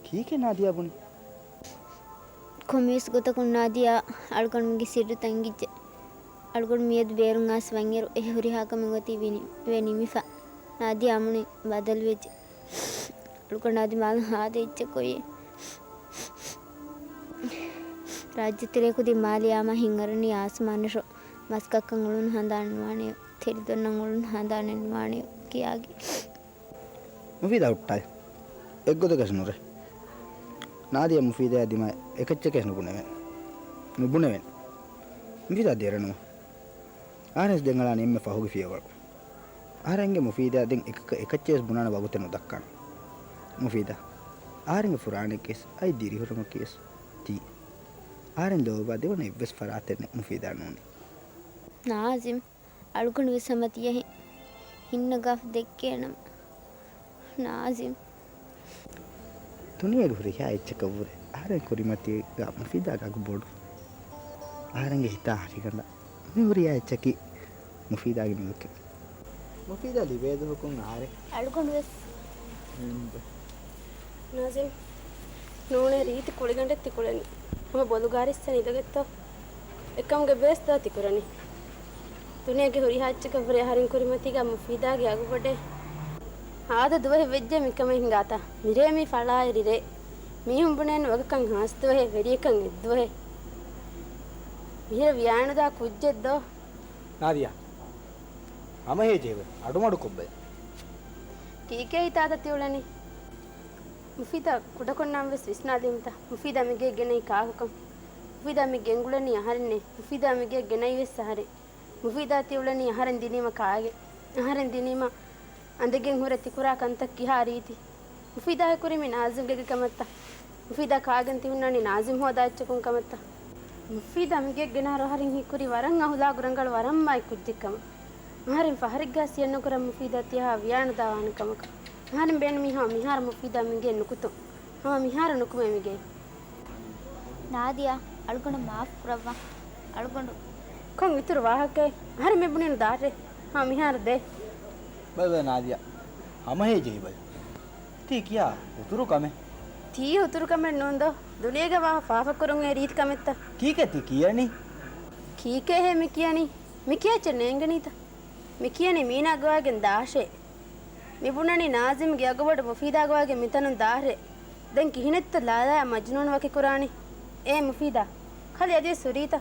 ކީކޭ ނާދިޔާ ބުނީ؟ ކޮންމެވެސް ގޮތަކުން ނާދިޔާ އަޅުގަނޑުމެންގެ ސިއްރުތައް އެނގިއްޖެ. އަޅުގަނޑު މިއަދު ބޭރުން އައިސް ވަންއިރު އެ ހުރިހާ ކަމެއް އޮތީ ވެ ނި-، ވެ ނިމިފަ. ނާދިޔާ އަމުނި ބަދަލުވެއްޖެ. އަޅުގަނޑާ ދިމާލަށް ހާދަ އެއްޗެއް އޮތް. ރާއްޖެތެރެއަކު ދިމާލިޔާމަ ހިނގަރަނީ އާސްމާނަށްރޯ. މަސްކައްކަން އުޅުނު ހަނދާން ނުވާނެޔޯ. ތެރިދޮންނަން އުޅުނު ހަނދާނެއް ނުވާނެޔޯ ކިޔާގެ. މުފީދާ ހުއްޓާލި. އެއްގޮތަކަސް ނުރޭ. ނާދިޔާ މުފީދާ ދިމާ އެކައްޗަކަސް ނުބުނެވެން. ނުބުނެވެން. މުފީދާ ދެރަނުވާ. އާރެސް ދެން އަޅާނީ އެންމެ ފަހުގެ ފިޔަވަޅު. އަހަރެންގެ މުފީދާ ދެން އެކަކަށް އެކައްޗެއް ވެސް ބުނާނެ ވަގުތެއް ނުދައްކާނެ. މުފީދާ، އަހަރެންގެ ފުރާނައެއްގެ ވެސް އައި ދިރިހުރުމަކީ ވެސް ތީ. އަހަރެން ލޯބިވާ ދެވަނަ އެއްވެސް ފަރާތެއް ނެތް މުފީދާ ނޫނީ. ނާޒިމް، އަޅުގަނޑު ވެސް ހަމަ ތިޔަހެން ހިންނަގާފަ ދެއްކޭނަމަ. ނާޒިމް. ދުނިޔޭގެ ހުރިހާ އެއްޗަކަށްވުރެ އަހަރެން ކުރިމަތީގަ މުފީދާގެ އަގު ބޮޑު. އަހަރެންގެ ހިތާ ހަށިގަނޑަށް މި ހުރިހާ އެއްޗަކީ މުފީދާގެ މިލުކެއް. މުފީދާ ލިބޭ ދުވަހަކުން އަހަރެން. އަޅުގަނޑު ވެސް. ނާޒިމް. ނޫނޭ ރީތި ކުޅިގަނޑެއް ތިކުޅެނީ. ހަމަ ބޮލުގާ ރިއްސަން އިނދެގެތޯ؟ އެކަމުގެ ބޭސްތޯ ތިކުރަނީ؟ ދުނިޔޭގެ ހުރިހާ އެއްޗަކަށްވުރެ އަހަރެން ކުރިމަތީގަ މުފީދާގެ އަގު ބޮޑޭ. ހާދަ ދުވަހެއް ވެއްޖެ މިކަމެއް ހިނގާތާ. މިރޭ މީ ފަޅާއެރި ރޭ. މީހުން ބުނޭނެ ވަގަކަށް ހާސް ދުވަހެއް، ވެރިޔަކަށް އެއްދުވަހެއް. މިހިރަ ވިޔާނުދާ ކުއްޖެއްދޯ؟ ނާދިޔާ. ހަމަހޭ ޖެހިބަލަ. އަޑުމަޑުކޮށްބަލަ. ކީކޭ ހިތާތަ ތިއުޅެނީ؟ މުފީދާ ކުޑަކޮށްނާން ވެސް ވިސްނާލީމަތަ؟ މުފީދާ މިގޭ ގެނައީ ކާކުކަން؟ މުފީދާ މި ގެންގުޅެނީ އަހަރެންނޭ. މުފީދާ މިގޭ ގެނައީ ވެސް އަހަރެން. މުފީދާ ތިއުޅެނީ އަހަރެން ދިނީމަ ކާގެ؟ އަހަރެން ދިނީމަ އަނދެގެން ހުރެ ތިކުރާ ކަންތައް ކިހާ ރީތި؟ މުފީދާއަށް ކުރީ މި ނާޒިމްގެ ގެ ކަމަށްތަ؟ މުފީދާ ކާގެން ތިހުންނާނީ ނާޒިމް ހޯދާ އެއްޗަކުން ކަމަށްތަ؟ މުފީދާ މިގެ ގެނަހަރު އަހަރެން ހީކުރީ ވަރަށް އަހުލާގު ރަނގަޅު ވަރަށް މާތް ކުއްޖެއް ކަމަށް. އަހަރެން ފަހަރެއްގާ ސިޔަންނުކުރަން މުފީދާ ތިޔަހާ ވިޔާނުދާވާނެ ކަމަކަށް. އަހަރެން ބޭނުމީ ހަމަ މިހާރު މުފީދާ މިގެ ނުކުތުން. ހަމަ މިހާރު ނުކުމޭ މިގެ. ނާދިޔާ، އަޅުގަނޑު މާފު ކުރައްވާ. އަޅުގަނޑު. ކޮން އިތުރު ވާހަކައެއް؟ އަހަރެން މި ބުނީނު ދާށޭ. ހަމަ މިހާރު ދޭ. ބަލަ ބަލަ ނާދިޔާ. ހަމަހޭ ޖެހިބަލަ. ތީ ކިޔާ ހުތުރު ކަމެއް. ތީ ހުތުރު ކަމެއް ނޫން ދޯ. ދުނިޔޭގަ ވާހަކަ ފާފަ ކުރުން އެ ރީތި ކަމެއްތަ؟ ކީކޭ ތީ ކިޔަނީ؟ ކީކޭހޭ މި ކިޔަނީ؟ މި ކިޔާ އެއްޗެއް ނޭނގެނީތަ؟ މި ކިޔަނީ މީނާ ގޮވާގެން ދާށޭ. މި ބުނަނީ ނާޒިމްގެ އަގުބޮޑު މުފީދާ ގޮވާގެން މިތަނުން ދާށޭ. ދެން ކިހިނެއްތަ ލައިލާއާ މަޖްނޫން ވަކި ކުރާނީ؟ އޭ މުފީދާ، ކަލޭ އަދިވެސް ހުރީތަ؟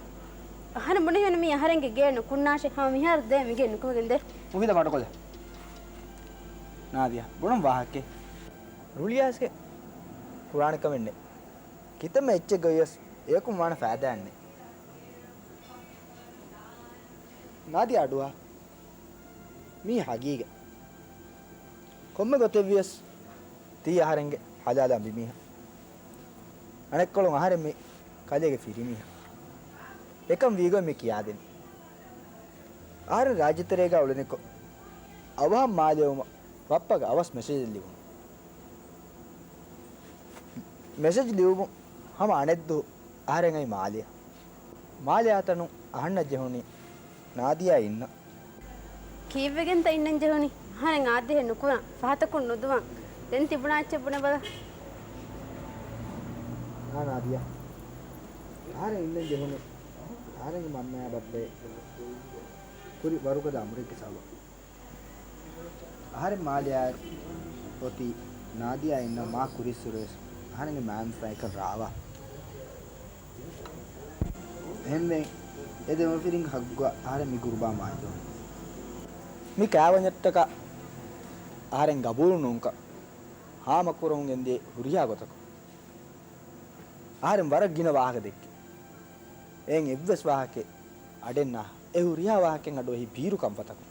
އަހަރެން ބުނެހެން މީ އަހަރެންގެ ގެއެއް ނުކުންނާށޭ. ހަމަ މިހާރު ދޭ މިގެއެއް ނުކުމެގެން ދޭ. މުފީދާ މަޑުކޮށްލޭ. ނާދިޔާ، ބުނަން ވާހަކައެއް. ރުޅިއައިސްގެން ކުރާނެ ކަމެއް ނެތް. ކިތަންމެ އެއްޗެއް ގޮވިޔަސް އެޔަކުން ވާނެ ފައިދާއެއް ނެތް. ނާދިޔާ އަޑުއަހާ. މީ ހަގީގަތް. ކޮންމެ ގޮތެއްވިޔަސް ތީ އަހަރެންގެ ހަލާލާ އަނބިމީހާ. އަނެއްކޮޅުން އަހަރެން މީ ކަލޭގެ ފިރިމީހާ. އެކަން ވީގޮތް މި ކިޔާދެނީ. އަހަރެން ރާއްޖެތެރޭގަ އުޅެނިކޮށް އަވަހަށް މާލެ އައުމަށް ބައްޕަގެ އަވަސް މެސެޖެއް ލިބުނު. މެސެޖް ލިޔުމުން ހަމަ އަނެއްދުވަހު އަހަރެން އައީ މާލެއަށް. މާލެ އާތަނުން އަހަންނަށް ޖެހުނީ ނާދިޔާ އިންނަން. ކީއްވެގެންތަ އިންނަން ޖެހުނީ؟ އަހަރެން އާދޭހެއް ނުކުރަން، ފަހަތަކުން ނުދުވަން. ދެން ތިބުނާ އެއްޗެއް ބުނެބަލަ. އާ ނާދިޔާ. އަހަރެން އިންނަން ޖެހުނީ އަހަރެންގެ މަންމަޔާ ބައްޕަ ކުރި ވަރުގަދަ އަމުރެއްގެ ސަބަބުން. އަހަރެން މާލެއާއިރު އޮތީ ނާދިޔާ އިންނަ މާ ކުރިއްސުރެވެސް އަހަރެންގެ މާތް ސައިކަން ރާވާ. އެހެންވެ، އެ ދެމަފިރިންގެ ހައްގުގަ އަހަރެން މި ގުރުބާން ވާންޖެހުނު. މި ކާވަންޏަށްޓަކާ އަހަރެން ގަބޫލު ނޫންކަން ހާމަކުރަމުން ގެންދިޔަ ހުރިހާ ގޮތަކުން އަހަރެން ވަރަށް ގިނަ ވާހަކަ ދެއްކި. އެއިން އެއްވެސް ވާހަކައެއް އަޑެއް ނާ. އެ ހުރިހާ ވާހަކައިން އަޑު އެހީ ބީރު ކަންފަތަކުން.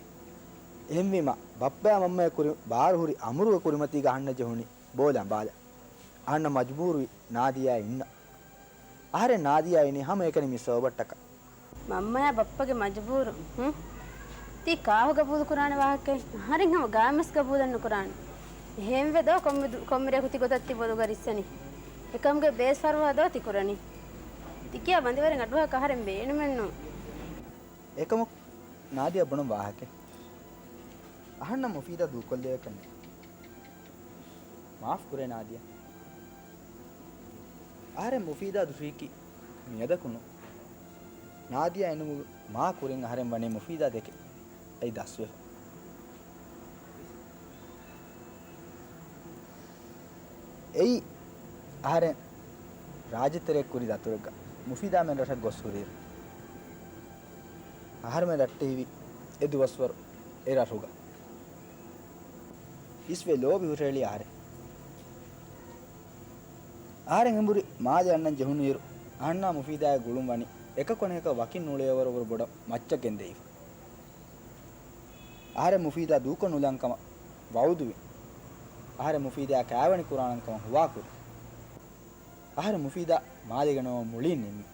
އެހެންވީމަ، ބައްޕަޔާ މަންމަޔާ ކުރި ބާރު ހުރި އަމުރުގެ ކުރިމަތީގަ އަހަންނަށް ޖެހުނީ ބޯލަނބާލަ. އަހަންނަށް މަޖުބޫރުވި ނާދިޔާ އިންނަ. އަހަރެން ނާދިޔާ އިނީ ހަމައެކަނި މި ސަބަބަށްޓަކާ. މަންމަޔާ ބައްޕަގެ މަޖުބޫރު، ހުން؟ ތީ ކާކު ގަބޫލު ކުރާނެ ވާހަކައެއް؟ އަހަރެން ހަމަ ގާމެސް ގަބޫލެއް ނުކުރާނެ. އެހެންވެ ދޯ ކޮންމެ ދު-، ކޮންމެ ރެއަކު ތި ގޮތަށް ތި ބޮލުގަ ރިއްސަނީ؟ އެކަމުގެ ބޭސް ފަރުވާ ދޯ ތި ކުރަނީ؟ ތި ކިޔާ ބަނދެވަރެއް އަޑުއަހާކަށް އަހަރެން ބޭނުމެއްނު. އެކަމަކު ނާދިޔާ ބުނަން ވާހަކައެއް. އަހަންނަށް މުފީދާ ދޫކޮށްލެވޭކަށް ނެތް. މާފް ކުރޭ ނާދިޔާ. އަހަރެން މުފީދާ ދުށީކީ މިއަދަކު ނޫން. ނާދިޔާ އިނުމުގެ މާ ކުރިން އަހަރެން ވަނީ މުފީދާ ދެކެ އައި ދަސްވެފަ. އެއީ އަހަރެން ރާއްޖެތެރެއަށް ކުރި ދަތުރެއްގަ މުފީދާމެން ރަށަށް ގޮސް ހުރިއިރު، އަހަރުމެން ރައްޓެހިވި އެ ދުވަސްވަރު އެ ރަށުގަ އިސްވެ ލޯބި ހުށައެޅި އަހަރެން. އަހަރެން އެނބުރި މާލެ އަންނަން ޖެހުނުއިރު، އަހަންނާ މުފީދާއާ ގުޅުން ވަނީ އެކަކު އަނެކަކަށް ވަކިން ނޫޅޭވަރު ވަރު ބޮޑަށް މައްޗަށް ގެންދެވިފަ. އަހަރެން މުފީދާ ދޫކޮށް ނުލަން ކަމަށް ވައުދުވި. އަހަރެން މުފީދާއާ ކާވެނި ކުރާނަން ކަމަށް ހުވާކުރި. އަހަރެން މުފީދާ މާލެ ގެނައުމަށް މުޅީން ނިންމި.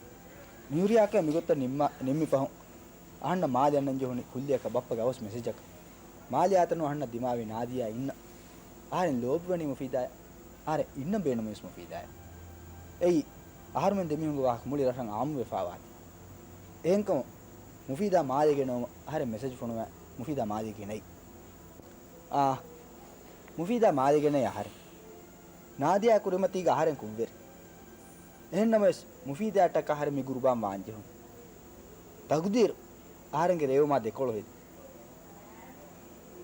މިހުރިހާ ކަމެއް މިގޮތަށް ނިންމާ، ނިންމި ފަހުން، އަހަންނަށް މާލެ އަންނަން ޖެހުނީ ކުއްލިއަކަށް ބައްޕަގެ އަވަސް މެސެޖަކަށް. މާލެ އާތަނުން އަހަންނަށް ދިމާވި ނާދިޔާ އިންނަ. އަހަރެން ލޯބިވަނީ މުފީދާއަށް. އަހަރެން އިންނަން ބޭނުމީވެސް މުފީދާއަށް. އެއީ، އަހަރުމެން ދެމީހުންގެ ވާހަކަ މުޅި ރަށަށް އާއްމުވެފާވާތީ. އެހެންކަމުން، މުފީދާ މާލެ ގެނައުމަށް އަހަރެން މެސެޖް ފޮނުވާ މުފީދާ މާލެ ގެނައީ. އާ، މުފީދާ މާލެ ގެނައީ އަހަރެން. ނާދިޔާ ކުރިމަތީގަ އަހަރެން ކުށްވެރި. އެހެންނަމަވެސް، މުފީދާއަށްޓަކާ އަހަރެން މި ގުރުބާން ވާންޖެހުނު. ތަގުދީރު އަހަރެންގެ ރޭވުމާ ދެކޮޅު ހެދި.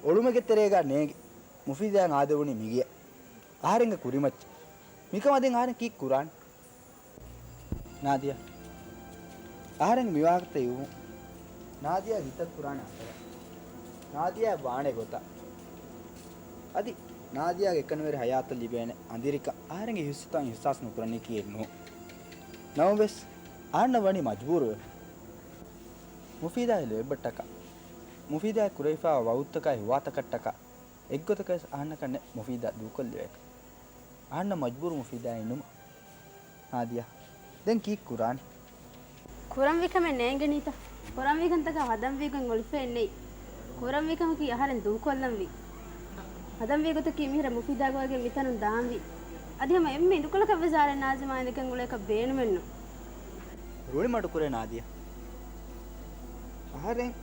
އޮޅުމެއްގެ ތެރޭގަ ނޭނގި، މުފީދާއަށް އާދެވުނީ މިގެއަށް. އަހަރެންގެ ކުރިމައްޗަށް. މިކަމާ ދެން އަހަރެން ކީއްކުރާނީ؟ ނާދިޔާ. އަހަރެންގެ މިވާހަކަތައް އިވުމުން، ނާދިޔާގެ ހިތަށް ކުރާނެ އަސަރެއް. ނާދިޔާއަށް ވާނެ ގޮތަށް. އަދި ނާދިޔާގެ އެކަނިވެރި ހަޔާތަށް ލިބޭނެ އަނދިރިކަން އަހަރެންގެ ހިއްސުތައް އިހްސާސް ނުކުރަނީކީއެއް ނޫން. ނަމަވެސް، އަހަންނަށް ވަނީ މަޖްބޫރުވެފަ. މުފީދާގެ ލޯތްބަށްޓަކާ، މުފީދާއަށް ކުރެވިފާވާ ވައުދުތަކާއި ހުވާތަކަށްޓަކާ، އެއްގޮތަކަށް އަހަންނަކަށް ނެތް މުފީދާ ދޫކޮށްލެވޭކަށް. އަހަންނަށް މަޖްބޫރު މުފީދާ އިނުމަށް. ނާދިޔާ، ދެން ކީއްކުރާނީ؟ ކުރަންވީ ކަމެއް ނޭނގެނީތަ؟ ކުރަންވީ ކަންތަކަށް ހަދަންވީގޮތް އޮޅިފައެއް ނެތް. ކުރަންވީ ކަމަކީ އަހަރެން ދޫކޮށްލަންވީ. ހަދަންވީ ގޮތަކީ މިހިރަ މުފީދާ ގޮވައިގެން މިތަނުން ދާންވީ. އަދި ހަމަ އެންމެ އިނދުކޮޅަކަށްވެސް އަހަރެން ނާޒިމާ އިނދެގެން އުޅޭކަށް ބޭނުމެއްނު. ރުޅިމަޑުކުރޭ ނާދިޔާ. އަހަރެން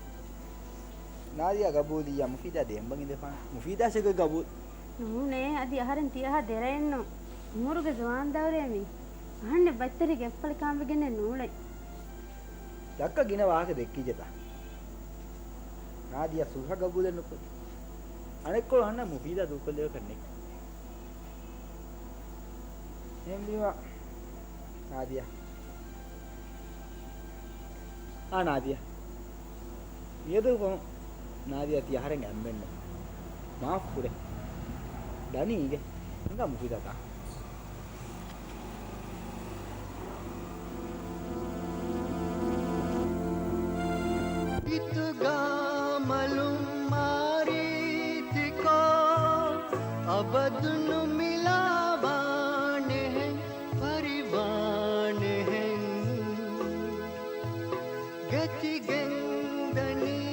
ނާދިޔާ ގަބޫލިއްޔާ މުފީދާ ދޭން ބަން އިނދެފާނެ. މުފީދާ ސެގޮތް ގަބޫލް. ނޫނޭ، އަދި އަހަރެން ތިޔަހާ ދެރައެއްނު. އުމުރުގެ ޒުވާން ދައުރޭ މީ. އަހަންނެއް ބައްތަރި ގެއްޕަޅި ކާންވެގެންނެއް ނޫޅޭ. ދައްކަ ގިނަ ވާހަކަ ދެއްކިއްޖެތަ؟ ނާދިޔާ ސުލްހަ ގަބޫލެއް ނުކުރި. އަނެއްކޮޅު އަހަންނަށް މުފީދާ ދޫކޮށްލެވޭކަށް ނެތް. އެހެންވީމަ، ނާދިޔާ. އާ، ނާދިޔާ. މިއަދު ފަހުން ނާދިޔާ ތި އަހަރެން އަނބެންނު. މާފު ކުރޭ. ދަނީ އިނގޭ. ހިނގާ މުފީދާ ތާ. ހިތުގާ މަލުން މާރީތިކޮށް، އަބަދު ނުމިލާ ވާނެހެން، ފަރިވާނެހެން. ގެތިގެން ދަނީ